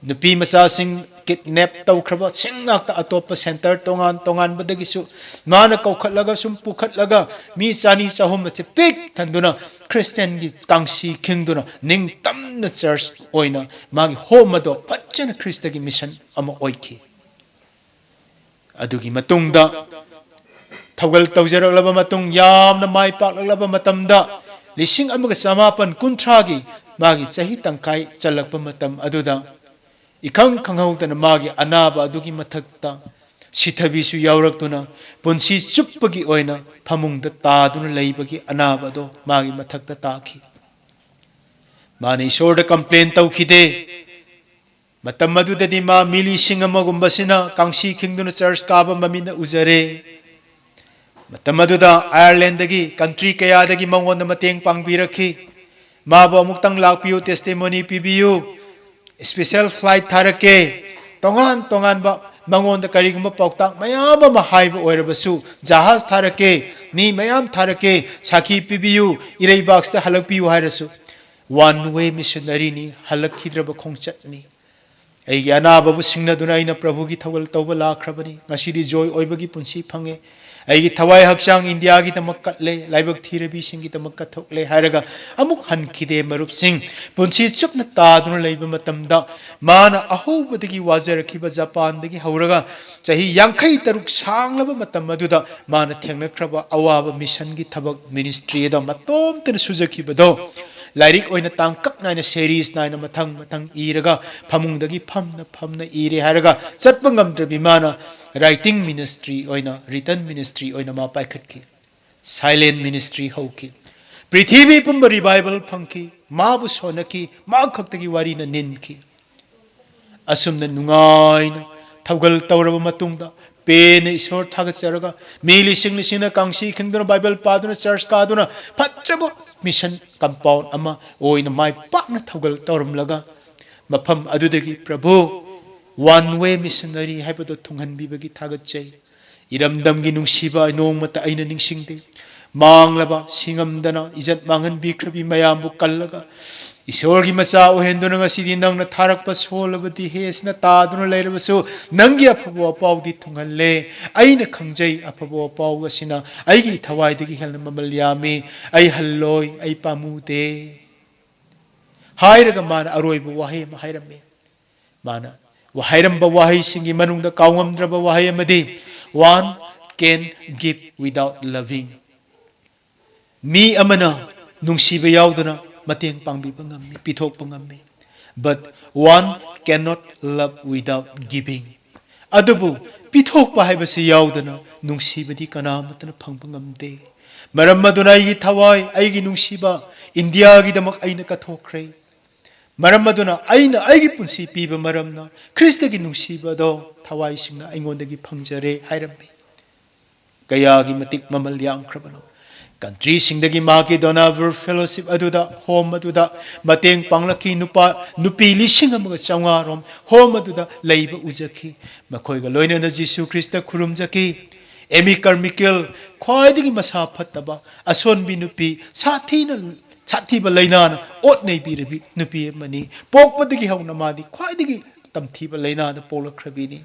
ꯅꯨꯄꯤ ꯃꯆꯥꯁꯤꯡ kidnap ꯇꯧꯈ꯭ꯔꯕꯁꯤꯡ ꯉꯥꯛꯇ ꯑꯇꯣꯞꯄ center ꯇꯣꯉꯥꯟ ꯇꯣꯉꯥꯟꯕꯗꯒꯤꯁꯨ ꯃꯥꯅ ꯀꯧꯈꯠꯂꯒ ꯁꯨꯝ ꯄꯨꯈꯠꯂꯒ ꯃꯤ ꯆꯅꯤ ꯆꯍꯨꯝ ꯑꯁꯤ ꯄꯤꯛ ꯊꯟꯗꯨꯅ Christianꯒꯤ ꯀꯥꯡꯁꯤ ꯈꯤꯡꯗꯨꯅ ꯅꯤꯡꯇꯝꯅ church ꯑꯣꯏꯅ ꯃꯥꯒꯤ home ꯑꯗꯣ ꯐꯖꯅ ꯈ꯭ꯔꯤꯁꯇꯒꯤ mission ꯑꯃ ꯑꯣꯏꯈꯤ꯫ ꯑꯗꯨꯒꯤ ꯃꯇꯨꯡꯗ ꯊꯧꯒꯜ ꯇꯧꯖꯔꯛꯂꯕ ꯃꯇꯨꯡ, ꯌꯥꯝꯅ ꯃꯥꯏ ꯄꯥꯛꯂꯛꯂꯕ ꯃꯇꯝꯗ, ꯂꯤꯁꯤꯡ ꯑꯃꯒ ꯆꯃꯥꯄꯟ ꯀꯨꯟꯊ꯭ꯔꯥꯒꯤ ꯃꯥꯒꯤ ꯆꯍꯤ ꯇꯪꯈꯥꯏ ꯆꯜꯂꯛꯄ ꯃꯇꯝ ꯑꯗꯨꯗ, ꯏꯈꯪ ꯈꯪꯍꯧꯗꯅ ꯃꯥꯒꯤ ꯑꯅꯥꯕ ꯑꯗꯨꯒꯤ ꯃꯊꯛꯇ ꯁꯤꯊꯕꯤꯁꯨ ꯌꯥꯎꯔꯛꯇꯨꯅ, ꯄꯨꯟꯁꯤ ꯆꯨꯞꯄꯒꯤ ꯑꯣꯏꯅ ꯐꯃꯨꯡꯗ ꯇꯥꯗꯨꯅ ꯂꯩꯕꯒꯤ ꯑꯅꯥꯕ ꯑꯗꯣ ꯃꯥꯒꯤ ꯃꯊꯛꯇ ꯇꯥꯈꯤ꯫ ꯃꯥꯅ ꯏꯁꯣꯔꯗ complain ꯇꯧꯈꯤꯗꯦ꯫ ꯃꯇꯝ ꯑꯗꯨꯗꯗꯤ ꯃꯥ ꯃꯤꯂꯤ ꯁꯤꯡ ꯑꯃꯒꯨꯝꯕꯁꯤꯅ ꯀꯥꯡꯁꯤ ꯈꯤꯡꯗꯨꯅ ꯆꯔꯆ ꯀꯥꯕ ꯃꯃꯤꯠꯅ ꯎꯖꯔꯦ꯫ ꯃꯇꯝ ꯑꯗꯨꯗ ꯑꯥꯌꯔꯂꯦꯟꯗꯒꯤ, country ꯀꯌꯥꯗꯒꯤ ꯃꯉꯣꯟꯗ ꯃꯇꯦꯡ ꯄꯥꯡꯕꯤꯔꯛꯈꯤ꯫ ꯃꯥꯕꯨ ꯑꯃꯨꯛꯇꯪ ꯂꯥꯛꯄꯤꯌꯨ, testimony ꯄꯤꯕꯤꯌꯨ, special flight ꯊꯥꯔꯛꯀꯦ, ꯇꯣꯉꯥꯟ ꯇꯣꯉꯥꯟꯕ ꯃꯉꯣꯟꯗ ꯀꯔꯤꯒꯨꯝꯕ ꯄꯥꯎꯇꯥꯛ ꯃꯌꯥꯝ ꯑꯃ ꯍꯥꯏꯕ ꯑꯣꯏꯔꯕꯁꯨ, ꯖꯍꯥꯖ ꯊꯥꯔꯛꯀꯦ, ꯃꯤ ꯃꯌꯥꯝ ꯊꯥꯔꯛꯀꯦ, ꯁꯥꯈꯤ ꯄꯤꯕꯤꯌꯨ, ꯏꯔꯩꯕꯥꯛꯁꯤꯗ ꯍꯜꯂꯛꯄꯤꯌꯨ ꯍꯥꯏꯔꯁꯨ, one way missionary ꯅꯤ, ꯍꯜꯂꯛꯈꯤꯗ꯭ꯔꯕ ꯈꯣꯡꯆꯠꯅꯤ꯫ ꯑꯩꯒꯤ ꯑꯅꯥꯕꯕꯨ ꯁꯤꯡꯅꯗꯨꯅ ꯑꯩꯅ ꯄ꯭ꯔꯚꯨꯒꯤ ꯊꯧꯒꯜ ꯇꯧꯕ ꯂꯥꯛꯈ꯭ꯔꯕꯅꯤ꯫ ꯉꯁꯤꯗꯤ joy ꯑꯣꯏꯕꯒꯤ ꯄꯨꯟꯁꯤ ꯐꯪꯉꯦ꯫ ꯑꯩꯒꯤ ꯊꯋꯥꯏ ꯍꯛꯆꯥꯡ ꯏꯟꯗꯤꯌꯥꯒꯤꯗꯃꯛ ꯀꯠꯂꯦ, ꯂꯥꯏꯕꯛ ꯊꯤꯔꯕꯤꯁꯤꯡꯒꯤꯗꯃꯛ ꯀꯠꯊꯣꯛꯂꯦ ꯍꯥꯏꯔꯒ ꯑꯃꯨꯛ ꯍꯟꯈꯤꯗꯦ꯫ ꯃꯔꯨꯞꯁꯤꯡ, ꯄꯨꯟꯁꯤ ꯆꯨꯞꯅ ꯇꯥꯗꯨꯅ ꯂꯩꯕ ꯃꯇꯝꯗ, ꯃꯥꯅ ꯑꯍꯧꯕꯗꯒꯤ ꯋꯥꯖꯔꯛꯈꯤꯕ, ꯖꯄꯥꯟꯗꯒꯤ ꯍꯧꯔꯒ ꯆꯍꯤ ꯌꯥꯡꯈꯩ ꯇꯔꯨꯛ ꯁꯥꯡꯂꯕ ꯃꯇꯝ ꯑꯗꯨꯗ ꯃꯥꯅ ꯊꯦꯡꯅꯈ꯭ꯔꯕ ꯑꯋꯥꯕ, ꯃꯤꯁꯟꯒꯤ ꯊꯕꯛ, ministry ꯑꯗꯣ ꯃꯇꯣꯝꯇꯅ ꯁꯨꯖꯈꯤꯕꯗꯣ, ꯂꯥꯏꯔꯤꯛ ꯑꯣꯏꯅ ꯇꯥꯡꯀꯛ ꯅꯥꯏꯅ, series ꯅꯥꯏꯅ ꯃꯊꯪ ꯃꯊꯪ ꯏꯔꯒ, ꯐꯃꯨꯡꯗꯒꯤ ꯐꯝꯅ ꯐꯝꯅ ꯏꯔꯦ ꯍꯥꯏꯔꯒ ꯆꯠꯄ ꯉꯝꯗ꯭ꯔꯕꯤ ꯃꯥꯅ writing ministry ꯑꯣꯏꯅ, written ministry ꯑꯣꯏꯅ ꯃꯥ ꯄꯥꯏꯈꯠꯈꯤ꯫ Silent ministry ꯍꯧꯈꯤ꯫ ꯄ꯭ꯔꯤꯊꯤꯕꯤ ꯄꯨꯝꯕ revival ꯐꯪꯈꯤ꯫ ꯃꯥꯕꯨ ꯁꯣꯟꯅꯈꯤ꯫ ꯃꯥ ꯈꯛꯇꯒꯤ ꯋꯥꯔꯤꯅ ꯅꯤꯟꯈꯤ꯫ ꯑꯁꯨꯝꯅ ꯅꯨꯡꯉꯥꯏꯅ ꯊꯧꯒꯜ ꯇꯧꯔꯕ ꯃꯇꯨꯡꯗ, ꯄꯦꯟꯅ ꯏꯁꯣꯔ ꯊꯥꯒꯠꯆꯔꯒ, ꯃꯤ ꯂꯤꯁꯤꯡ ꯂꯤꯁꯤꯡꯅ ꯀꯥꯡꯁꯤ ꯈꯤꯡꯗꯨꯅ, ꯕꯥꯏꯕꯜ ꯄꯥꯗꯨꯅ, ꯆꯔꯆ ꯀꯥꯗꯨꯅ, ꯐꯖꯕ mission compound ꯑꯃ ꯑꯣꯏꯅ ꯃꯥꯏ ꯄꯥꯛꯅ ꯊꯧꯒꯜ ꯇꯧꯔꯝꯂꯒ, ꯃꯐꯝ ꯑꯗꯨꯗꯒꯤ ꯄ꯭ꯔꯚꯨ, one way missionary ꯍꯥꯏꯕꯗꯨ ꯊꯨꯡꯍꯟꯕꯤꯕꯒꯤ ꯊꯥꯒꯠꯆꯩ꯫ ꯏꯔꯝꯗꯝꯒꯤ ꯅꯨꯡꯁꯤꯕ ꯅꯣꯡꯃꯇ ꯑꯩꯅ ꯅꯤꯡꯁꯤꯡꯗꯦ꯫ ꯃꯥꯡꯂꯕ, ꯁꯤꯡꯉꯝꯗꯅ ꯏꯖꯠ ꯃꯥꯡꯍꯟꯕꯤꯈ꯭ꯔꯕꯤ ꯃꯌꯥꯝꯕꯨ ꯀꯜꯂꯒ, ꯏꯁꯣꯔꯒꯤ ꯃꯆꯥ ꯑꯣꯏꯍꯟꯗꯨꯅ ꯉꯁꯤꯗꯤ ꯅꯪꯅ ꯊꯥꯔꯛꯄ ꯁꯣꯜꯂꯕꯗꯤ ꯍꯦ ꯑꯁꯤꯅ ꯇꯥꯗꯨꯅ ꯂꯩꯔꯕꯁꯨ, ꯅꯪꯒꯤ ꯑꯐꯕ ꯋꯥꯄꯥꯎꯗꯤ ꯊꯨꯡꯍꯜꯂꯦ꯫ ꯑꯩꯅ ꯈꯪꯖꯩ, ꯑꯐꯕ ꯋꯥꯄꯥꯎ ꯑꯁꯤꯅ ꯑꯩꯒꯤ ꯊꯋꯥꯏꯗꯒꯤ ꯍꯦꯟꯅ ꯃꯃꯜ ꯌꯥꯝꯃꯤ꯫ ꯑꯩ ꯍꯜꯂꯣꯏ, ꯑꯩ ꯄꯥꯝꯃꯨꯗꯦ꯫ ꯍꯥꯏꯔꯒ ꯃꯥꯅ ꯑꯔꯣꯏꯕ ꯋꯥꯍꯩ ꯑꯃ ꯍꯥꯏꯔꯝꯃꯤ꯫ ꯃꯥꯅ, ꯍꯥꯏꯔꯝꯕ ꯋꯥꯍꯩꯁꯤꯡꯒꯤ ꯃꯅꯨꯡꯗ ꯀꯥꯎꯉꯝꯗ꯭ꯔꯕ ꯋꯥꯍꯩ ꯑꯃꯗꯤ, "One can give without loving." ꯃꯤ ꯑꯃꯅ ꯅꯨꯡꯁꯤꯕ ꯌꯥꯎꯗꯅ ꯃꯇꯦꯡ ꯄꯥꯡꯕꯤꯕ ꯉꯝꯃꯤ, ꯄꯤꯊꯣꯛꯄ ꯉꯝꯃꯤ꯫ But one cannot love without giving. ꯑꯗꯨꯕꯨ ꯄꯤꯊꯣꯛꯄ ꯍꯥꯏꯕꯁꯤ ꯌꯥꯎꯗꯅ ꯅꯨꯡꯁꯤꯕꯗꯤ ꯀꯅꯥꯃꯠꯇꯅ ꯐꯪꯕ ꯉꯝꯗꯦ꯫ ꯃꯔꯝ ꯑꯗꯨꯅ ꯑꯩꯒꯤ ꯊꯋꯥꯏ, ꯑꯩꯒꯤ ꯅꯨꯡꯁꯤꯕ ꯏꯟꯗꯤꯌꯥꯒꯤꯗꯃꯛ ꯑꯩꯅ ꯀꯠꯊꯣꯛꯈ꯭ꯔꯦ꯫ ꯃꯔꯝ ꯑꯗꯨꯅ ꯑꯩꯅ ꯑꯩꯒꯤ ꯄꯨꯟꯁꯤ ꯄꯤꯕ ꯃꯔꯝꯅ ꯈ꯭ꯔꯤꯁꯇꯒꯤ ꯅꯨꯡꯁꯤꯕꯗꯣ ꯊꯋꯥꯏꯁꯤꯡꯅ ꯑꯩꯉꯣꯟꯗꯒꯤ ꯐꯪꯖꯔꯦ ꯍꯥꯏꯔꯝꯃꯤ꯫ ꯀꯌꯥꯒꯤ ꯃꯇꯤꯛ ꯃꯃꯜ ꯌꯥꯝꯈ꯭ꯔꯕꯅꯣ! ꯀꯟꯇ꯭ꯔꯤꯁꯤꯡꯗꯒꯤ ꯃꯍꯥꯛꯀꯤ ꯗꯣꯅꯥꯚꯔ ꯐꯦꯂꯣꯁꯤꯞ ꯑꯗꯨꯗ, ꯍꯣꯝ ꯑꯗꯨꯗ ꯃꯇꯦꯡ ꯄꯥꯡꯂꯛꯈꯤ꯫ ꯅꯨꯄꯥ, ꯅꯨꯄꯤ ꯂꯤꯁꯤꯡ ꯑꯃꯒ ꯆꯥꯝꯃꯉꯥ ꯔꯣꯝ ꯍꯣꯝ ꯑꯗꯨꯗ ꯂꯩꯕ ꯎꯖꯈꯤ꯫ ꯃꯈꯣꯏꯒ ꯂꯣꯏꯅꯅ ꯖꯤꯁꯨ ꯈ꯭ꯔꯤꯁꯇ ꯈꯨꯔꯨꯝꯖꯈꯤ꯫ ꯑꯦꯃꯤ ꯀꯥꯔꯃꯤꯀꯦꯜ, ꯈ꯭ꯋꯥꯏꯗꯒꯤ ꯃꯁꯥ ꯐꯠꯇꯕ ꯑꯁꯣꯟꯕꯤ ꯅꯨꯄꯤ, ꯁꯥꯊꯤꯅ, ꯁꯥꯊꯤꯕ ꯂꯥꯏꯅꯥꯅ ꯑꯣꯠ ꯅꯩꯕꯤꯔꯕꯤ ꯅꯨꯄꯤ ꯑꯃꯅꯤ꯫ ꯄꯣꯛꯄꯗꯒꯤ ꯍꯧꯅ ꯃꯥꯗꯤ ꯈ꯭ꯋꯥꯏꯗꯒꯤ ꯇꯝꯊꯤꯕ ꯂꯥꯏꯅꯥꯗ ꯄꯣꯛꯂꯛꯈ꯭ꯔꯕꯤꯅꯤ꯫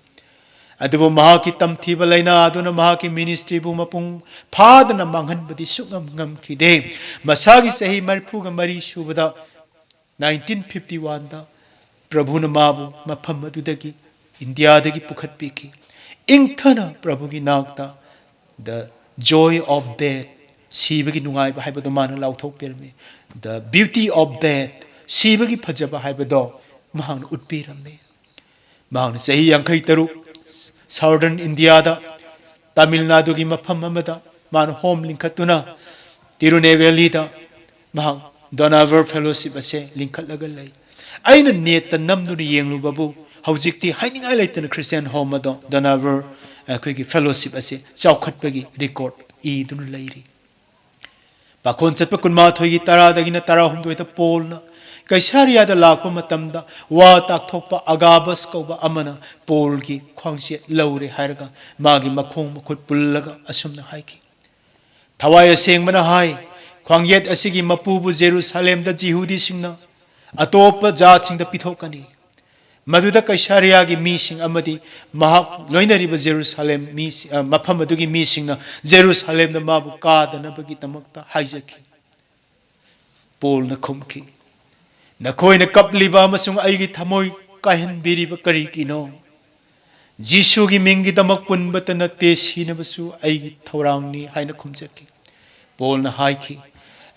ꯑꯗꯨꯕꯨ ꯃꯍꯥꯛꯀꯤ ꯇꯝꯊꯤꯕ ꯂꯥꯏꯅꯥ ꯑꯗꯨꯅ ꯃꯍꯥꯛꯀꯤ ꯃꯤꯅꯤꯁꯇ꯭ꯔꯤꯕꯨ ꯃꯄꯨꯡ ꯐꯥꯗꯅ ꯃꯥꯡꯍꯟꯕꯗꯤ ꯁꯨꯡꯉꯝ ꯉꯝꯈꯤꯗꯦ꯫ ꯃꯁꯥꯒꯤ ꯆꯍꯤ ꯃꯔꯤꯐꯨꯒ ꯃꯔꯤ ꯁꯨꯕꯗ, ꯅꯥꯏꯟꯇꯤꯟ ꯐꯤꯐꯇꯤ ꯋꯥꯟꯗ, ꯄ꯭ꯔꯚꯨꯅ ꯃꯥꯕꯨ ꯃꯐꯝ ꯑꯗꯨꯗꯒꯤ, ꯏꯟꯗꯤꯌꯥꯗꯒꯤ ꯄꯨꯈꯠꯄꯤꯈꯤ꯫ ꯏꯪꯊꯅ ꯄ꯭ꯔꯚꯨꯒꯤ ꯅꯥꯛꯇ "The joy of death", ꯁꯤꯕꯒꯤ ꯅꯨꯡꯉꯥꯏꯕ ꯍꯥꯏꯕꯗꯣ ꯃꯥꯅ ꯂꯥꯎꯊꯣꯛꯄꯤꯔꯝꯃꯤ꯫ "The beauty of death", ꯁꯤꯕꯒꯤ ꯐꯖꯕ ꯍꯥꯏꯕꯗꯣ ꯃꯍꯥꯛꯅ ꯎꯠꯄꯤꯔꯝꯃꯤ꯫ ꯃꯍꯥꯛꯅ ꯆꯍꯤ ꯌꯥꯡꯈꯩ ꯇꯔꯨꯛ ꯁꯥꯎꯗꯔꯟ ꯏꯟꯗꯤꯌꯥꯗ, ꯇꯥꯃꯤꯜ ꯅꯥꯗꯨꯒꯤ ꯃꯐꯝ ꯑꯃꯗ ꯃꯥꯅ ꯍꯣꯝ ꯂꯤꯡꯈꯠꯇꯨꯅ, ꯇꯤꯔꯨꯅꯦꯚꯦꯂꯤꯗ ꯃꯍꯥꯛ ꯗꯣꯅꯥꯚꯔ ꯐꯦꯂꯣꯁꯤꯞ ꯑꯁꯦ ꯂꯤꯡꯈꯠꯂꯒ ꯂꯩ꯫ ꯑꯩꯅ ꯅꯦꯠꯇ ꯅꯝꯗꯨꯅ ꯌꯦꯡꯂꯨꯕꯕꯨ, ꯍꯧꯖꯤꯛꯇꯤ ꯍꯥꯏꯅꯤꯡꯉꯥꯏ ꯂꯩꯇꯅ ꯈ꯭ꯔꯤꯁꯇꯤꯌꯥꯟ ꯍꯣꯝ ꯑꯗꯣ, ꯗꯣꯅꯥꯚꯔ ꯑꯩꯈꯣꯏꯒꯤ ꯐꯦꯂꯣꯁꯤꯞ ꯑꯁꯦ ꯆꯥꯎꯈꯠꯄꯒꯤ ꯔꯦꯀꯣꯔꯗ ꯏꯗꯨꯅ ꯂꯩꯔꯤ꯫ ꯄꯥꯈꯣꯟ ꯆꯠꯄ ꯀꯨꯟꯃꯥꯊꯣꯏꯒꯤ ꯇꯔꯥꯗꯒꯤꯅ ꯇꯔꯥꯍꯨꯝꯗꯣꯏꯗ ꯄꯣꯜꯅ ꯀꯩꯁꯥꯔꯤꯌꯥꯗ ꯂꯥꯛꯄ ꯃꯇꯝꯗ, ꯋꯥ ꯇꯥꯛꯊꯣꯛꯄ ꯑꯒꯥꯕꯁ ꯀꯧꯕ ꯑꯃꯅ ꯄꯣꯜꯒꯤ ꯈ꯭ꯋꯥꯡꯆꯦꯠ ꯂꯧꯔꯦ ꯍꯥꯏꯔꯒ ꯃꯥꯒꯤ ꯃꯈꯣꯡ ꯃꯈꯨꯠ ꯄꯨꯜꯂꯒ ꯑꯁꯨꯝꯅ ꯍꯥꯏꯈꯤ, "ꯊꯋꯥꯏ ꯑꯁꯦꯡꯕꯅ ꯍꯥꯏ, ꯈ꯭ꯋꯥꯡꯌꯦꯠ ꯑꯁꯤꯒꯤ ꯃꯄꯨꯕꯨ ꯖꯦꯔꯨꯁꯥꯂꯦꯝꯗ ꯖꯤꯍꯨꯗꯤꯁꯤꯡꯅ ꯑꯇꯣꯞꯄ ꯖꯥꯠꯁꯤꯡꯗ ꯄꯤꯊꯣꯛꯀꯅꯤ꯫ ꯃꯗꯨꯗ ꯀꯩꯁꯥꯔꯤꯌꯥꯒꯤ ꯃꯤꯁꯤꯡ ꯑꯃꯗꯤ ꯃꯍꯥꯛ ꯂꯣꯏꯅꯔꯤꯕ ꯖꯦꯔꯨꯁꯥꯂꯦꯝ ꯃꯤ, ꯑ, ꯃꯐꯝ ꯑꯗꯨꯒꯤ ꯃꯤꯁꯤꯡꯅ ꯖꯦꯔꯨꯁꯥꯂꯦꯝꯗ ꯃꯥꯕꯨ ꯀꯥꯗꯅꯕꯒꯤꯗꯃꯛꯇ ꯍꯥꯏꯖꯈꯤ꯫" ꯄꯣꯜꯅ ꯈꯨꯝꯈꯤ, "ꯅꯈꯣꯏꯅ ꯀꯞꯂꯤꯕ ꯑꯃꯁꯨꯡ ꯑꯩꯒꯤ ꯊꯃꯣꯏ ꯀꯥꯏꯍꯟꯕꯤꯔꯤꯕ ꯀꯔꯤꯒꯤꯅꯣ? ꯖꯤꯁꯨꯒꯤ ꯃꯤꯡꯒꯤꯗꯃꯛ ꯄꯨꯟꯕꯇ ꯅꯠꯇꯦ, ꯁꯤꯅꯕꯁꯨ ꯑꯩꯒꯤ ꯊꯧꯔꯥꯡꯅꯤ ꯍꯥꯏꯅ ꯈꯨꯝꯖꯈꯤ꯫ ꯄꯣꯜꯅ ꯍꯥꯏꯈꯤ,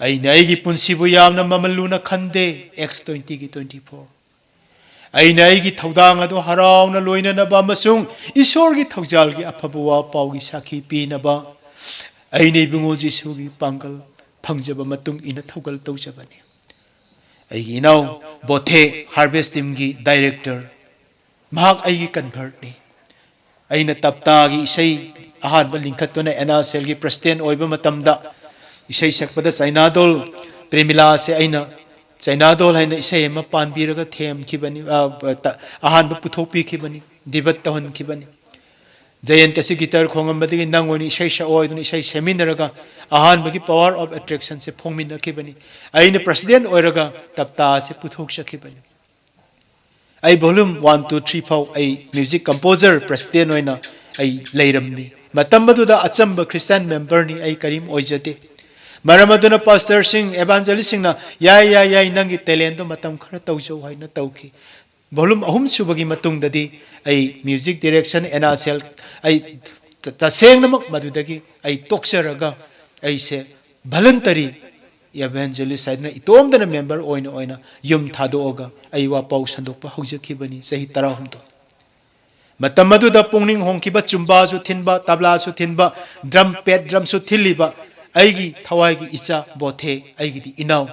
"ꯑꯩꯅ ꯑꯩꯒꯤ ꯄꯨꯟꯁꯤꯕꯨ ꯌꯥꯝꯅ ꯃꯃꯜ ꯂꯨꯅ ꯈꯟꯗꯦ"꯫ ꯑꯦꯛꯁ ꯇ꯭ꯋꯦꯟꯇꯤꯒꯤ ꯇ꯭ꯋꯦꯟꯇꯤ ꯐꯣꯔ꯫ "ꯑꯩꯅ ꯑꯩꯒꯤ ꯊꯧꯗꯥꯡ ꯑꯗꯨ ꯍꯔꯥꯎꯅ ꯂꯣꯏꯅꯅꯕ ꯑꯃꯁꯨꯡ ꯏꯁꯣꯔꯒꯤ ꯊꯧꯖꯥꯜꯒꯤ ꯑꯐꯕ ꯋꯥ ꯄꯥꯎꯒꯤ ꯁꯥꯈꯤ ꯄꯤꯅꯕ ꯑꯩꯅ ꯏꯕꯨꯡꯉꯣ ꯖꯤꯁꯨꯒꯤ ꯄꯥꯡꯒꯜ ꯐꯪꯖꯕ ꯃꯇꯨꯡ ꯏꯟꯅ ꯊꯧꯒꯜ ꯇꯧꯖꯕꯅꯤ"꯫ ꯑꯩꯒꯤ ꯏꯅꯥꯎ ꯕꯣꯊꯦ, ꯍꯥꯔꯚꯦꯁ ꯇꯤꯝꯒꯤ ꯗꯥꯏꯔꯦꯛꯇꯔ, ꯃꯍꯥꯛ ꯑꯩꯒꯤ ꯀꯟꯚꯔꯠꯅꯤ꯫ ꯑꯩꯅ ꯇꯞꯇꯥꯒꯤ ꯏꯁꯩ ꯑꯍꯥꯟꯕ ꯂꯤꯡꯈꯠꯇꯨꯅ ꯑꯦꯟ ꯑꯥꯔ ꯁꯤ ꯑꯦꯜꯒꯤ ꯄ꯭ꯔꯁꯤꯗꯦꯟ ꯑꯣꯏꯕ ꯃꯇꯝꯗ, ꯏꯁꯩ ꯁꯛꯄꯗ ꯆꯩꯅꯥꯗꯣꯜ ꯄ꯭ꯔꯦꯃꯤꯂꯥꯁꯦ ꯑꯩꯅ ꯆꯩꯅꯥꯗꯣꯜ ꯍꯥꯏꯅ ꯏꯁꯩ ꯑꯃ ꯄꯥꯟꯕꯤꯔꯒ ꯊꯦꯝꯈꯤꯕꯅꯤ, ꯑ, ꯇ-, ꯑꯍꯥꯟꯕ ꯄꯨꯊꯣꯛꯄꯤꯈꯤꯕꯅꯤ, ꯗꯤꯕꯠ ꯇꯧꯍꯟꯈꯤꯕꯅꯤ꯫ ꯖꯌꯟꯇ ꯑꯁꯤ ꯒꯤꯇꯔ ꯈꯣꯡꯉꯝꯕꯗꯒꯤ ꯅꯪ ꯑꯣꯏꯅ ꯏꯁꯩ ꯁꯛꯑꯣ ꯍꯥꯏꯗꯨꯅ ꯏꯁꯩ ꯁꯦꯝꯃꯤꯟꯅꯔꯒ ꯑꯍꯥꯟꯕꯒꯤ Power of Attraction ꯁꯦ ꯐꯣꯡꯃꯤꯟꯅꯈꯤꯕꯅꯤ꯫ ꯑꯩꯅ ꯄ꯭ꯔꯁꯤꯗꯦꯟ ꯑꯣꯏꯔꯒ ꯇꯞꯇꯥ ꯑꯁꯤ ꯄꯨꯊꯣꯛꯆꯈꯤꯕꯅꯤ꯫ ꯑꯩ volume one, two, three ꯐꯥꯎ ꯑꯩ ꯃ꯭ꯌꯨꯖꯤꯛ ꯀꯝꯄꯣꯖꯔ ꯄ꯭ꯔꯁꯤꯗꯦꯟ ꯑꯣꯏꯅ ꯑꯩ ꯂꯩꯔꯝꯃꯤ꯫ ꯃꯇꯝ ꯑꯗꯨꯗ ꯑꯆꯝꯕ ꯈ꯭ꯔꯤꯁꯇꯥꯟ ꯃꯦꯝꯕꯔꯅꯤ, ꯑꯩ ꯀꯔꯤꯝ ꯑꯣꯏꯖꯗꯦ꯫ ꯃꯔꯝ ꯑꯗꯨꯅ ꯄꯥꯁꯇꯔꯁꯤꯡ, ꯑꯦꯚꯥꯟꯖꯦꯂꯤꯁꯁꯤꯡꯅ, "ꯌꯥꯏ, ꯌꯥꯏ, ꯌꯥꯏ, ꯅꯪꯒꯤ ꯇꯦꯂꯦꯟꯗꯣ ꯃꯇꯝ ꯈꯔ ꯇꯧꯖꯧ" ꯍꯥꯏꯅ ꯇꯧꯈꯤ꯫ volume ꯑꯍꯨꯝ ꯁꯨꯕꯒꯤ ꯃꯇꯨꯡꯗꯗꯤ ꯑꯩ music direction, N R C L, ꯑꯩ ꯇ-, ꯇꯁꯦꯡꯅꯃꯛ ꯃꯗꯨꯗꯒꯤ ꯑꯩ ꯇꯣꯛꯆꯔꯒ ꯑꯩꯁꯦ voluntary evangelist ꯍꯥꯏꯗꯅ ꯏꯇꯣꯝꯇꯅ ꯃꯦꯝꯕꯔ ꯑꯣꯏꯅ, ꯑꯣꯏꯅ ꯌꯨꯝ ꯊꯥꯗꯣꯛꯑꯒ ꯑꯩ ꯋꯥꯄꯥꯎ ꯁꯟꯗꯣꯛꯄ ꯍꯧꯖꯈꯤꯕꯅꯤ, ꯆꯍꯤ ꯇꯔꯥꯍꯨꯝꯗꯣꯏ꯫ ꯃꯇꯝ ꯑꯗꯨꯗ ꯄꯨꯛꯅꯤꯡ ꯍꯣꯡꯈꯤꯕ, ꯆꯨꯝꯕꯥꯁꯨ ꯊꯤꯟꯕ, ꯇꯕ꯭ꯂꯥꯁꯨ ꯊꯤꯟꯕ, ꯗ꯭ꯔꯝ ꯄꯦꯠ ꯗ꯭ꯔꯝꯁꯨ ꯊꯤꯜꯂꯤꯕ ꯑꯩꯒꯤ ꯊꯋꯥꯏꯒꯤ ꯏꯆꯥ ꯕꯣꯊꯦ, ꯑꯩꯒꯤꯗꯤ ꯏꯅꯥꯎ,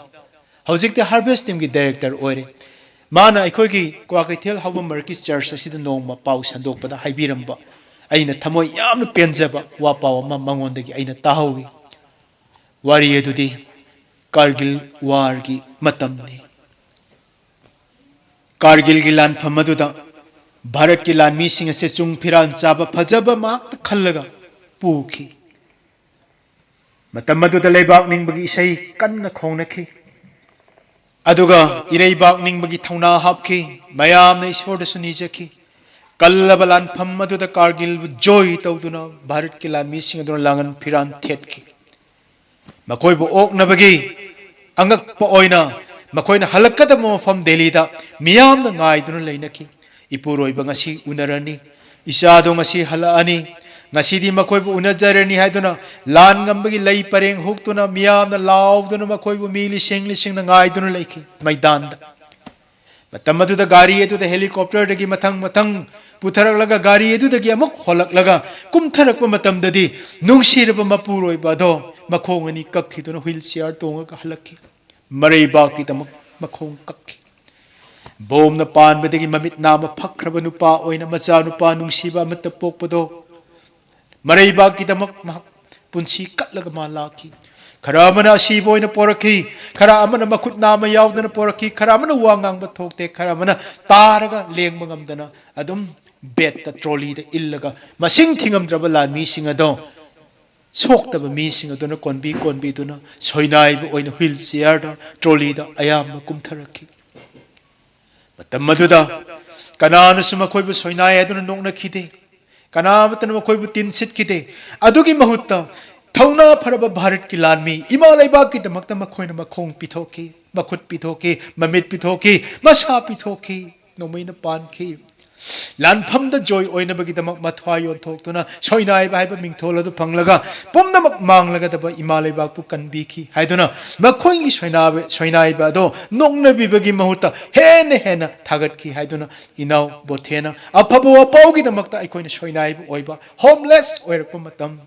ꯍꯧꯖꯤꯛꯇꯤ ꯍꯥꯔꯚꯦꯁ ꯇꯤꯝꯒꯤ ꯗꯥꯏꯔꯦꯛꯇꯔ ꯑꯣꯏꯔꯦ꯫ ꯃꯥꯅ ꯑꯩꯈꯣꯏꯒꯤ ꯀ꯭ꯋꯥꯀꯩꯊꯦꯜ ꯍꯥꯎꯕ ꯃꯔꯀꯤꯁ ꯆꯔꯆ ꯑꯁꯤꯗ ꯅꯣꯡꯃ ꯄꯥꯎ ꯁꯟꯗꯣꯛꯄꯗ ꯍꯥꯏꯕꯤꯔꯝꯕ, ꯑꯩꯅ ꯊꯃꯣꯏ ꯌꯥꯝꯅ ꯄꯦꯟꯖꯕ ꯋꯥ ꯄꯥꯎ ꯑꯃ ꯃꯉꯣꯟꯗꯒꯤ ꯑꯩꯅ ꯇꯥꯍꯧꯏ꯫ ꯋꯥꯔꯤ ꯑꯗꯨꯗꯤ ꯀꯥꯔꯒꯤꯜ ꯋꯥꯔꯒꯤ ꯃꯇꯝꯅꯤ꯫ ꯀꯥꯔꯒꯤꯜꯒꯤ ꯂꯥꯟꯐꯝ ꯑꯗꯨꯗ ꯚꯥꯔꯠꯀꯤ ꯂꯥꯟꯃꯤꯁꯤꯡ ꯑꯁꯦ ꯆꯨꯡ ꯐꯤꯔꯥꯟ ꯆꯥꯕ ꯐꯖꯕ ꯃꯍꯥꯛꯇ ꯈꯜꯂꯒ ꯄꯨꯈꯤ꯫ ꯃꯇꯝ ꯑꯗꯨꯗ ꯂꯩꯕꯥꯛ ꯅꯤꯡꯕꯒꯤ ꯏꯁꯩ ꯀꯟꯅ ꯈꯣꯡꯅꯈꯤ꯫ ꯑꯗꯨꯒ ꯏꯔꯩꯕꯥꯛ ꯅꯤꯡꯕꯒꯤ ꯊꯧꯅꯥ ꯍꯥꯞꯈꯤ꯫ ꯃꯌꯥꯝꯅ ꯏꯁꯣꯔꯗꯁꯨ ꯅꯤꯖꯈꯤ꯫ ꯀꯜꯂꯕ ꯂꯥꯟꯐꯝ ꯑꯗꯨꯗ ꯀꯥꯔꯒꯤꯜꯕꯨ ꯖꯣꯏ ꯇꯧꯗꯨꯅ ꯚꯥꯔꯠꯀꯤ ꯂꯥꯟꯃꯤꯁꯤꯡ ꯑꯗꯨꯅ ꯂꯥꯡꯒꯟ ꯐꯤꯔꯥꯟ ꯊꯦꯠꯈꯤ꯫ ꯃꯈꯣꯏꯕꯨ ꯑꯣꯛꯅꯕꯒꯤ ꯑꯉꯛꯄ ꯑꯣꯏꯅ ꯃꯈꯣꯏꯅ ꯍꯜꯂꯛꯀꯗꯕ ꯃꯐꯝ ꯗꯦꯜꯂꯤꯗ ꯃꯤꯌꯥꯝꯅ ꯉꯥꯏꯗꯨꯅ ꯂꯩꯅꯈꯤ꯫ "ꯏꯄꯨꯔꯣꯏꯕ ꯉꯁꯤ ꯎꯅꯔꯅꯤ, ꯏꯆꯥꯗꯣ ꯉꯁꯤ ꯍꯜꯂꯛꯑꯅꯤ, ꯉꯁꯤꯗꯤ ꯃꯈꯣꯏꯕꯨ ꯎꯅꯖꯔꯅꯤ" ꯍꯥꯏꯗꯨꯅ ꯂꯥꯟ ꯉꯝꯕꯒꯤ ꯂꯩ ꯄꯔꯦꯡ ꯍꯨꯛꯇꯨꯅ ꯃꯤꯌꯥꯝꯅ ꯂꯥꯎꯗꯨꯅ ꯃꯈꯣꯏꯕꯨ ꯃꯤ ꯂꯤꯁꯤꯡ ꯂꯤꯁꯤꯡꯅ ꯉꯥꯏꯗꯨꯅ ꯂꯩꯈꯤ ꯃꯩꯗꯥꯟꯗ꯫ ꯃꯇꯝ ꯑꯗꯨꯗ ꯒꯥꯔꯤ ꯑꯗꯨꯗ helicopterꯗꯒꯤ ꯃꯊꯪ ꯃꯊꯪ ꯄꯨꯊꯔꯛꯂꯒ ꯒꯥꯔꯤ ꯑꯗꯨꯗꯒꯤ ꯑꯃꯨꯛ ꯍꯣꯜꯂꯛꯂꯒ ꯀꯨꯝꯊꯔꯛꯄ ꯃꯇꯝꯗꯗꯤ ꯅꯨꯡꯁꯤꯔꯕ ꯃꯄꯨꯔꯣꯏꯕ ꯑꯗꯣ ꯃꯈꯣꯡ ꯑꯅꯤ ꯀꯛꯈꯤꯗꯨꯅ wheelchair ꯇꯣꯡꯉꯒ ꯍꯜꯂꯛꯈꯤ꯫ ꯃꯔꯩꯕꯥꯛꯀꯤꯗꯃꯛ ꯃꯈꯣꯡ ꯀꯛꯈꯤ꯫ ꯕꯣꯝꯅ ꯄꯥꯟꯕꯗꯒꯤ ꯃꯃꯤꯠ ꯅꯥꯃ ꯐꯛꯈ꯭ꯔꯕ ꯅꯨꯄꯥ ꯑꯣꯏꯅ ꯃꯆꯥꯅꯨꯄꯥ ꯅꯨꯡꯁꯤꯕ ꯑꯃꯠꯇ ꯄꯣꯛꯄꯗꯣ ꯃꯔꯩꯕꯥꯛꯀꯤꯗꯃꯛ ꯃꯍꯥꯛ ꯄꯨꯟꯁꯤ ꯀꯠꯂꯒ ꯃꯥ ꯂꯥꯛꯈꯤ꯫ ꯈꯔ ꯑꯃꯅ ꯑꯁꯤꯕ ꯑꯣꯏꯅ ꯄꯣꯔꯛꯈꯤ, ꯈꯔ ꯑꯃꯅ ꯃꯈꯨꯠ ꯅꯥꯃ ꯌꯥꯎꯗꯅ ꯄꯣꯔꯛꯈꯤ, ꯈꯔ ꯑꯃꯅ ꯋꯥ ꯉꯥꯡꯕ ꯊꯣꯛꯇꯦ, ꯈꯔ ꯑꯃꯅ ꯇꯥꯔꯒ ꯂꯦꯡꯕ ꯉꯝꯗꯅ ꯑꯗꯨꯝ bedꯇ trolleyꯗ ꯏꯜꯂꯒ ꯃꯁꯤꯡ ꯊꯤꯉꯝꯗ꯭ꯔꯕ ꯂꯥꯟꯃꯤꯁꯤꯡ ꯑꯗꯣ ꯁꯣꯛꯇꯕ ꯃꯤꯁꯤꯡ ꯑꯗꯨꯅ ꯀꯣꯟꯕꯤ ꯀꯣꯟꯕꯤꯗꯨꯅ ꯁꯣꯏꯅꯥꯏꯕ ꯑꯣꯏꯅ wheelchairꯗ trolleyꯗ ꯑꯌꯥꯝꯕ ꯀꯨꯝꯊꯔꯛꯈꯤ꯫ ꯃꯇꯝ ꯑꯗꯨꯗ ꯀꯅꯥꯅꯁꯨ ꯃꯈꯣꯏꯕꯨ ꯁꯣꯏꯅꯥꯏ ꯍꯥꯏꯗꯨꯅ ꯅꯣꯛꯅꯈꯤꯗꯦ꯫ ꯀꯅꯥ ꯑꯃꯠꯇꯅ ꯃꯈꯣꯏꯕꯨ ꯇꯤꯟ ꯁꯤꯠꯈꯤꯗꯦ꯫ ꯑꯗꯨꯒꯤ ꯃꯍꯨꯠꯇ ꯊꯧꯅꯥ ꯐꯔꯕ ꯚꯥꯔꯠꯀꯤ ꯂꯥꯟꯃꯤ ꯏꯃꯥ ꯂꯩꯕꯥꯛꯀꯤꯗꯃꯛꯇ ꯃꯈꯣꯏꯅ ꯃꯈꯣꯡ ꯄꯤꯊꯣꯛꯈꯤ, ꯃꯈꯨꯠ ꯄꯤꯊꯣꯛꯈꯤ, ꯃꯃꯤꯠ ꯄꯤꯊꯣꯛꯈꯤ, ꯃꯁꯥ ꯄꯤꯊꯣꯛꯈꯤ, ꯅꯣꯡꯃꯩꯅ ꯄꯥꯟꯈꯤ꯫ ꯂꯥꯟꯐꯝꯗ ꯖꯣꯏ ꯑꯣꯏꯅꯕꯒꯤꯗꯃꯛ ꯃꯊ꯭ꯋꯥꯏ ꯌꯣꯟꯊꯣꯛꯇꯨꯅ ꯁꯣꯏꯅꯥꯏꯕ ꯍꯥꯏꯕ ꯃꯤꯡꯊꯣꯜ ꯑꯗꯨ ꯐꯪꯂꯒ ꯄꯨꯝꯅꯃꯛ ꯃꯥꯡꯂꯒꯗꯕ ꯏꯃꯥ ꯂꯩꯕꯥꯛꯄꯨ ꯀꯟꯕꯤꯈꯤ ꯍꯥꯏꯗꯨꯅ ꯃꯈꯣꯏꯒꯤ ꯁꯣꯏꯅꯥꯕ-, ꯁꯣꯏꯅꯥꯏꯕ ꯑꯗꯣ ꯅꯣꯛꯅꯕꯤꯕꯒꯤ ꯃꯍꯨꯠꯇ ꯍꯦꯟꯅ ꯍꯦꯟꯅ ꯊꯥꯒꯠꯈꯤ ꯍꯥꯏꯗꯨꯅ ꯏꯅꯥꯎ ꯕꯣꯊꯦꯅ ꯑꯐꯕ ꯋꯥꯄꯥꯎꯒꯤꯗꯃꯛꯇ ꯑꯩꯈꯣꯏꯅ ꯁꯣꯏꯅꯥꯏꯕ ꯑꯣꯏꯕ, homeless ꯑꯣꯏꯔꯛꯄ ꯃꯇꯝ,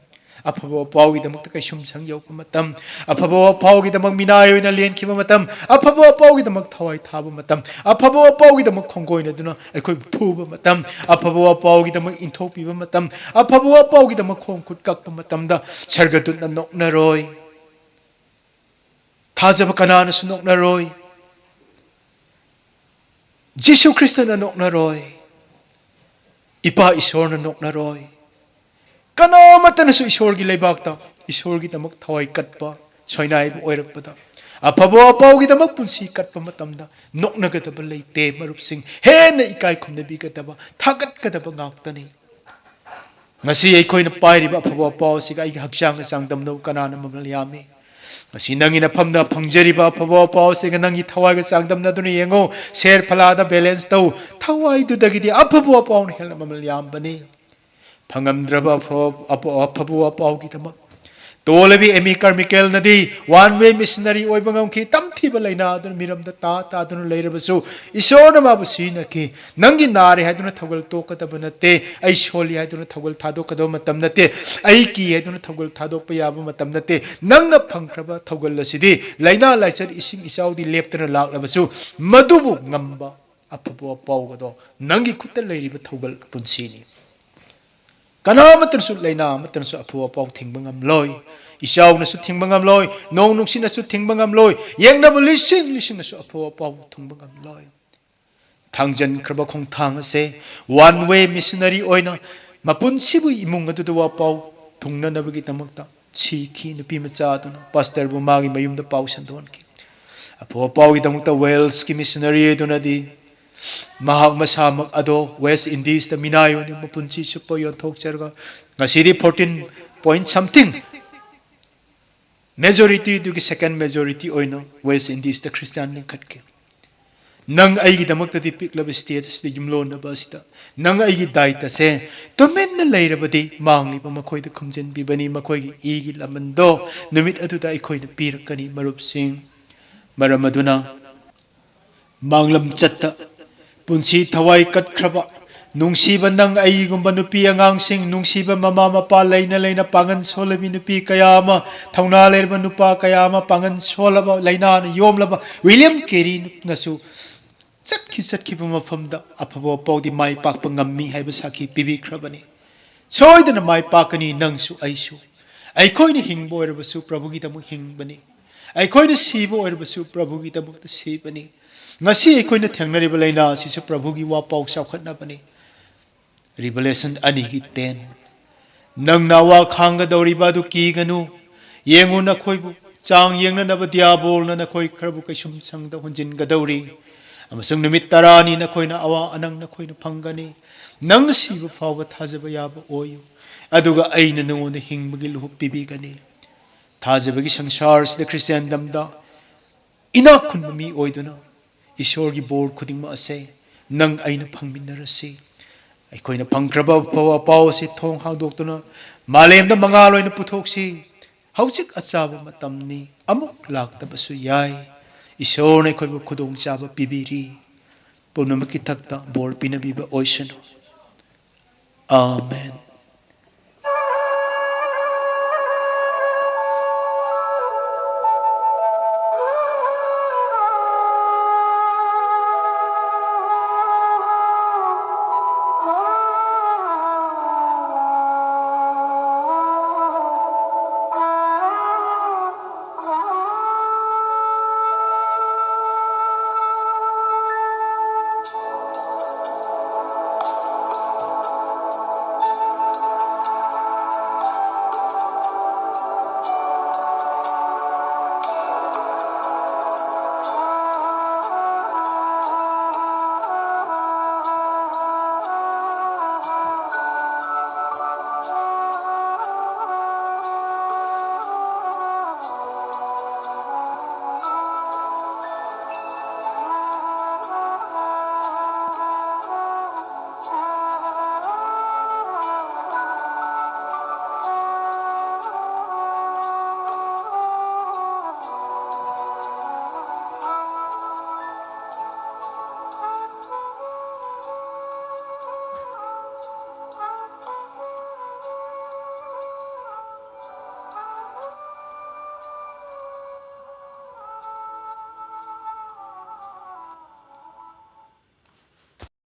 ꯑꯐꯕ ꯋꯥꯄꯥꯎꯒꯤꯗꯃꯛꯇ ꯀꯩꯁꯨꯝꯁꯪ ꯌꯧꯕ ꯃꯇꯝ, ꯑꯐꯕ ꯋꯥꯄꯥꯎꯒꯤꯗꯃꯛ ꯃꯤꯅꯥꯏ ꯑꯣꯏꯅ ꯂꯦꯟꯈꯤꯕ ꯃꯇꯝ, ꯑꯐꯕ ꯋꯥꯄꯥꯎꯒꯤꯗꯃꯛ ꯊꯋꯥꯏ ꯊꯥꯕ ꯃꯇꯝ, ꯑꯐꯕ ꯋꯥꯄꯥꯎꯒꯤꯗꯃꯛ ꯈꯣꯡꯒꯣꯏꯅꯗꯨꯅ ꯑꯩꯈꯣꯏꯕꯨ ꯐꯨꯕ ꯃꯇꯝ, ꯑꯐꯕ ꯋꯥꯄꯥꯎꯒꯤꯗꯃꯛ ꯏꯟꯊꯣꯛꯄꯤꯕ ꯃꯇꯝ, ꯑꯐꯕ ꯋꯥꯄꯥꯎꯒꯤꯗꯃꯛ ꯈꯣꯡ ꯈꯨꯠ ꯀꯛꯄ ꯃꯇꯝꯗ ꯁꯔꯒꯗꯨꯠꯅ ꯅꯣꯛꯅꯔꯣꯏ꯫ ꯊꯥꯖꯕ ꯀꯅꯥꯅꯁꯨ ꯅꯣꯛꯅꯔꯣꯏ꯫ ꯖꯤꯁꯨ ꯈ꯭ꯔꯤꯁꯇꯅ ꯅꯣꯛꯅꯔꯣꯏ꯫ ꯏꯄꯥ ꯏꯁꯣꯔꯅ ꯅꯣꯛꯅꯔꯣꯏ꯫ ꯀꯅꯥꯃꯠꯇꯅꯁꯨ ꯏꯁꯣꯔꯒꯤ ꯂꯩꯕꯥꯛꯇ ꯏꯁꯣꯔꯒꯤꯗꯃꯛ ꯊꯋꯥꯏ ꯀꯠꯄ, ꯁꯣꯏꯅꯥꯏꯕ ꯑꯣꯏꯔꯛꯄꯗ, ꯑꯐꯕ ꯋꯥꯄꯥꯎꯒꯤꯗꯃꯛ ꯄꯨꯟꯁꯤ ꯀꯠꯄ ꯃꯇꯝꯗ ꯅꯣꯛꯅꯒꯗꯕ ꯂꯩꯇꯦ, ꯃꯔꯨꯞꯁꯤꯡ꯫ ꯍꯦꯟꯅ ꯏꯀꯥꯏ ꯈꯨꯝꯅꯕꯤꯒꯗꯕ, ꯊꯥꯒꯠꯀꯗꯕ ꯉꯥꯛꯇꯅꯤ꯫ ꯉꯁꯤ ꯑꯩꯈꯣꯏꯅ ꯄꯥꯏꯔꯤꯕ ꯑꯐꯕ ꯋꯥꯄꯥꯎ ꯑꯁꯤꯒ ꯑꯩꯒꯤ ꯍꯛꯆꯥꯡꯒ ꯆꯥꯡꯗꯝꯅꯕ ꯀꯅꯥꯅ ꯃꯃꯜ ꯌꯥꯝꯃꯤ? ꯉꯁꯤ ꯅꯪꯒꯤ ꯅꯐꯝꯗ ꯐꯪꯖꯔꯤꯕ ꯑꯐꯕ ꯑꯄꯥꯎꯁꯤꯒ ꯅꯪꯒꯤ ꯊꯋꯥꯏꯒ ꯆꯥꯡꯗꯝꯅꯗꯨꯅ ꯌꯦꯡꯉꯨ꯫ ꯁꯦꯔ ꯐꯂꯥꯗ ꯕꯦꯂꯦꯟꯁ ꯇꯧ꯫ ꯊꯋꯥꯏꯗꯨꯗꯒꯤꯗꯤ ꯑꯐꯕ ꯑꯄꯥꯎꯅ ꯍꯦꯟꯅ ꯃꯃꯜ ꯌꯥꯝꯕꯅꯤ꯫ ꯐꯪꯉꯝꯗ꯭ꯔꯕ ꯑꯐꯕ ꯑꯐꯕ ꯑꯄꯥꯎꯒꯤꯗꯃꯛ ꯇꯣꯜꯂꯕꯤ ꯑꯦꯃꯤ ꯀꯥꯔꯃꯤꯀꯦꯜꯅꯗꯤ ꯋꯥꯟ ꯋꯦ ꯃꯤꯁꯅꯔꯤ ꯑꯣꯏꯕ ꯉꯝꯈꯤ꯫ ꯇꯝꯊꯤꯕ ꯂꯥꯏꯅꯥ ꯑꯗꯨꯅ ꯃꯤꯔꯝꯗ ꯇꯥ ꯇꯥꯗꯨꯅ ꯂꯩꯔꯕꯁꯨ, ꯏꯁꯣꯔꯅ ꯃꯥꯕꯨ ꯁꯤꯖꯤꯟꯅꯈꯤ꯫ ꯅꯪꯒꯤ ꯅꯥꯔꯦ ꯍꯥꯏꯗꯨꯅ ꯊꯧꯒꯜ ꯇꯣꯛꯀꯗꯕ ꯅꯠꯇꯦ꯫ ꯑꯩ ꯁꯣꯜꯂꯤ ꯍꯥꯏꯗꯨꯅ ꯊꯧꯒꯜ ꯊꯥꯗꯣꯛꯀꯗꯕ ꯃꯇꯝ ꯅꯠꯇꯦ꯫ ꯑꯩ ꯀꯤ ꯍꯥꯏꯗꯨꯅ ꯊꯧꯒꯜ ꯊꯥꯗꯣꯛꯄ ꯌꯥꯕ ꯃꯇꯝ ꯅꯠꯇꯦ꯫ ꯅꯪꯅ ꯐꯪꯈ꯭ꯔꯕ ꯊꯧꯒꯜ ꯑꯁꯤꯗꯤ ꯂꯥꯏꯅꯥ ꯂꯥꯏꯆꯠ ꯏꯁꯤꯡ ꯏꯆꯥꯎꯗꯤ ꯂꯦꯞꯇꯅ ꯂꯥꯛꯂꯕꯁꯨ, ꯃꯗꯨꯕꯨ ꯉꯝꯕ ꯑꯐꯕ ꯄꯥꯎꯒꯗꯣ ꯅꯪꯒꯤ ꯈꯨꯠꯇ ꯂꯩꯔꯤꯕ ꯊꯧꯒꯜ ꯄꯨꯟꯁꯤꯅꯤ꯫ ꯀꯅꯥ ꯑꯃꯠꯇꯅꯁꯨ, ꯂꯥꯏꯅꯥ ꯑꯃꯠꯇꯅꯁꯨ ꯑꯐꯕ ꯄꯥꯎ ꯊꯤꯡꯕ ꯉꯝꯂꯣꯏ꯫ ꯏꯆꯥꯎꯅꯁꯨ ꯊꯤꯡꯕ ꯉꯝꯂꯣꯏ꯫ ꯅꯣꯡ ꯅꯨꯡꯁꯤꯠꯅꯁꯨ ꯊꯤꯡꯕ ꯉꯝꯂꯣꯏ꯫ ꯌꯦꯡꯅꯕ ꯂꯤꯁꯤꯡ ꯂꯤꯁꯤꯡꯅꯁꯨ ꯑꯐꯕ ꯄꯥꯎ ꯊꯤꯡꯕ ꯉꯝꯂꯣꯏ꯫ ꯊꯥꯡꯖꯟꯈ꯭ꯔꯕ ꯈꯣꯡꯊꯥꯡ ꯑꯁꯦ ꯋꯥꯟ ꯋꯦ ꯃꯤꯁꯅꯔꯤ ꯑꯣꯏꯅ ꯃꯄꯨꯟꯁꯤꯕꯨ ꯏꯃꯨꯡ ꯑꯗꯨꯗ ꯋꯥꯄꯥꯎ ꯊꯨꯡꯅꯅꯕꯒꯤꯗꯃꯛꯇ ꯁꯤꯈꯤ꯫ ꯅꯨꯄꯤ ꯃꯆꯥ ꯑꯗꯨꯅ ꯄꯥꯁꯇꯔꯕꯨ ꯃꯥꯒꯤ ꯃꯌꯨꯝꯗ ꯄꯥꯎ ꯁꯟꯗꯣꯛꯍꯟꯈꯤ꯫ ꯑꯐꯕ ꯄꯥꯎꯒꯤꯗꯃꯛꯇ ꯋꯦꯜꯁꯀꯤ ꯃꯤꯁꯅꯔꯤ ꯑꯗꯨꯅꯗꯤ ꯃꯍꯥꯛ ꯃꯁꯥꯃꯛ ꯑꯗꯣ ꯋꯦꯁ ꯏꯟꯗꯤꯁꯇ ꯃꯤꯅꯥꯏ ꯑꯣꯏꯅ ꯃꯄꯨꯟꯁꯤ ꯆꯨꯞꯄ ꯌꯣꯟꯊꯣꯛꯆꯔꯒ ꯉꯁꯤꯗꯤ fourteen point something majority ꯑꯗꯨꯒꯤ second majority ꯑꯣꯏꯅ ꯋꯦꯁ ꯏꯟꯗꯤꯁꯇ ꯈ꯭ꯔꯤꯁꯇꯤꯌꯥꯟ ꯂꯤꯡꯈꯠꯈꯤ꯫ ꯅꯪ ꯑꯩꯒꯤꯗꯃꯛꯇꯗꯤ ꯄꯤꯛꯂꯕ ꯁ꯭ꯇꯦꯠ ꯑꯁꯤꯗ ꯌꯨꯝꯂꯣꯟꯅꯕ ꯑꯁꯤꯗ ꯅꯪ ꯑꯩꯒꯤ ꯗꯥꯏꯇꯁꯦ ꯇꯨꯃꯤꯟꯅ ꯂꯩꯔꯕꯗꯤ ꯃꯥꯡꯂꯤꯕ ꯃꯈꯣꯏꯗ ꯈꯨꯝꯖꯤꯟꯕꯤꯕꯅꯤ꯫ ꯃꯈꯣꯏꯒꯤ ꯏꯒꯤ ꯂꯃꯟꯗꯣ ꯅꯨꯃꯤꯠ ꯑꯗꯨꯗ ꯑꯩꯈꯣꯏꯅ ꯄꯤꯔꯛꯀꯅꯤ꯫ ꯃꯔꯨꯞꯁꯤꯡ, ꯃꯔꯝ ꯑꯗꯨꯅ ꯃꯥꯡꯂꯝ ꯆꯠꯇ ꯄꯨꯟꯁꯤ ꯊꯋꯥꯏ ꯀꯠꯈ꯭ꯔꯕ ꯅꯨꯡꯁꯤꯕ ꯅꯪ ꯑꯩꯒꯨꯝꯕ ꯅꯨꯄꯤ ꯑꯉꯥꯡꯁꯤꯡ, ꯅꯨꯡꯁꯤꯕ ꯃꯃꯥ ꯃꯄꯥ ꯂꯩꯅ ꯂꯩꯅ ꯄꯥꯡꯒꯜ ꯁꯣꯜꯂꯕꯤ ꯅꯨꯄꯤ ꯀꯌꯥ ꯑꯃ, ꯊꯧꯅꯥ ꯂꯩꯔꯕ ꯅꯨꯄꯥ ꯀꯌꯥ ꯑꯃ, ꯄꯥꯡꯒꯜ ꯁꯣꯜꯂꯕ ꯂꯥꯏꯅꯥꯅ ꯌꯣꯝꯂꯕ ꯋꯤꯂꯤꯌꯝ ꯀꯦꯔꯤꯅꯁꯨ ꯆꯠꯈꯤ ꯆꯠꯈꯤꯕ ꯃꯐꯝꯗ ꯑꯐꯕ ꯄꯥꯎꯗꯤ ꯃꯥꯏ ꯄꯥꯛꯄ ꯉꯝꯃꯤ ꯍꯥꯏꯕ ꯁꯥꯈꯤ ꯄꯤꯕꯤꯈ꯭ꯔꯕꯅꯤ꯫ ꯁꯣꯏꯗꯅ ꯃꯥꯏ ꯄꯥꯛꯀꯅꯤ ꯅꯪꯁꯨ ꯑꯩꯁꯨ꯫ ꯑꯩꯈꯣꯏꯅ ꯍꯤꯡꯕ ꯑꯣꯏꯔꯕꯁꯨ ꯄ꯭ꯔꯚꯨꯒꯤꯗꯃꯛ ꯍꯤꯡꯕꯅꯤ꯫ ꯑꯩꯈꯣꯏꯅ ꯁꯤꯕ ꯑꯣꯏꯔꯕꯁꯨ ꯄ꯭ꯔꯚꯨꯒꯤꯗꯃꯛꯇ ꯁꯤꯕꯅꯤ꯫ ꯉꯁꯤ ꯑꯩꯈꯣꯏꯅ ꯊꯦꯡꯅꯔꯤꯕ ꯂꯥꯏꯅꯥ ꯑꯁꯤꯁꯨ ꯄ꯭ꯔꯚꯨꯒꯤ ꯋꯥꯄꯥꯎ ꯆꯥꯎꯈꯠꯅꯕꯅꯤ꯫ ꯔꯤꯚꯦꯂꯦꯁꯟ ꯑꯅꯤꯒꯤ ten꯫ ꯅꯪꯅ ꯑꯋꯥ ꯈꯥꯡꯒꯗꯧꯔꯤꯕ ꯑꯗꯨ ꯀꯤꯒꯅꯨ꯫ ꯌꯦꯡꯉꯨ, ꯅꯈꯣꯏꯕꯨ ꯆꯥꯡ ꯌꯦꯡꯅꯅꯕ ꯗꯤꯌꯥꯕꯣꯜꯅ ꯅꯈꯣꯏ ꯈꯔꯕꯨ ꯀꯩꯁꯨꯝꯁꯪꯗ ꯍꯨꯟꯖꯤꯟꯒꯗꯧꯔꯤ, ꯑꯃꯁꯨꯡ ꯅꯨꯃꯤꯠ ꯇꯔꯥꯅꯤ ꯅꯈꯣꯏꯅ ꯑꯋꯥ ꯑꯅꯪ ꯅꯈꯣꯏꯅ ꯐꯪꯒꯅꯤ꯫ ꯅꯪꯅ ꯁꯤꯕ ꯐꯥꯎꯕ ꯊꯥꯖꯕ ꯌꯥꯕ ꯑꯣꯏꯌꯨ, ꯑꯗꯨꯒ ꯑꯩꯅ ꯅꯉꯣꯟꯗ ꯍꯤꯡꯕꯒꯤ ꯂꯨꯍꯨꯞ ꯄꯤꯕꯤꯒꯅꯤ꯫ ꯊꯥꯖꯕꯒꯤ ꯁꯪꯁꯥꯔꯁꯤꯗ ꯈ꯭ꯔꯤꯁꯇꯤꯌꯥꯟꯗꯝꯗ ꯏꯅꯥꯛ ꯈꯨꯟꯕ ꯃꯤ ꯑꯣꯏꯗꯨꯅ ꯏꯁꯣꯔꯒꯤ ꯕꯣꯔ ꯈꯨꯗꯤꯡꯃꯛ ꯑꯁꯦ ꯅꯪ ꯑꯩꯅ ꯐꯪꯃꯤꯟꯅꯔꯁꯤ꯫ ꯑꯩꯈꯣꯏꯅ ꯐꯪꯈ꯭ꯔꯕ ꯑꯐꯕ ꯄꯥꯎ ꯑꯁꯤ ꯊꯣꯡ ꯍꯥꯡꯗꯣꯛꯇꯨꯅ ꯃꯥꯂꯦꯝꯗ ꯃꯉꯥꯜ ꯑꯣꯏꯅ ꯄꯨꯊꯣꯛꯁꯤ꯫ ꯍꯧꯖꯤꯛ ꯑꯆꯥꯕ ꯃꯇꯝꯅꯤ, ꯑꯃꯨꯛ ꯂꯥꯛꯇꯕꯁꯨ ꯌꯥꯏ꯫ ꯏꯁꯣꯔꯅ ꯑꯩꯈꯣꯏꯕꯨ ꯈꯨꯗꯣꯡꯆꯥꯕ ꯄꯤꯕꯤꯔꯤ꯫ ꯄꯨꯝꯅꯃꯛꯀꯤ ꯊꯛꯇ ꯕꯣꯔ ꯄꯤꯅꯕꯤꯕ ꯑꯣꯏꯁꯅꯨ꯫ ꯑꯥꯃꯦꯟ꯫